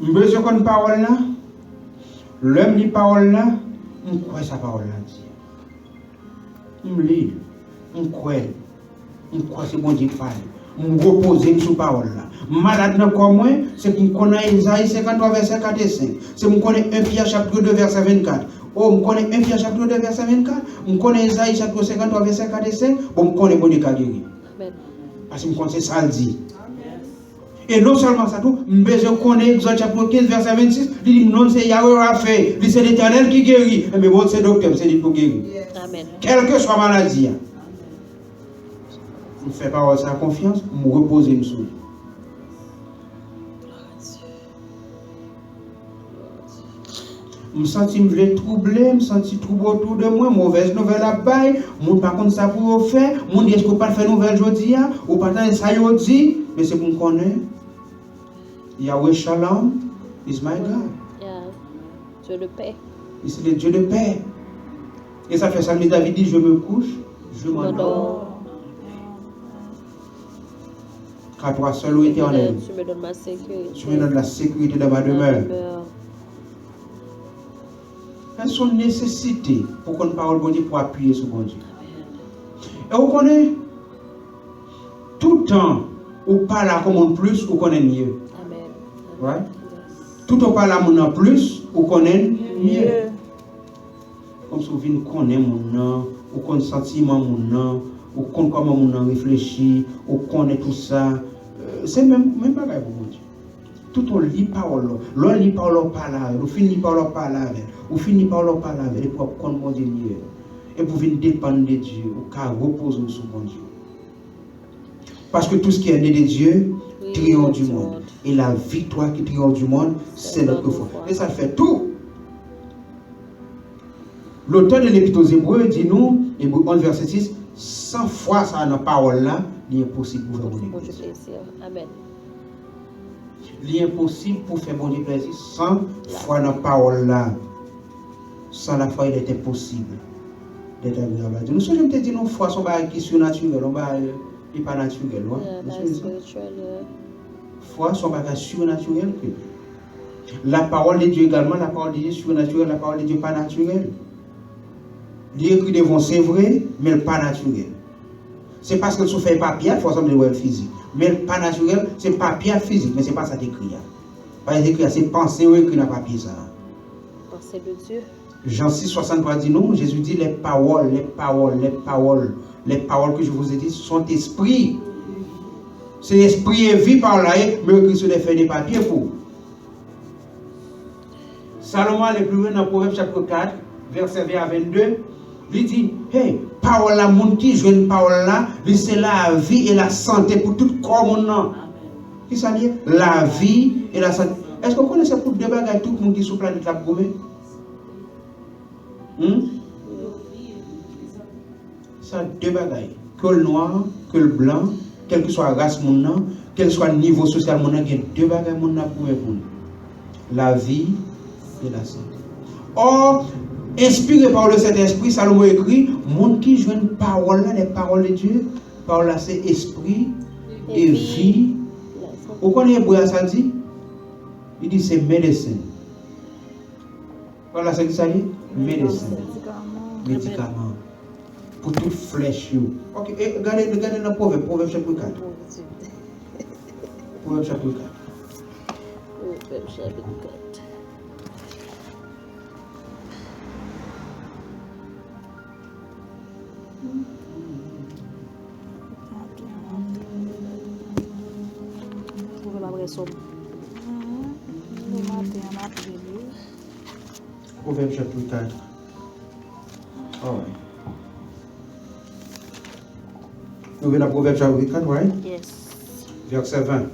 M bezwen konn pawòl la. Lè m li pawòl la, m kwè sa pawòl la di. M li l, m kwè l. M kwè se Bondye k pale. M repoze m sou pawòl la. M malad nan kò mwen, se pou m konn nan Ezayi senkanntwa vèsè kat e senk. Se pou m konnen en Pyè chapit de vèsè vennkat. O, m konnen en Pyè chapit de vèsè vennkat. M konnen Ezayi chapit senkanntwa vèsè kat e senk. Bon, m konnen Bondye ka geri. Paske m konn se sa l di. E non sèlman sa tou, m bezwen konnen Egzòd chapit kenz vèsè vennsis, li di m non se Yahweh Rapha, li se Letènèl ki geri. Enben bon, se doktè m, se li pou geri. Kèlkeswa maladi a. M fè pawòl sa konfyans, m repoze m sou li. M santi m vle twouble, m santi twoub otou de mwen, movèz nouvèl ap bay, moun pa konn sa pou yo fè, moun di èske w pa t fè nouvèl jodi a, ou pa tande sa yo di, men se pou m konnen, Yahweh Shalom is my God. Yeah. Dieu de paix. Et c'est le Dieu de paix. E sa fè Salmis David di, je me couche, je m'endors. Car toi seul, ô Éternel, Tu me donnes ma sécurité. Tu me donnes la sécurité dans ma demeure. Sa se yon nesesite pou konn pawòl Bondye, pou apiye sou Bondye. E ou konnen, toutan ou pa la kòman l plis, ou konnen l mye. Amen. Right? Toutan ou pa la moun nan plis, ou konnen l mye. Kòmsi ou vin konnen moun nan, ou konn santiman moun nan, ou konn kòman moun nan reflechi, ou konnen tout sa. Euh, se menm, menm bagay pou Bondye. Toutan w li pawòl la, lè w li pawòl la, w pale avè l, ou fin li pawòl la, w pale avè l, ou fin li pawòl la, w pale avè l, epi w ap konn Bondye mye. Epi w vin depann de Dye, ou ka repoze w sou Bondye. Parce que tout ce qui est né de Dieu triomphe du monde. Et la victoire qui triomphe du monde, c'est notre foi. E sa fè tou. L'auteur de l'Épître aux Hébreux di nou, Ebre onz, vèsè sis, san fwa sa a nan pawòl la, li enposib pou fè Bondye plezi. Amen. Li enposib pou fè Bondye plezi san fwa nan pawòl la. Sans la foi, il est impossible d'être agréable à Dieu. Nou sonje m te di nou, fwa se yon bagay ki sirnatirèl, yon bagay ki pa natirèl, wi. Yeah, bagay spiritual, yeah. Fwa se yon bagay sirnatirèl ke. La parole de Dieu également, la parole de Dieu surnaturelle, la parole de Dieu pa natirèl. Li ekri devan w, se vre, men l pa natirèl. Se paske l sou fèy papye a, fò w sanble wè l fizik. Men l pa natirèl, se papye a fizik, men se pa sa k ekri a. Bagay k ekri a, se panse yo ekri nan papye sa a. Pensée de Dieu. Jan sis, swasanntwa di nou, Jezi di, les paroles, les paroles, les paroles, les paroles que je vous ai dites sont esprit. Se espri e vi pawòl la ye, men yo ekri sou de fèy de papye pou. Salomon ale pli lwen nan Pwovèb chapit kat, vèsè ven a vennde, li di, hey, pawòl la, moun ki jwenn pawòl la, li se lavi e lasante pou tout kò moun nan. Kisa li ye? Lavi e lasante. Èske w konnen se pou de bagay tout moun ki sou planèt la ap goumen? Hmm? Sa de bagay. Ke l nwa, ke l blan, kèlkeswa ras moun nan, kèlkeswa nivo sosyal moun nan, gen de bagay moun nan ap goumen pou li. Lavi e lasante. Or, inspiré par le Saint-Esprit, Salomon écrit, moun ki jwenn pawòl la, les paroles de Dieu, pawòl la se espri, e vi. Ou konnen ebre a sa l di? Li di se medicine. Pawòl la se ki sa li? Medicine. Medikaman. Pou tout flèch yo. Ok, e, gade, gade nan Pwovèb, Pwovèb chapit kat. Pwovèb chapit kat. Pwovèb chapit kat. Pwovèb apre Sòm. Demen maten an, m ap li li. Pwovèb chapit kat. Alright. Nou vin nan Pwovèb chapit kat, right? Yes. Vèsè ven.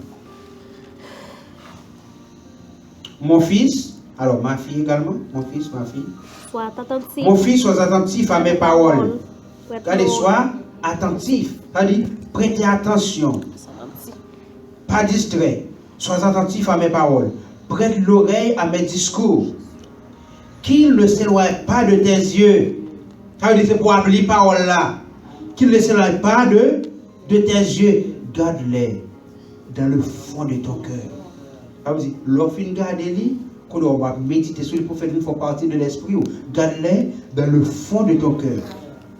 Mon fils, alors ma fille également, mon fils, ma fille. Sois attentif. Mon fils, sois attentif à mes paroles. Gade, sois attentif, sa vle di prete atansyon. Pa distrè. Sois attentif à mes paroles. Prête l'oreille à mes discours. Qu'il ne s'éloigne pas de tes yeux. Sa vle di se pou w ap li pawòl la. Qu'il ne s'éloigne pas de, de tes yeux. Garde-les dans le fond de ton cœur. Sa vle di, lè w fin gade li, kounye a w ap medite sou li pou fè li fè pati de lespri w. Garde-les dans le fond de ton cœur.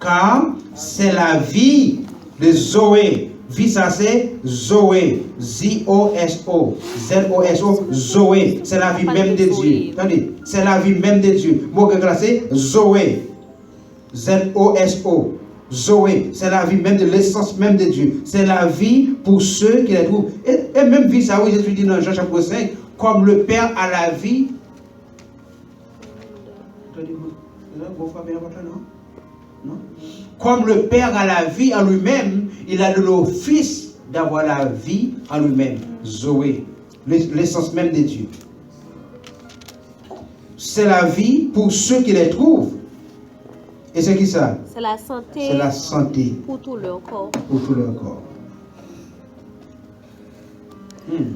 Car c'est la vie de Zoé. Vi sa se Zoé. Z O S O. Z O S O. Zoé. C'est la vie même de Dieu. Tande. C'est la vie même de Dieu. Mo grèk la se Zoé. Z O S O. Zoé, c'est la vie même de l'essence même de Dieu. C'est la vie pour ceux qui la trouvent. E, e menm vi sa, wi, Jezi di nan Jan chapit senk, comme le Père a la vie. Tande, bon, bon, frape nan pòt la, non? Non? Comme le Père a la vie en lui-même, il a donné au Fils d'avoir la vie en lui-même. Zoé, l'es-, l'essence même de Dieu. C'est la vie pour ceux qui les trouvent. Et c'est qui ça? C'est la santé C'est la santé pour tout leur corps. Pour tout leur corps. Hmm.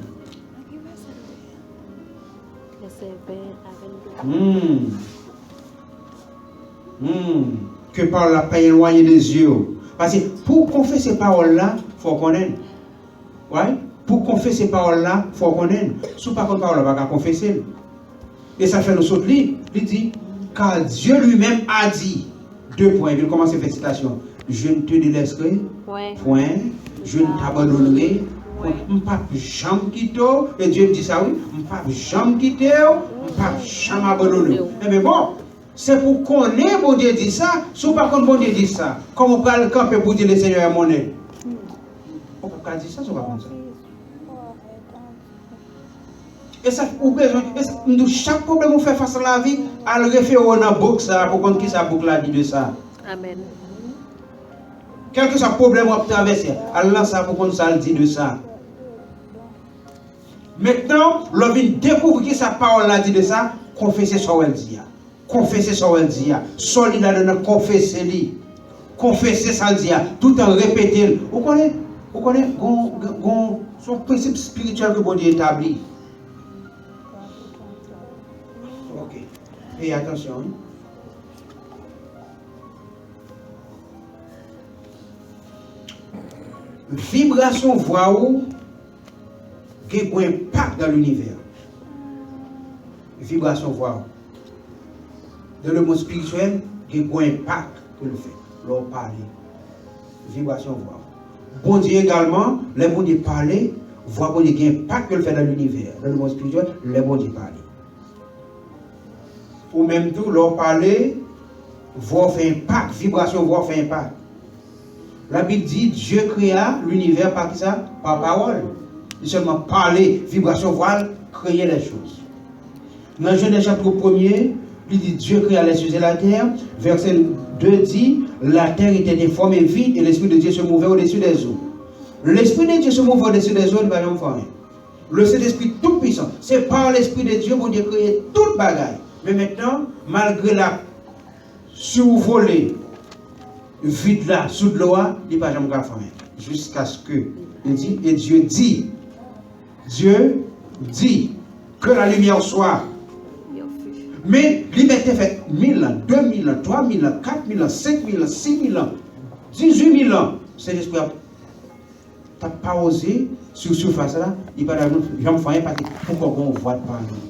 Verset vingt à vingt-deux. Hmm. Hmm. Ke pawòl la pa elwanye de zye w. Paske pou w konfese pawòl la, fò w konnen l. Right? Pou w konfese pawòl la, fò w konnen l. Si w pa konn pawòl la, w pa ka konfese l. E sa fè nou sot li, li di, car Dieu lui-même a dit, deux points, epi l kòmanse fè sitasyon. Je ne te délaisserai Point. Point, je ne t'abandonnerai point. M p ap janm kite w. E Dye di sa, wi. M p ap janm kite w. M p ap janm abandone w. Enben bon, se pou konnen Bondye di sa. Si w pa konn Bondye di sa, kòman w pral kanpe pou w di, Le Seigneur est mon aide? Ou p ap ka di sa si w pa konn sa. E sa ou bezwen, e sa, m di w, chak pwoblèm ou fè fas nan lavi, al refere w nan bouk sa a pou konn kisa bouk la di de sa. Amen. Kèlkeswa pwoblèm w ap travèse, al nan sa pou konn sa l di de sa. Mentnan, lè w vin dekouvri kisa pawòl la di de sa, konfese sa w wè l di a. Konfese sa w wè l di a. Sa w li ladan nan, konfese li. Konfese sa l di a. Toutan repete l. Ou konnen, ou konnen, gon, gon, se yon prensip espirityèl ke Bondye etabli. Ok. Peye atansyon, wi. Vibrasyon vwa ou gen gwo enpak dans l'univers. Vibrasyon vwa ou. Dans le monde spirituel, gen gwo enpak ke l fè. Lè w pale, vibrasyon vwa ou. Bondye egalman, lè Bondye pale, vwa Bondye gen enpak ke l fè dans l'univers, dans le monde spirituel, lè Bondye pale. Ou menm tou, lè w pale, vwa w fè enpak, vibrasyon vwa w fè enpak. Labib di, Dieu créa l'univers par kisa? Par parole. Li sèlman pale, vibrasyon vwa l kreye les choses. Nan Genèse chapitre premier, li di, Dieu créa les cieux et la terre. Verset deux di, la terre était informe et vide, et l'Esprit de Dieu se mouvait au-dessus des eaux. L'Esprit de Dieu se mouvait au-dessus des eaux, li pa janm fè anyen. Le Saint-Esprit Tout-Puissant, se pa Lespri de Dye Bondye kreye tout bagay. Men mentnan, malgre l ap sivole vid la sou dlo a, li pa janm ka fè anyen. Jiskaske, li di, et Dieu dit, Dieu dit, que la lumière soit. Men, li mèt te fè mil an, de mil an, twa mil an, kat mil an, senk mil an, sis mil an, dizuit mil an, Sentespri a t ap pawòze sou sifas la, li pa t ap janm fè anyen paske poko gen yon vwa t pale.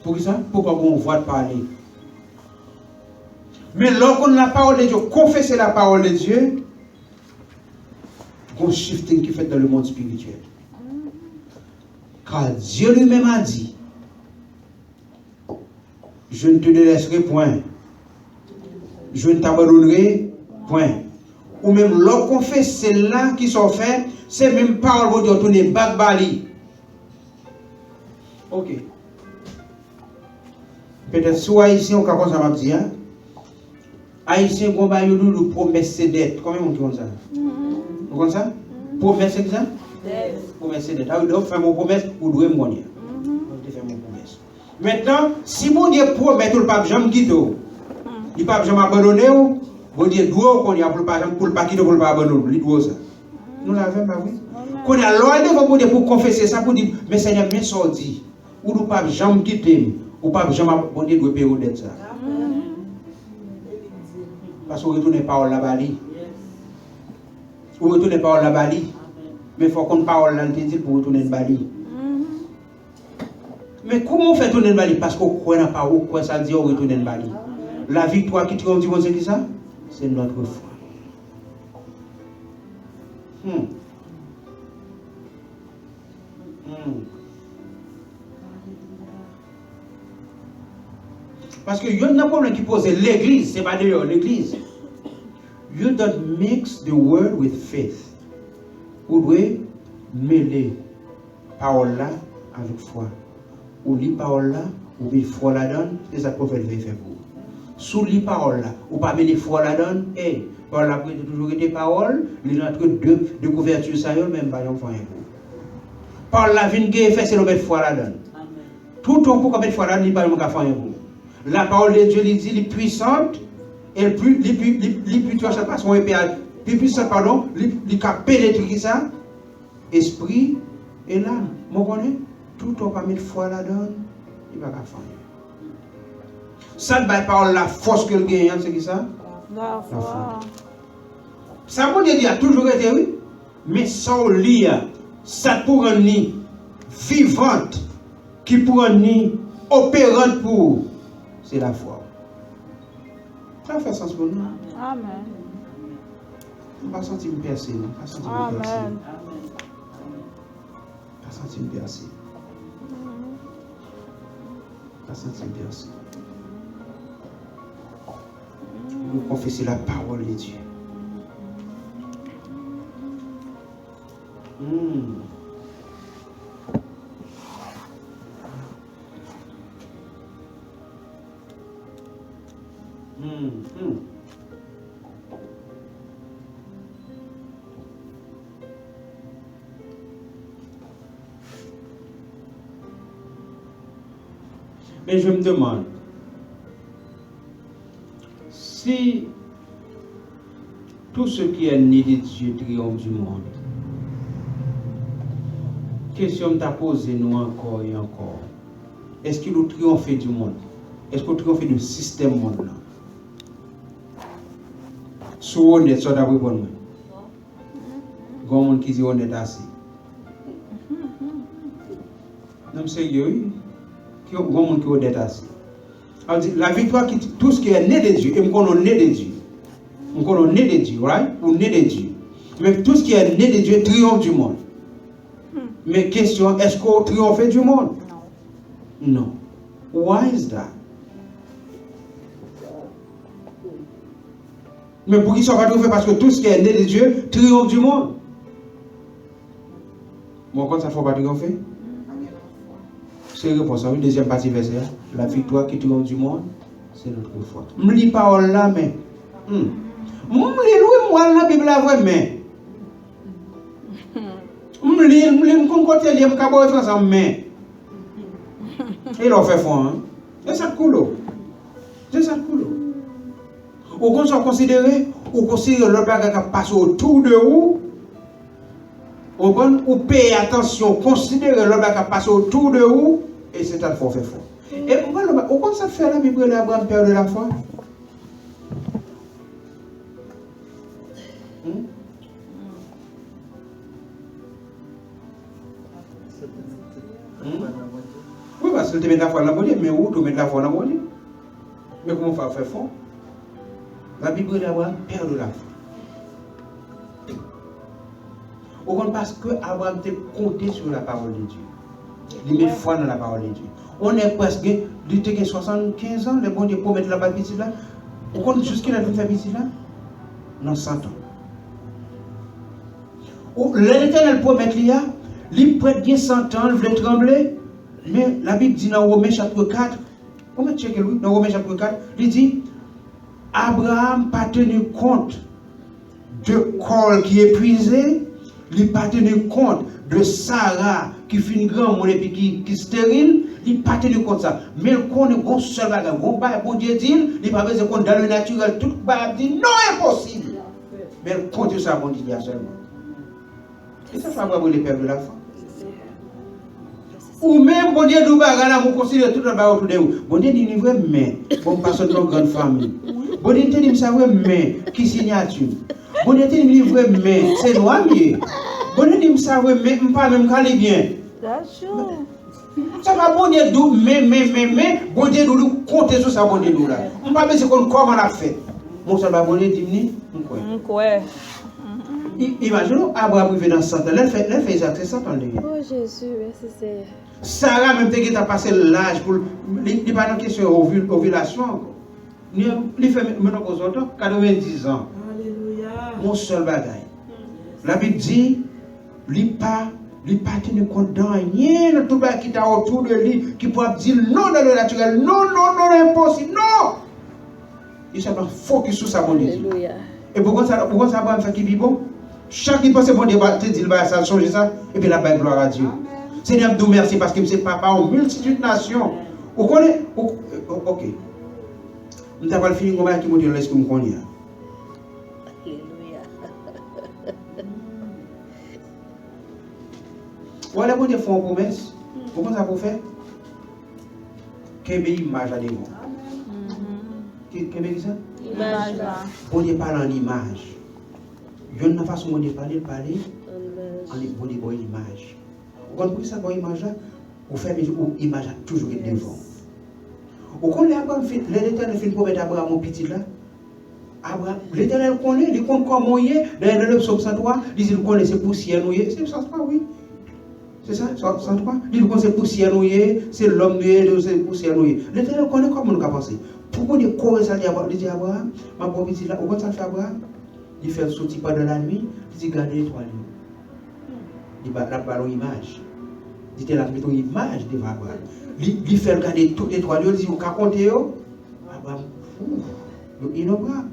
Poukisa? Poko gen yon vwa t pale. Men lè w konn la parole de Dieu, konfese la parole de Dieu, gon shifting ki fèt dans le monde spirituel. Car Dieu lui-même a dit, Je ne te délaisserai point. Je ne t'abandonnerai point. Ou menm lè w konfese l la, kisa w fè? Se menm pawòl Bondye w tounen bak ba li. Ok. Petèt si w Ayisyen, ou ka konn sa m ap di a. Ayisyen gon bagay yo di w, pwomès se dèt. Konbyen moun ki konn sa? Ou konn sa? Pwomès se kisa? Pwomès se dèt. Sa vle di w fè m yon pwomès, ou dwe m kounye a. Ou te fè m yon pwomès. Mentnan, si Bondye pwomèt ou l p ap janm kite w, li p ap janm abandone w, Bondye dwe w kounye a pou l pa janm, pou l pa kite w, pou l pa abandone w. Li dwe w sa. Nou la avè m, pa vre? Kounye a, lè w al devan Bondye pou w konfese sa, pou w di, men Senyè, men sa w di. Ou di w p ap janm kite m, ou p ap janm ap, Bondye dwe peye w dèt sa. Paske w retounen pawòl la ba li. Ou retounen pawòl la ba li. Men fò w konn pawòl la l te di l pou w retounen l ba li. Men kouman w fè tounen l ba li? Paske w kwè nan pawòl, ou kwè sa l di a, w retounen l ba li. Laviktwa ki triyonf di Bondye se kisa? Se notre foi. Hmm. Hmm. Paske youn nan pwoblèm ki poze legliz, se pa deyò legliz. You don't mix the word with faith. Ou dwe mele pawòl la avèk fwa. Ou li pawòl la, ou met fwa ladan l, se sa pwofèt vle fè pou ou. Si w li pawòl la, ou pa mete fwa ladan l, ey, pawòl la ap rete, toujou rete pawòl, li rantre de, de kouvèti sa yo, men m pa janm fè anyen pou ou. Pawòl la vin gen efè, se lè w met fwa ladan l. Toutan ou poko met fwa ladan, li pa janm ka fè anyen pou ou. La parole de Dieu, li di, li pwisant, e li pli, li pli, li, li pli pwisant pase yon epe a, pli pwisant, padon, li, li ka penetre ki sa? Espri e lam. Mwen konnen, toutan ou pa met fwa ladan, li pa ka fè anyen. Sa k bay pawòl la fòs ke l genyen an, se ki sa? Lafwa. Lafwa. Sa Bondye di a toujou rete, wi. Men sa w li a, sa k pou rann li vivant, ki pou rann li operant pou ou, se lafwa w. Sa fè sans pou nou? Amèn. M pa santi m pèse, non. M pa santi m pèse. Amèn. M pa santi m pèse. M pa santi m pèse. Nou konfese la parole de Dieu. Hmm. Hmm, hmm. Mais je me demande si tout ce qui est né de Dieu triomphe du monde. Kesyon m ta poze nou ankò e ankò. Èske nou triyonfe di mond? Èske w triyonfe de sistèm mond lan? Si w onèt, sa w t ap reponn mwen? Gon moun ki di onèt ase. Non, m serye, wi. Ki, gon moun ki onèt ase. Sa vle di, la victoire qui, tout ce qui est né de Dieu, e m konnen w né de Dieu. M konnen w né de Dieu, right? Ou né de Dieu. Men tout ce qui est né de Dieu triomphe du monde. Men kesyon, èske w triyonfe du monde? Non. Why is that? Men poukisa w pa triyonfe? Paske tout ce qui est né de Dieu triomphe du monde. Bon, konn sa fè w pa triyonfe? Se repons la, wi, dezyèm pati vèsè a. La victoire qui triomphe du monde, c'est notre foi. M li pawòl la, men. Hmm. M li l, wi, m wè l nan Bib la vre, men. M li l, m li l, m konn kote l ye, m ka ba w referans lan, men. E lè w fè fon an? E sa k koule w? E sa k koule w? Ou konn sa w konsidere? Ou konsidere lòt bagay k ap pase otou de ou. Ou konprann? Ou peye atansyon, konsidere lòt bagay k ap pase otou de ou, e se sa k fè w fè fon. E ou konn, ou konn sa k fè Labib rele Abraram pè de lafwa? Hmm? Hmm? Wi, paske l te met lafwa l nan Bondye, men ou tou met lafwa w nan Bondye. Men kòman w fè fè fon? Labib rele Abraram pè de lafwa. Ou konn, paske Abraram te konte sur la parole de Dieu. Li met fwa nan la parole de Dieu. On nèg prèske gen, li te gen swasannkenz an, lè Bondye pwomèt l ap bay pitit la. Ou konn jiskilè l vin fè pitit la? Nan san tan. Ou, lè Letènèl pwomèt li a, li prèt gen san tan, l vle tranble. Men Labib di nan Women chapit kat, ou mèt tcheke l wi, nan Women chapit kat, li di, Abraram pa teni kont de kò l ki epuize, li pa teni kont de Sara ki fin granmoun epi ki, ki steril, li pa teni kont sa. Men l konnen gon sèl bagay, gon bagay Bondye di l, li pa bezwen konn dans le naturel, tout bagay ap di non, enposib. Men l konte sa Bondye di a sèlman. E sa fè Abraram rele pè de lafwa. Ou menm, Bondye di w bagay la, ou konsidere tout lòt bagay otou de ou. Bondye di m li vre, men, bon, m pa sot nan yon grann fanmi. Bondye te di m sa vre, men, ki siyati m? Bondye te di m li vre, men, se nwa m ye. Bondye di m sa vre, men, m pa menm kalibyen. Sa pa Bondye di w, men, men, men, men, Bondye di w, li konte sou sa Bondye di w la. M pa bezwen konn kòman l ap fèt. Bon, sa pa Bondye di m li, m kwè. M kwè. I-, imajine w, Abraram rive nan san tan. Lè l fè, lè l fè Izaak, se san tan l te gen. Oh, Jezi, mèsi, Senyè. Sara menm te gentan pase laj pou l, li, li pa nan kesyon ovil-, ovilasyon ankò. Li, li fè menopòz lontan, katrevenndizan. Alelouya. Yon sèl bagay. Labib di, li pa, li pa teni kont de anyen nan tout bagay ki ta otou de li, ki pou ap di l non dans le naturel. Non, non, non, non, enposib, non! Li sèlman fokis sou sa Bondye di. Alelouya. E pou konn sa, pou konn sa Abraram fè ki pi bon. Chak li panse Bondye ba, te di l bagay sa, l sonje sa, epi l ap bay glwa a Dye. Amèn. Senyè, m di w mèsi paske m se papa yon miltitid nasyon. Ou konnen, ou, o- ok. M ta pral fini yon bagay ki monte nan lespri m kounye a. Alelouya. Ou wè lè Bondye fè yon pwomès, ou konn sa pou w fè? Kenbe imaj la devan. Ke- Kenbe ki sa? Imaj la. Bondye pale an imaj. Youn nan fason Bondye pale, l pale an, Bondye ba w imaj. Ou konn poukisa l ba w imaj la? Ou fè mezi ou imaj la toujou ret devan w. Ou konn lè Abraram fin, lè Letènèl fin pwomèt Abraram yon pitit la, Abraram, Letènèl konnen, li konn kòman w ye. Dayè, nan le Psaume san twa, li di l konnen se pousyè nou ye. Se san twa, wi. Se sa, san twa. Li di l konnen se pousyè nou ye, se lòm nou ye, se pousyè nou ye. Letènèl konnen kòman nou ka panse. Pou Bondye kore sa, li di Abraram, li di Abraram, m ap ba w pitit la. Ou konn sa l fè Abraram? Li fè l soti pandan lannuit, li di, gade etwal yo. Li ba, l ap ba l yon imaj. Li te la mete yon imaj devan Abraram. Li, li fè l gade tout etwal yo, li di, ou ka konte yo? Abraram, ouf, yo inonbrab.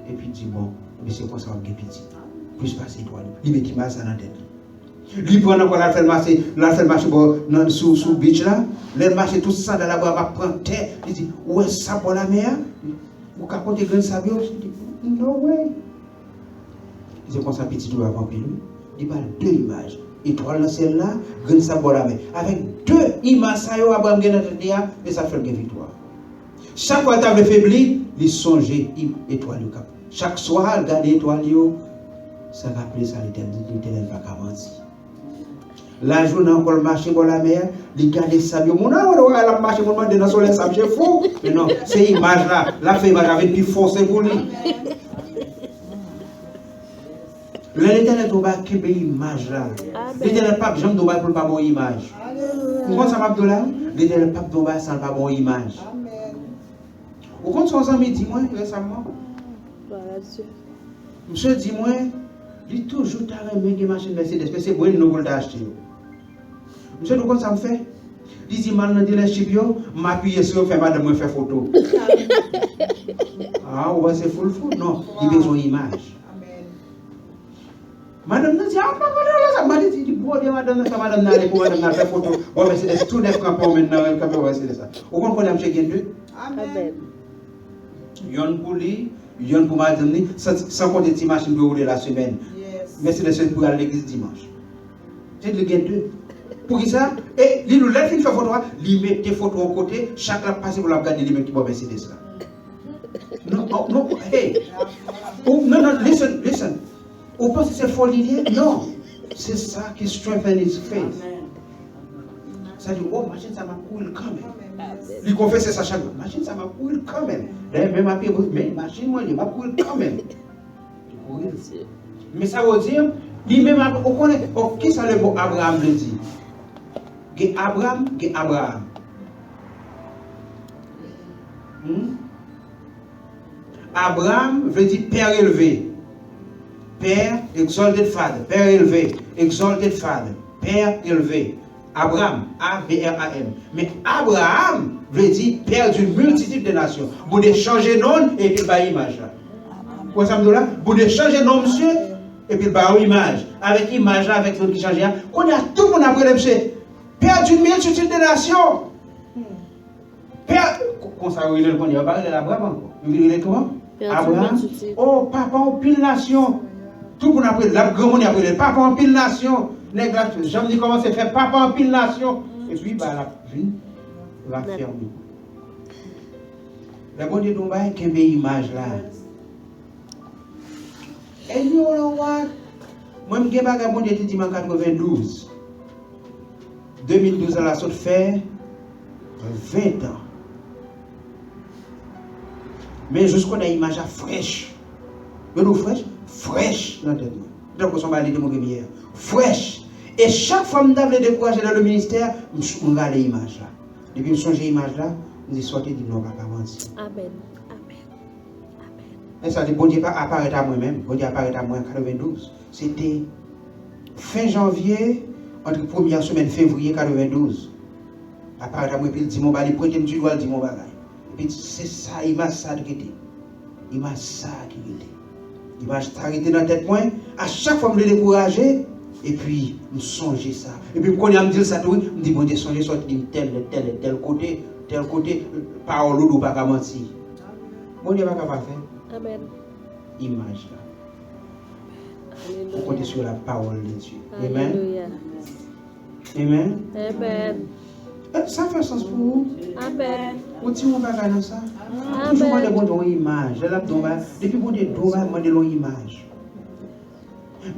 Epi di, bon, ebyen se konsa w ap gen pitit. Plis pase etwal yo. Li met imaj sa nan tèt li. Li pran l ankò, l al fè l mache, l al fè l mache bò nan, sou, sou beach la. Lè l mache, tout sandal Abraram ap pran tè. Li di, ou wè sab bò lamè a? Ou ka konte grenn sab yo? Li di, no way. Se konsa pitit ou ap anpil, wi. Li ba l de imaj. Etwal nan syèl la, grenn sab bò lamè. Avèk de imaj sa yo Abraram gen nan tèt li a, e sa fè l gen viktwa. Chak fwa l ta vle febli, li sonje im- etwal yo k ap. Chak swa, l gade etwal yo, sa raple sa Letènèl, Letènèl pa ka manti. Lajounen ankò l mache bò lamè a, li gade sab yo. Moun an wè l ap mache, moun mande nan solèy sa, misye fou. Men non, se imaj la. L ap fè imaj la vin pi fonse pou li. Lè Letènèl di w bagay, kenbe imaj la. Letènèl p ap janm di w bagay pou l pa ba w imaj. Ou konn sa m ap di w la? Letènèl p ap di w bagay san l pa ba w imaj. Ou konn sa yon zanmi di mwen resaman? Misye di mwen, li toujou ta renmen gen machin Mercedes, men se Brand New pou l ta achte yo. Misye di, ou konn sa m fè? Li di, m al nan dealership yo, m apiye sou yo, fè madanm mwen fè foto. Ah, ou panse fool fool? Non, li bezwen imaj. Madanm nan di, ah, papa, non, non, sa, m di, di, bon, de madanm nan, fè madanm nan ale pou madanm nan fè foto. Bon, Mercedes tou nèf kanpe w menm nan, kanpe w Mercedes sa. Ou konn kounye a misye gen de? Amen. Yonn pou li, yonn pou madanm li, san, san konte ti machin pou yo woule lasemèn. Mercedes pou al legliz dimanch. Se li gen de. Poukisa? E li, lè l fin fè foto a, li mete foto yon kote, chak l ap pase pou l ap gade li menm ki bò Mercedes la. Non, oh, non, hey. Ou, non, non, listen, listen. Ou panse se foli li ye? Non. Se sa ki strengthen his faith. Sa di, oh, machin sa m ap kouri l kanmenm. Li konfese sa chak jou. Machin sa m ap kouri l kanmenm. Dayè, menm apiye, men machin mwen li, m ap kouri l kanmenm. Li kouri l. Men sa vle di, li menm ap, ou konnen, oh, kisa le mo Abraham vle di? Gen Abram, gen Abraham. Hmm? Abraham vle di pè elve. Pè, exalted father. Pè elve, exalted father. Pè elve. Abram, A B R A M. Men Abraham vle di pè d'une multitude de nations. Bondye chanje non l epi l bay imaj la. Ou wè sa m di w la? Bondye chanje non misye epi l bay yon imaj. Avèk imaj la, avèk non ki chanje a, kounye a tout moun ap rele misye pè d'une multitude de nations. Pè, konsa yo rele l kounye a, yo pa rele l Abraham ankò. Yo vin rele l kòman? Abraham. Oh, papa anpil nasyon. Tout moun ap rele l, l ap granmoun, y ap rele l papa anpil nasyon. Nèg la, jan m di kòmanse fè papa anpil nasyon. Epi, ba, l ap vin rafèmi. Lè Bondye di w yon bagay, kenbe imaj la. And you know what? Mwen, m gen bagay Bondye te di m an katrevendouz. De mil douz la, la sot fè ven tan. Men jis kounye a imaj la frèch. Yo di w frèch? Frèch nan tèt mwen. Tankou se yon bagay li te montre m yè. Frèch. E chak fwa m ta vle dekouraje nan le ministè, m, m rale imaj la. Depi m sonje imaj la, m di sa w te di m nan pa ka manti. Amen. Amen. Amen. Men sa di Bondye pa aparèt a mwen menm. Bondye aparèt a mwen an katrevendouz. Se te fen janvye, antre premyè semèn fevriye katrevendouz. Aparèt a mwen, epi l di m yon bagay, li pwente m di dwa, l di m yon bagay. Epi se sa, imaj sa ki rete. Imaj sa ki rete. Imaj sa rete nan tèt mwen. A chak fwa m vle dekouraje, Epi, m sonje sa. Epi, m konnen m di l sa tou, wi. M di, Bondye, sonje sa w te di m tèl lè, tèl lè, tèl kote, tèl kote, pawòl ou di w pa ka manti. Bondye pa ka pa fè. Amèn. Imaj la. Alelouya. Ou konte sou la pawòl de Dye. Amèn. Alelouya. Amèn. Amèn. E, sa fè sans pou ou? Amèn. Ou tire yon bagay nan sa? Amèn. Toujou mande Bondye yon imaj. Lè l ap di w yon bagay, depi Bondye di w yon bagay, mande l yon imaj.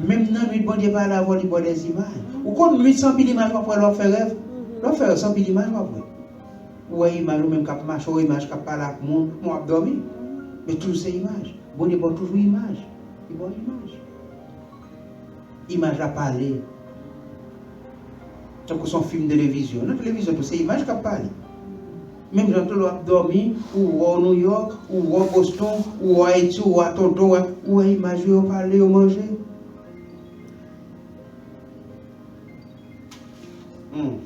Menm nan nwit, Bondye pale avè w, li ba w dèzimaj. Ou konn nwit se anpil imaj w ap wè lè w ap fè rèv? Lè w ap fè rèv, se anpil imaj w ap wè. Ou wè imaj ou menm k ap mache, ou wè imaj k ap pale ak moun, men w ap dòmi. Men toujou se imaj. Bondye ba w toujou imaj. Li ba w imaj. Imaj la pale. Tankou se yon fim televizyon. Nan televizyon tou, se imaj k ap pale. Menm jan tou, lè w ap dòmi, ou wè w Nouyòk, ou wè w Boston, ou wè w Ayiti, ou wè tonton, ou wè, ou wè imaj yo, yo pale, yo manje. Hmm.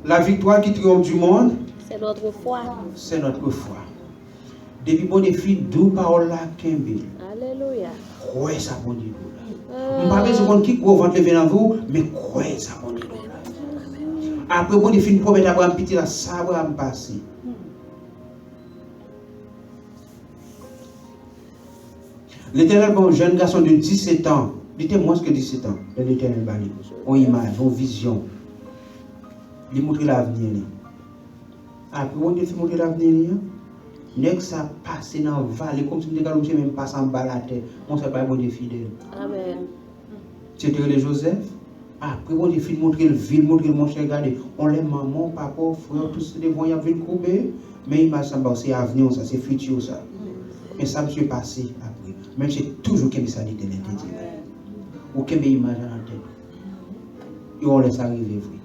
La victoire qui triomphe du monde, c'est notre foi. C'est notre foi. Depi Bondye fin di w pawòl la, kenbe l. Alelouya. Kwè sa Bondye di w la. M pa bezwen konn ki gwo vant leve nan vi w, men kwè sa Bondye di w la. Apre Bondye fin pwomèt Abraram pitit la, sa Abraram pase. Letènèl ba yon jèn gason de disèt an, li te mwens ke disèt an, lè Letènèl ba li yon imaj, yon vizyon. Li montre l avni li. Apre Bondye fin montre l avni li an, nèg sa pase nan vale kòmsi m te gade yon chemen, m pase anba latè. Yon sèl bagay, Bondye fidèl. Amèn. Ti te rele Jozèf. Apre Bondye fin montre l vi l, montre l, monchè, gade, on lè manman w, papa w, frè w, tout se devan y ap vin koube. Men imaj sa m ba w, se avni w sa, se fiti w sa. Men sa misye pase apre. Men misye toujou kenbe sa Letènèl te di l. Ou kenbe imaj la nan tèt ou. E on lè sa rive vre.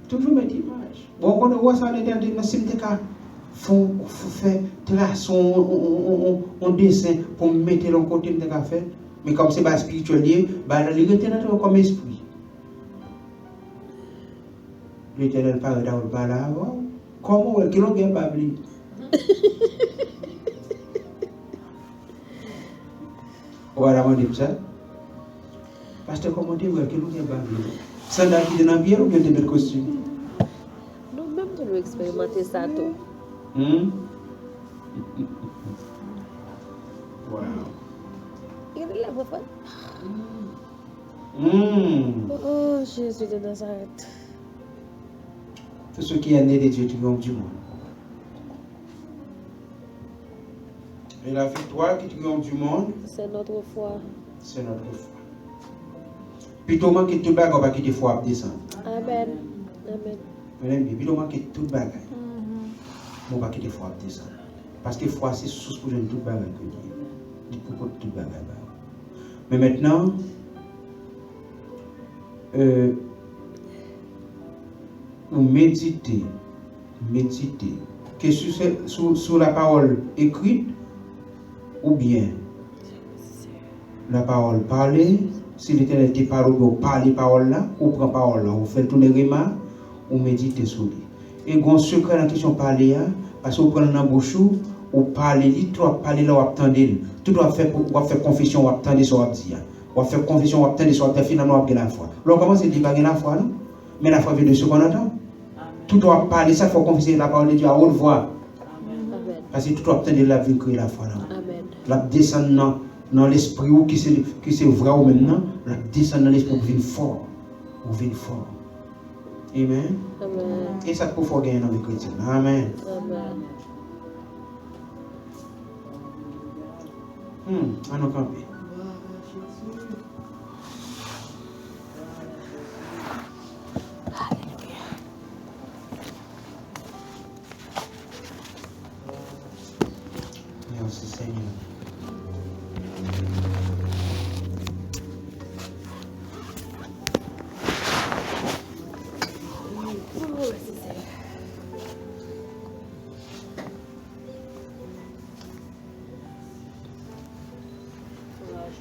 Toujou met imaj. Bon, ou konnen, ou wè sa Letènèl di, men si m te ka fè yon, fè, trase yon, yon, yon, yon, yon desen pou m mete l yon kote, m te ka fè l. Men kòm se bagay espirityèl li ye, bagay la, li rete nan tèt ou kòm espri. Letènèl parèt avè w, pale avè w. Kòman w wè l? Ki longè bab li? Ou pa ta mande m sa? Pastè, kòman w te wè l? Ki longè bab li? Sandal ki te nan pye l oubyen l te met kostim? Nou menm tou nou eksperimante sa tou. Hmm? Wow. Gade la, papa. Hmm. Oh, Jésus de Nazareth. Tout ce qui est né de Dieu triomphe du monde. Et la victoire qui triomphe du monde, c'est notre foi. C'est notre foi. Pito w manke tout bagay, ou pa kite fwa ap desann. Amèn. Amèn. Mwen menm, pito w manke tout bagay, men ou pa kite fwa ap desann. Paske fwa se sous pou jwenn tout bagay ke li ye. Li pou pot tout bagay ba ou. Men mentnan, euh, ou medite, medite. Ke sou, sou, sou la parole écrite, oubyen la parole parlée, si Letènèl te pale oubyen ou pale pawòl la, ou pran pawòl la, ou fè l tounen rema, ou medite sou li. E gen yon sekrè nan kesyon pale a, paske ou pran l nan bouch ou, ou pale li, tout w ap pale la, w ap tande l. Tout w ap fè, w ap fè konfesyon, w ap tande sa w ap di a. W ap fè konfesyon, w ap tande sa w ap di a, finalman w ap gen lafwa. Lè w kòmanse di pa gen lafwa, non? Men lafwa vyen de ce qu'on entend. Tout w ap pale, sa fè w konfese la parole de Dieu à haute voix. Amèn. Paske tout w ap tande l, l ap vin kreye lafwa nan ou. Amèn. L ap desann nan, nan lespri ou ki se, ki se vrè ou menm nan, l ap desann nan lespri ou vin fò. Ou vin fò. Amen. Amèn. E sa k pou fè w genyen nan vi kretyen nan. Amen. Amèn. Hmm, ann nou kanpe. Alelouya. Merci, Seigneur.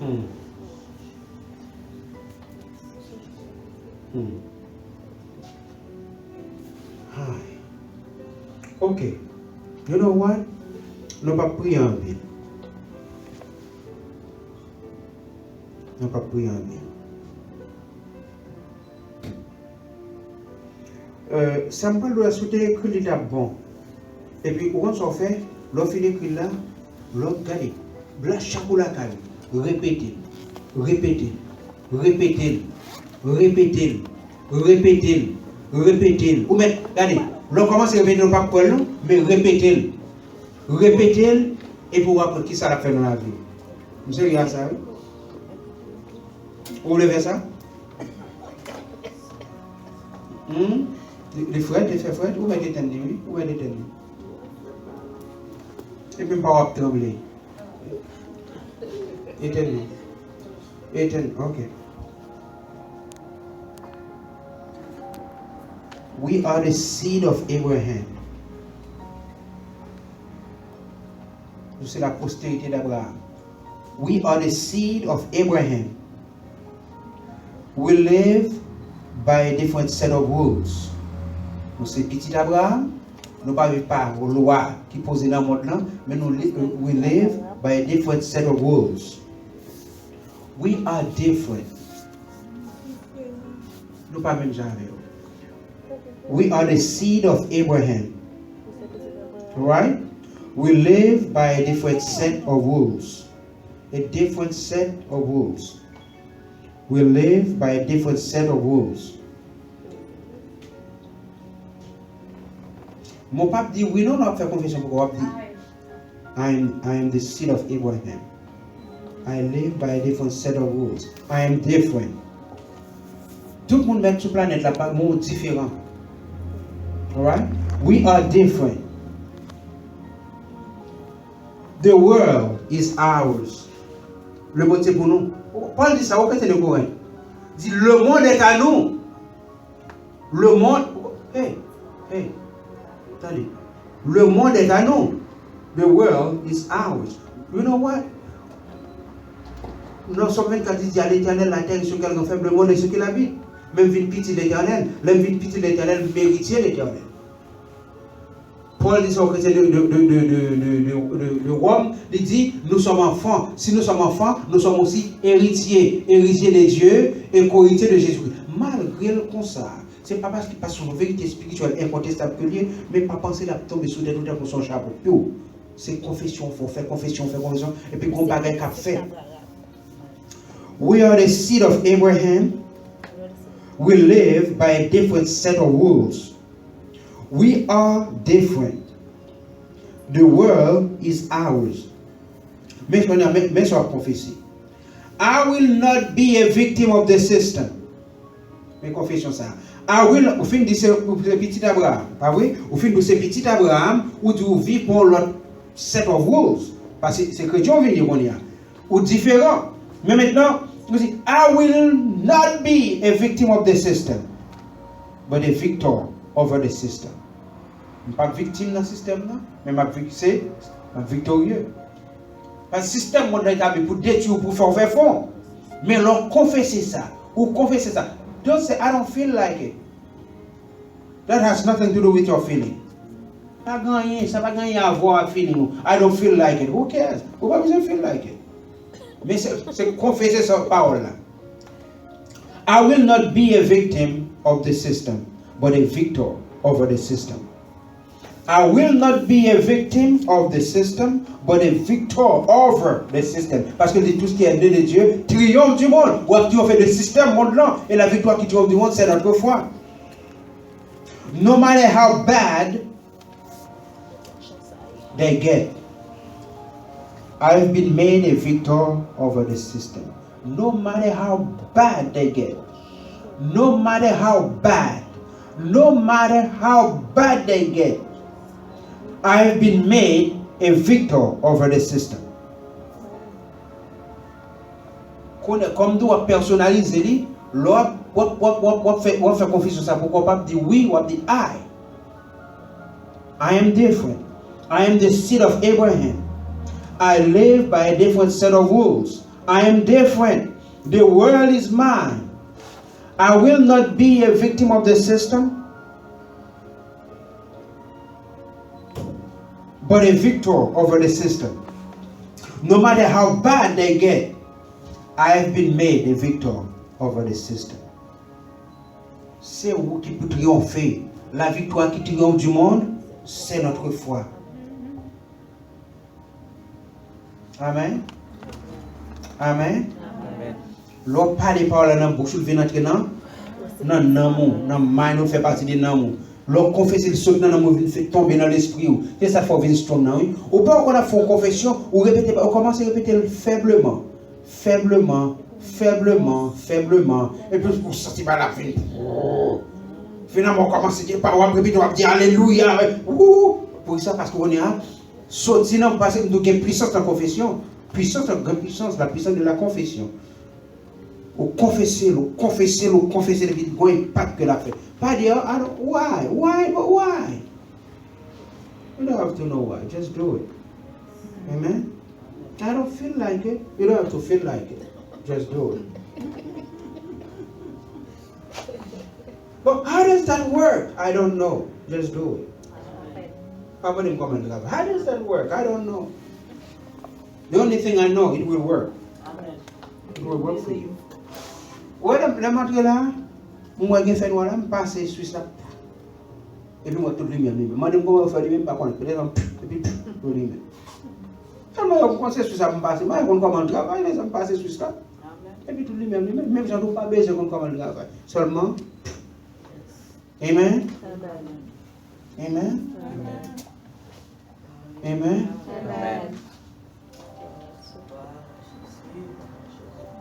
Hmm. Hmm. Ay. Ok. You know what? Nou p ap priye anpil. Mwen p ap priye anyen. Sa m pral di w la, si w te ekri l, li t ap bon. Epi, ou konn sa w fè? Lè w fin ekri l la, lè w gade, blas chapo lakay ou, repete l, repete l, repete l, repete l, repete l, repete l. Ou mèt, gade, lè w kòmanse repete l, ou p ap kwè l non, men repete l. Repete l, epi w ap wè kisa l ap fè nan lavi w. M serye a sa, wi. Ou vle fè sa? Hmm? Li, li frèt, li fè frèt, ou mèt etenn li, wi. Ou mèt etenn li. Epi m pa w ap tranble. Etenn li. Etenn, ok. We are the seed of Abraham. Nou se la postérité d'Abraham. We are the seed of Abraham. We live by a different set of rules. Nou se pitit Abraham, nou pa viv pa lwa ki poze nan mond lan, men nou li-, we live by a different set of rules. We are different. Nou pa menm jan avè yo. We are the seed of Abraham. Right? We live by a different set of rules. A different set of rules. We live by a different set of rules. Mwen p ap di wi non, lè w ap fè konfesyon pou w ap di, I am, I am the seed of Abraham. I live by a different set of rules. I am different. Tout moun mèt sou planèt la, pa, men w diferan. Alright? We are different. The world is ours. Lemonn se pou nou. Pòl di sa, ou kretyen de Korent. Di, le monde est à nous. Le monde, hey, hey, tande. Le monde est à nous. The world is ours. You know what? Nan Sòm vennkat, li di, à l'Éternel la terre et ce qu'elle renferme, le monde et ce qu'il habite. Men m vin pitit Letènèl. Lè m vin pitit Letènèl, m eritye Letènèl. Pòl di sa aux chrétiens de, de, de Rome, li di, nous sommes enfants. Si nous sommes enfants, nous sommes aussi héritiers, héritiers de Dieu et co-héritiers de Jésus-Christ. Malgre l konsa, se pa paske, paske se yon verite espirityèl enkontestab ke l ye, men pa panse l ap tonbe sou tèt ou tankou se yon chapo. Yo, se konfesyon w fè, w fè konfesyon, w fè konfesyon, epi gon bagay k ap fèt. We are the seed of Abraham. We live by a different set of rules. We are different. The world is ours. Men, men, men, men sa w ap konfese. I will not be a victim of the system. Men konfesyon sa. I will, ou fin di se, ou se pitit Abraham, pa vre? Ou fin di w se pitit Abraham, ou di w viv pou yon lòt set of rules. Paske se kretyen w vin ye kounye a. Ou diferan. Men mentnan, ou di, I will not be a victim of the system, but a victor over the system. M p ap viktim nan sistèm nan, men m ap vik-, se, m ap viktorye. Paske sistèm mond lan etabli pou detwi w, pou fè w fè fon. Men lè w konfese sa, ou konfese sa. Don't say, I don't feel like it. That has nothing to do with your feeling. Pa gen anyen, sa pa gen anyen a vwa ak feeling ou. I don't feel like it. Who cares? Ou pa bezwen feel like it. Men se, se konfese sa pawòl la. I will not be a victim of the system, but a victor over the system. I will not be a victim of the system, but a victor over the system. Parce que tout ce qui est né de Dieu triomphe du monde. W ap triyonfe de sistèm mond lan, et la victoire qui triomphe du monde, c'est notre foi. No matter how bad they get, I've been made a victor over the system. No matter how bad they get, no matter how bad, no matter how bad they get, I've been made a victor over the system. Konnen, kòm di w ap pèsonalize li, lè w ap, w ap, w ap, w ap, w ap fè, w ap fè konfesyon sa pou kò w, w ap di wi, w ap di I. I am different. I am the seed of Abraham. I live by a different set of rules. I am different. The world is mine. I will not be a victim of the system, but a victor over the system. No matter how bad they get, I have been made a victor over the system. Se ou ki pou triyonfe. La victoire qui triomphe du monde, c'est notre foi. Amen. Amen. Lè w pale pawòl la nan bouch ou, l vin antre nan nan nanm ou, nan mind ou, l fè pati de nanm ou. Lè w konfese, l sot nan nanm ou, vin fè tonbe nan lespri w. Se sa k fè w vin strong nan, wi. Ou pa wè w konn ap fè yon konfesyon, ou repete, ou kòmanse repete l fèbleman, fèbleman, fèbleman, fèbleman. Epi ou santi bagay la vin. Finalman, w kòmanse di, w ap repete, w ap di alelouya. Wou! Poukisa? Paske kounye a, soti nan, paske nou gen pwisans nan konfesyon. Pwisans nan, gen pwisans, la puissance de la confession. Ou konfese l, ou konfese l, ou konfese l, epi gon enpak ke l ap fè. Pa di, "Ah, I don't, why, why, but why?" You don't have to know why, just do it. Amen. I don't feel like it. You don't have to feel like it. Just do it. But how does that work? I don't know. Just do it. Pa mande m kòman l travay. How does that work? I don't know. The only thing I know, it will work. It will work for you. Wè, lè, lè m antre la, m wè gen fènwa la, m pase swis la. Epi m wè tout limyè limen. Mande m kòman yo fè limen, m pa konnen. Petèt, epi, tout limen. Tèlman yo kòmanse swis la pou m pase. Mwen konn kòman l travay, men sa m pase swis la. Epi tout limyè limen. Menm jan nou pa bezwen konn kòman l travay. Sèlman, amen. Amen. Amen.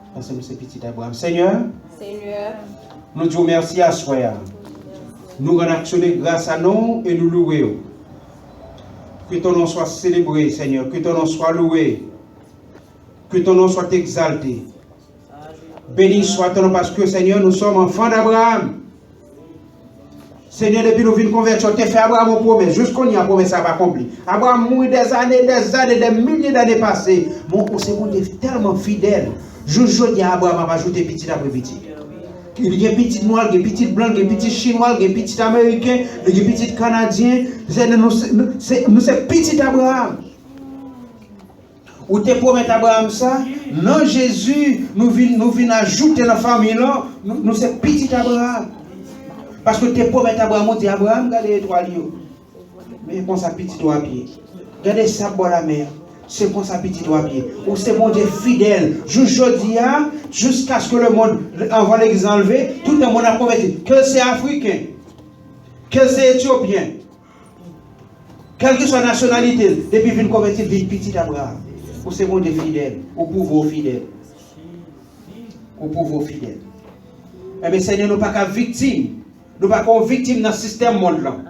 Paske nou se pitit Abraham. Senyè, Senyè, nou di w mèsi aswè a. Nou rann aksyon de gras a non w e nou louwe w. Que ton nom soit célébré, Seigneur. Que ton nom soit loué. Que ton nom soit exalté. Béni soit ton nom, parce que, Seigneur, nous sommes enfants d'Abraham. Senyè, depi nou vin konvèti, w te fè Abraham yon pwomès. Jis kounye a, pwomès la pa akonpli. Abraham mouri dèzane, dèzane, dè milye dane pase. Men ou se Bondye tèlman fidèl. Jis jodi a, Abraham ap ajoute pitit apre pitit. Li gen pitit nwa, li gen pitit blan, li gen pitit chinwa, li gen pitit ameriken, li gen pitit kanadyen. Se, nou se, nou se, nou se pitit Abraham. Ou te pwomèt Abraham sa, nan Jezi, nou vin, nou vin ajoute nan fanmi lan, nou, nou se pitit Abraham. Paske ou te pwomèt Abraham, ou di, "Abraham, gade etwal yo. Men konsa pitit ou ap ye. Gade sab bò lamè a. Se konsa pitit ou ap ye." Ou se Bondye fidèl. Jis jodi a, jiskaske lemonn, anvan legliz la anlve, tout lemonn ap konvèti. Ke l se Afriken, ke l se Etyopyen, kèlkeswa nasyonalite l, depi l vin konvèti, l vin pitit Abraham. Ou se Bondye fidèl, ou pwouve w fidèl. Ou pwouve w fidèl. Enben, Senyè, nou pa ka viktim. Nou pa ka yon viktim nan sistèm mond lan.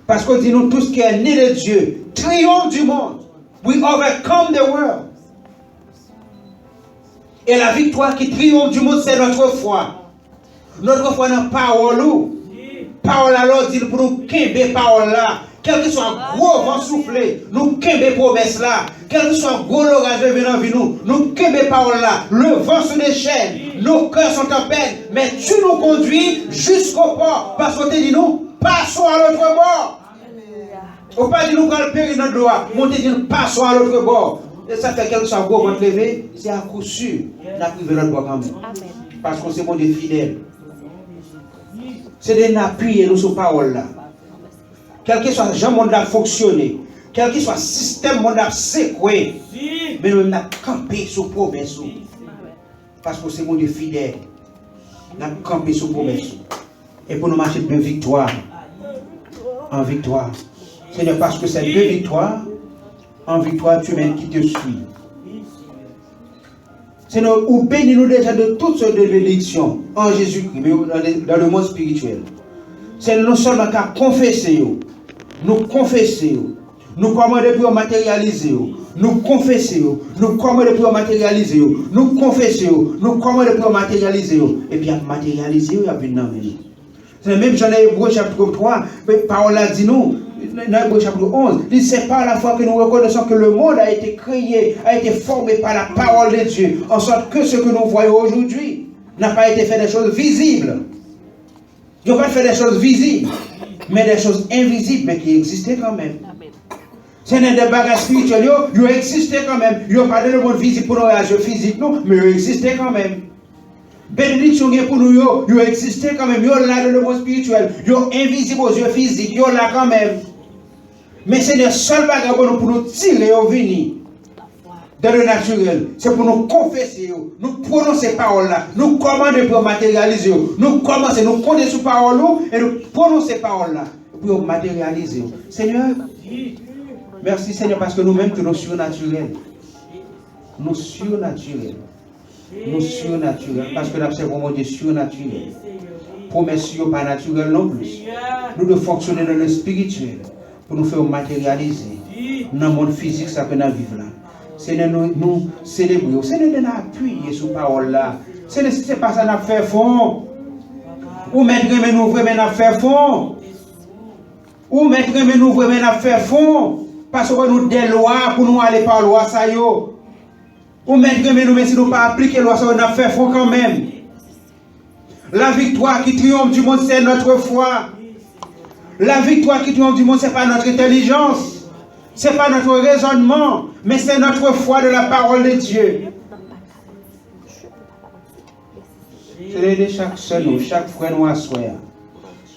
Paske w di nou, tout ce qui est né de Dieu triomphe du monde. We overcome the world. Et la victoire qui triomphe du monde, c'est notre foi. Notre foi nan pawòl ou. Pawòl la, lè w di l pou nou kenbe pawòl la. Kèlkeswa gwo van soufle, nou kenbe pwomès la. Kèlkeswa gwo loraj leve nan vi nou, nou kenbe pawòl la. Le vent se déchaîne, nos cœurs sont en peine, mais tu nous conduis jusqu'au port. Paske w te di nou, passons à l'autre bord. Ou pa di nou pral peri nan dlo a, men w te di nou passons à l'autre bord. E sa fè kèlkeswa gwo van k leve, se a kou si n ap rive lòt bò kanmenm. Paske w se Bondye fidèl. Se de n apiye nou sou pawòl la. Kèlkeswa jan mond la fonksyone, kèlkeswa sistèm mond la ap sekwe, men nou menm n ap kanpe sou pwomès ou. Paske w se Bondye fidèl. N ap kanpe sou pwomès ou. E pou nou mache de viktwa an viktwa. Senyè, paske se de viktwa an viktwa tu mènes qui te suit. Senyè, ou beni nou deja de toutes sortes de bénédictions en Jésus-Christ, mais dans le, dans le monde spirituel. Senyè, nou sèlman ka konfese yo. Nou konfese yo. Nou kòmande pou yo materyalize yo. Nou konfese yo. Nou kòmande pou yo materyalize yo. Nou konfese yo. Nou kòmande pou yo materyalize yo. Epi y ap materyalize yo, y ap vin nan men nou. Se menm jan nan Ebre chapit twa, pawòl la di nou, nan Ebre chapit onz, li di, c'est par la foi que nous reconnaissons que le monde a été créé, a été formé par la parole de Dieu, en sorte que ce que nous voyons aujourd'hui n'a pas été fait des choses visibles. Yo pa fè des choses visibles, mais des choses invisibles, mais qui existaient quand même. Se nan de bagay espirityèl yo, yo egziste kanmenm. Yo pa nan lemonn fizik pou nou wè ak je fizik nou, men yo egziste kanmenm. Benediksyon gen pou nou yo, yo egziste kanmenm. Yo la nan lemonn espirityèl. Yo envizib o zye fizik, yo la kanmenm. Men Senyè, sèl bagay pou nou, pou nou tire yo vini dans le naturel, se pou nou konfese yo, nou pwononse pawòl la, nou kòmande pou yo materyalize yo. Nou kòmanse, nou konte sou pawòl ou e nou pwononse pawòl la pou yo materyalize yo. Senyè, mèsi Senyè, paske nou menm tou nou sirnatirèl. Nou sirnatirèl. Nou sirnatirèl, paske n ap sèvi yon Bondye sirnatirèl. Pwomès yo pa natirèl non plis. Nou dwe fonksyone nan lespirityèl pou nou fè yo materyalize nan mond fizik sa ke n ap viv la. Senyè, nou, nou selebre w. Senyè, ede n apiye sou pawòl la. Senyè, si se pa sa, n ap fè fon. Ou mèt renmen nou vre, men n ap fè fon. Ou mèt renmen nou vre, men n ap fè fon. Paske w ban nou de lwa pou nou ale pa lwa sa yo. Ou mèt renmen nou, men si nou pa aplike lwa sa yo, n ap fè fon kanmenm. La victoire qui triomphe du monde, c'est notre foi. La victoire qui triomphe du monde, c'est pas notre intelligence, c'est pas notre raisonnement, mais c'est notre foi de la parole de Dieu. Senyè, ede chak sè nou, chak frè nou aswè a.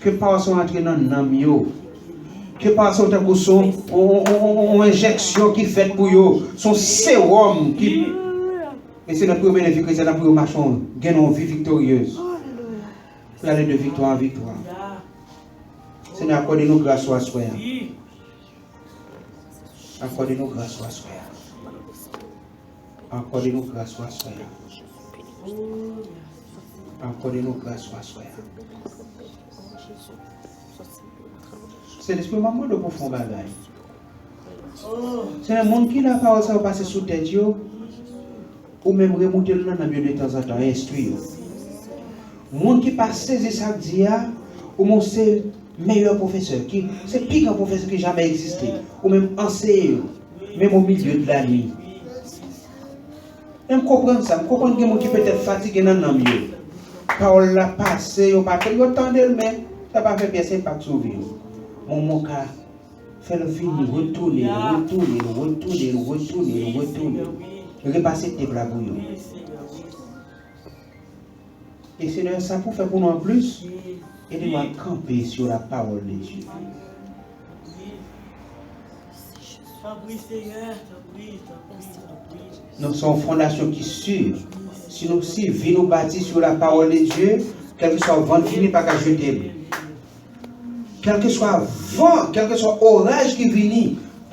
Ke pawòl sa yo antre nan nanm yo. Ke pawòl sa yo tankou se yon, yon, yon, yon enjèksyon ki fèt pou yo. Se yon sewòm ki. E se nan pou yo mennen vi kretyèn nan, pou yo mache, gen yon vi viktoryez. Pou y ale de viktwa an viktwa. Senyè, akòde nou gras ou aswè a. Akòde nou gras ou aswè a. Akòde nou gras ou aswè a. Akòde nou gras ou aswè a. Sentespri, m ap mande w pou w fè yon bagay. Senyè, moun ki la pawòl sa yo pase sou tèt yo, ou menm remoute l nan nanm yo detanzantan, enstwi yo. Moun ki pa sezi sa k di a, ou menm se meyè pwofesè, ki, se pi gran pwofesè ki jamè egziste. Ou menm anseye yo, menm o milye de la nwi. E m konprann sa, m konprann gen moun ki petèt fatige nan nanm yo. Pawòl la pase, yo pa, yo tande l, men sa pa fè pyès enpak sou vi yo. Men w ka fè l vini, retounen, retounen, retounen, retounen, retounen. Repase tep la pou yo. E Senyè, sa pou fè pou nou anplis, ede nou a kanpe sur la parole de Dieu. Nou se yon fondasyon ki si. Si nou, si vi nou bati sur la parole de Dieu, kèlkeswa van ki vini pa ka jete l. Kèlkeswa van, kèlkeswa oraj ki vini,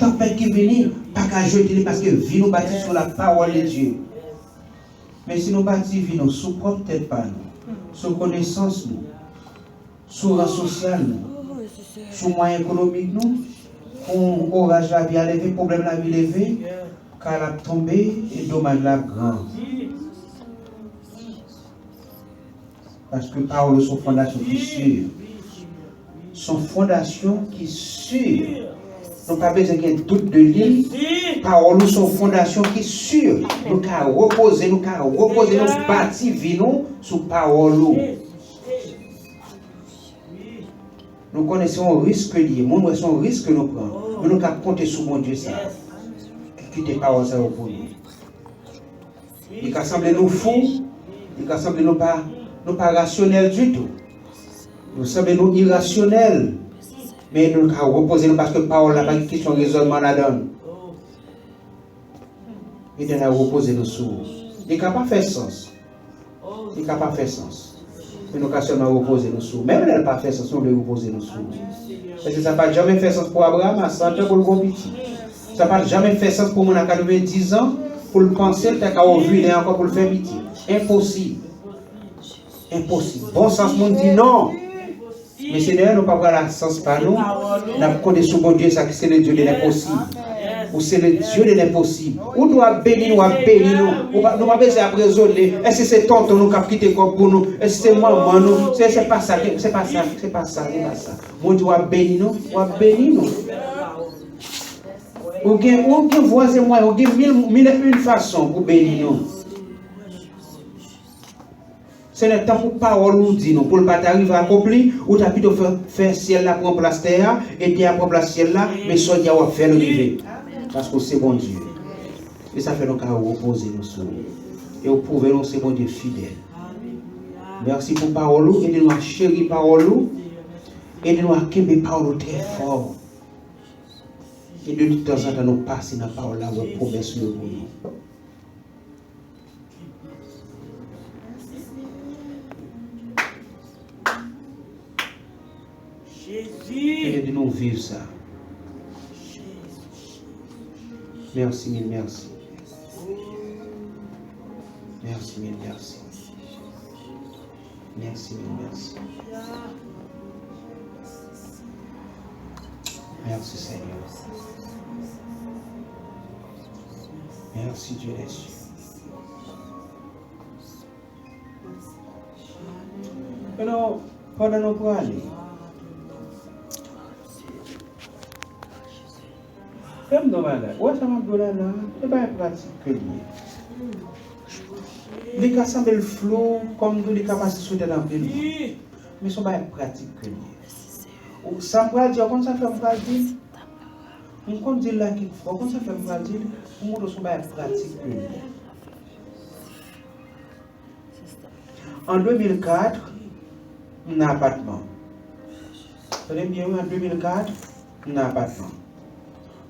tanpèt ki vini, pa ka jete li, paske vi nou bati sur la parole de Dieu. Men si nou bati vi nou sou pwòp tèt pa nou, sou konesans nou, sou ran sosyal nou, sou mwayen ekonomik nou, pou oraj lavi a leve, pwoblèm lavi leve, kay la ap tonbe e domaj la ap gran. Paske pawòl ou se yon fondasyon ki si. Se yon fondasyon ki si. Nou pa bezwen gen dout de li. Pawòl ou se yon fondasyon ki si. Nou ka repoze, nou ka repoze, nou bati vi nou sou pawòl ou. Nou konnen se yon risk li ye. Moun wè se yon risk nou pran. Men nou ka konte sou Bondye sa a. Ki kite pawòl sa yo pou nou. Li ka sanble nou fou, li ka sanble nou pa, nou pa rasyonèl ditou. Nou sanble nou irasyonèl. Men nou ka repoze nou paske pawòl la pa gen kesyon rezònman ladan l. Ede n a repoze nou sou ou. Li ka pa fè sans. Li ka pa fè sans. Men nou ka sèlman repoze nou sou ou. Menm lè l pa fè sans, nou vle repoze nou sou ou. Paske sa pa t janmen fè sans pou Abraram a san tan pou l gon pitit. Sa pa t janmen fè sans pou moun a katrevendiz an, pou l panse l ta ka ovile ankò pou l fè pitit. Enposib. Enposib. Bon sans moun di non. Men Senyè, nou pa pral a sans pa nou. N ap konte sou Bondye sa ki se le Dieu de l'impossible. Ou se le Dieu de l'impossible. Ou dwe ap beni nou, ap beni nou. Ou pa, nou pa bezwen ap rezone. Èske se tonton nou k ap kite kòb pou nou? Èske se manman nou? Se, se pa sa, se pa sa, se pa sa, se pa sa. Bondye w ap beni nou, w ap beni nou. Ou gen, ou gen vwa e mwayen, ou gen mil, mil e yon fason pou beni nou. Senyè, tankou pawòl ou di nou, pou l pa ta rive akonpli, ou ta pito fè, fè syèl la pran plas tè a, e tè a pran plas syèl la, men sa w di a w ap fè l rive. Paske w se Bondye. E sa fè nou ka repoze nou sou ou. E w pwouve nou se Bondye fidèl. Mèsi pou pawòl ou, ede nou a cheri pawòl ou, ede nou a kenbe pawòl ou trè fò. E de tanzantan nou pase nan pawòl la, wè pwomès ou yo pou nou. Jezi. Ede nou viv sa. Mèsi mil mèsi. Mèsi mil mèsi. Mèsi mil mèsi. Mèsi Senyè. Mèsi Dye dè syèl. Alò, pandan nou prale, fè m yon bagay. Ou wè sa m ap di w la la? Se bagay pratik ke l ye. Li ka sanble l flou, kòm tou li ka pase sou tèt anpil moun. Men se yon bagay pratik ke l ye. Ou, sa m pral di, ou konn sa fè m pral di l? M konn di l la ki fò, ou konn sa fè m pral di l? Pou montre w se yon bagay pratik ke l ye. An de mil kat, m nan apatman. Tande m byen wi, an de mil kat, m nan apatman.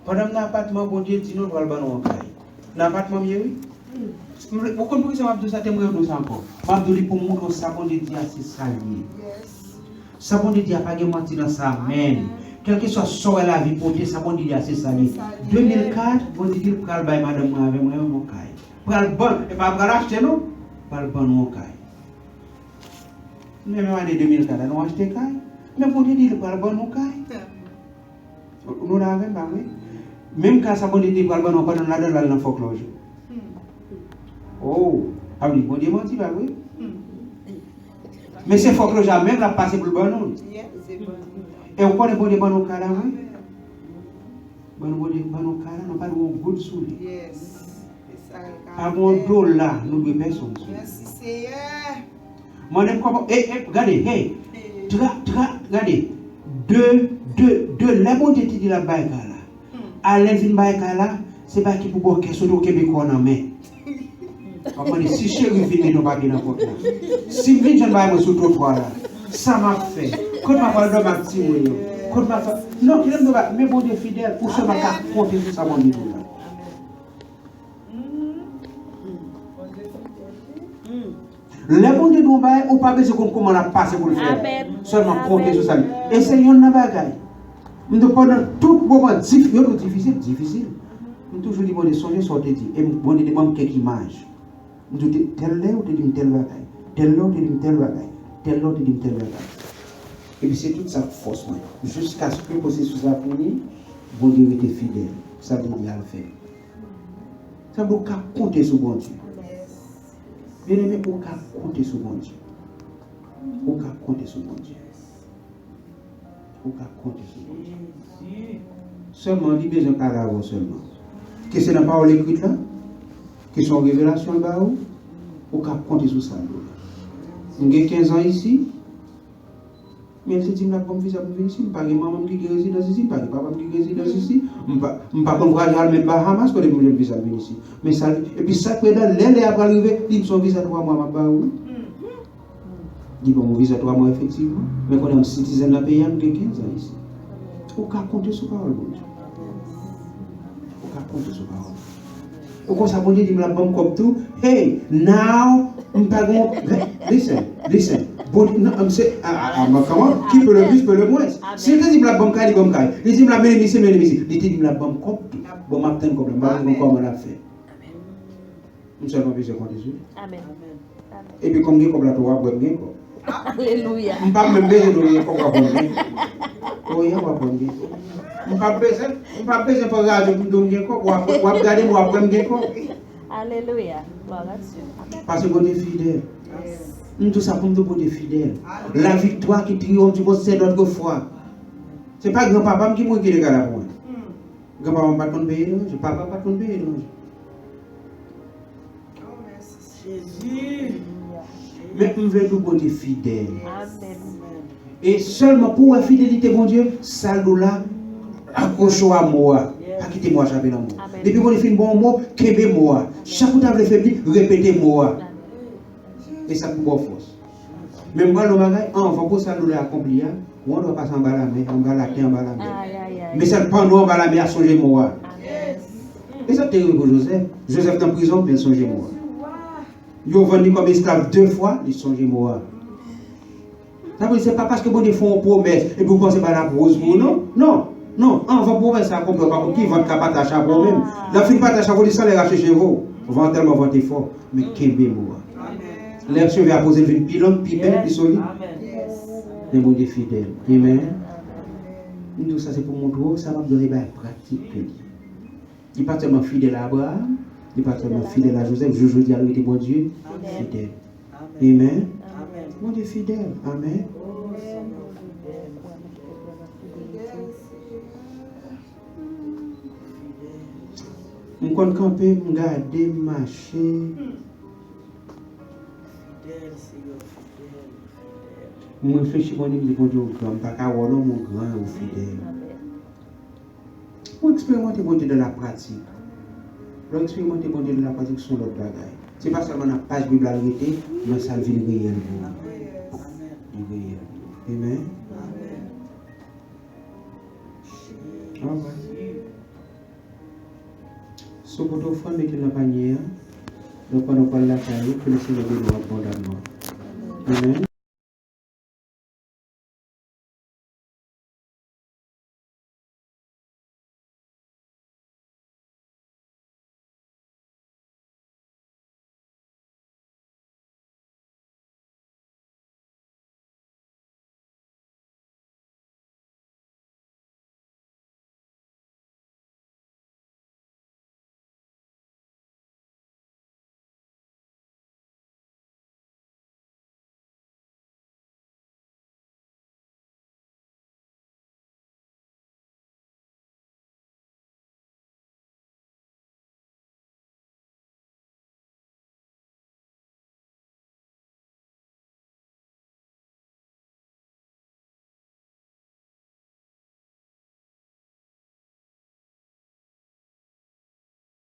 Pandan m nan apatman, Bondye di nou l pral ban nou yon kay. Nan apatman m ye wi. M vle, ou konn poukisa m ap di w sa, te m reyouve w sa ankò. M ap di w li pou montre w sa Bondye di a se sa l ye. Sa Bondye di a pa gen manti nan sa, amèn. Kèlkeswa sa w wè lavi pote, sa Bondye di a se sa l ye. De mil kat, Bondye di l pral bay madanm mwen avè mwen yon kay. Pral ban, e pa pral achte non. Pral ban nou yon kay. Men menm ane de mil kat la, nou achte kay. Men Bondye di li pral ban nou kay. Nou la avè m, pa vre? Menm kay sa Bondye di pral ban nou, pandan ladan l al nan fòklòj. Oh, a wi, Bondye manti, pa vre? Men se fòklòj la menm l ap pase pou l ban nou. E ou konnen Bondye ban nou kay la vre? Ban nou Bondye, ban nou kay la, nou pa dwe yon goud sou li. Pa gen yon dola nou dwe pèsonn sou li. Mande m kòman, e, e, gade, hey, tra, tra, gade, de, de, de lè Bondye te di l ap bay kay la, a lè l vin bay kay la, se bagay ki pou bò kè sote, ou kenbe kò w nan men. W ap mande si cheri vin mete yon papye nan pòt la. Si m vin jwenn bagay mwen sou twotwa la, sa m ap fè? Kot m ap al dòmi ak timoun yo? Kot m ap fè? Non, kite m di w bagay, men Bondye fidèl, ou sèlman ka konte sou sa Bondye di w la. Lè Bondye di w yon bagay, ou pa bezwen konn kòman l ap pase pou l fè l. Sèlman konte sou sa li. E se yonn nan bagay. M te pandan tout moman dif, yo tou difisil, difisil. M toujou di Bondye, sonje sa w te di. E Bondye te ban m kèk imaj. M di w te, tèl lè ou te di m tèl bagay. Tèl lè ou te di m tèl bagay. Tèl lè ou te di m tèl bagay. Epi se tout sa k fòs mwen. Jiskaske pwosesis la fini, Bondye rete fidèl. Sa Bondye al fè. Sa vle di ou ka konte sou Bondye. Byeneme, ou ka konte sou Bondye. Ou ka konte sou Bondye. Ou ka konte sou Bondye. Sèlman, li bezwen pale avè w sèlman. Ke se nan pawòl ekrit la, ke se yon revelasyon l ba ou, ou ka konte sou sa l di w la. M gen kenz an isi, men l te di m l ap ban m viza pou m vin isi. M pa gen manman m ki gen rezidans isi, m pa gen papa m ki gen rezidans isi. M pa, m pa konn vwayaje al menm Bahamas kote pou m jwenn viza vin isi. Men sa, epi sa k pi dròl, lè lè a pral rive, li di m se yon viza twa mwa m ap ba ou. Li ban m yon viza twa mwa efektivman. Men kounye a m sitizèn nan peyi a, m gen kenz an isi. Ou ka konte sou pawòl Bondye. Ou ka konte sou pawòl. Ou konsa Bondye di m l ap ban m kòb tou. Hey, now, m pa gen yon, listen, listen. Bondye, non, m se, a, a, a, mwen kòman? Qui peut le plus, peut le moins. Si l te di m l ap ban m kay, li ban m kay. Li di m l ap mennen m isi, mennen m isi. Li te di m l ap ban m kòb tou. Bon, m ap tann kòb la. M pa konn kòman l ap fè. M sèlman bezwen konte sou li. Amèn. Epi kòm gen kòb la tou, w ap wè m gen kòb. Alelouya. M p ap menm bezwen di w gen kòb, w ap wè m gen kòb. O ya, w ap wè m gen kòb. M p ap bezwen, m p ap bezwen pran radyo pou m di w m gen kòb, w ap, w ap gade m, w ap wè m gen kòb. Alelouya. Gloire à Dieu. Amèn. Paske Bondye fidèl. M di w sa pou m di w Bondye fidèl. La victoire qui triomphe du monde, c'est notre foi. Se pa granpapa m ki mouri ki te ka la pou mwen. Granpapa m pa t konn peye etranje, papa m pa t konn peye etranje. Jezi. Men m vle di w Bondye fidèl. E sèlman pou w wè fidelite Bondye, sa l di w la, akwoche w a mo a. Pa kite mo a chape nan men w. Depi Bondye fin ba w yon mo, kenbe mo a. Chak ou ta vle febli, repete mo a. E sa pou ba w fòs. Men m pral yon bagay, anvan pou sa l di w la akonpli a, ou andwa pase anba lamè, anba latè, anba lamè. Men sèl pandan w anba lamè a, sonje mo a. E sa te rive pou Jozèf. Jozèf nan prizon, men l sonje mo a. Yo vann li kòm esklav de fwa, li sonje mo a. Sa vle di, se pa paske Bondye fè yon pwomès epi w panse bagay la ap woz pou ou, non. Non, non, anvan pwomès sa akonpli, pa konn ki vant k ap atache apre w menm. Lè l fin pa atache apre w, li sanble rache cheve w. Van tèlman vante fò, men kenbe mo a. Lè cheve a poze, l vin pi long, pi bèl, pi solid. Men Bondye fidèl. Amen. M di w sa se pou montre w, sa m ap di w se bagay pratik ke li ye. Li pa t sèlman fidèl a Abraram, li pa t sèlman fidèl a Jozèf, jou jodi a l rete Bondye fidèl. Amen. Bondye fidèl. Amen. M konn kanpe, m gade, m mache. M reflechi, Bondye, m di, Bondye, ou gran, m pa ka wè w non, men ou gran, ou fidèl. Ou eksperimante Bondye dans la pratique. Lè w eksperimante Bondye dans la pratique, se yon lòt bagay. Se pa sèlman nan paj Bib la l rete, men sa l vin reyèl pou ou. Li reyèl pou ou. Amen. Alright. So, pote ofrann, mete l nan panye a. Donk, pandan w pral lakay ou, ke le Senyè beni w abondamman. Amen.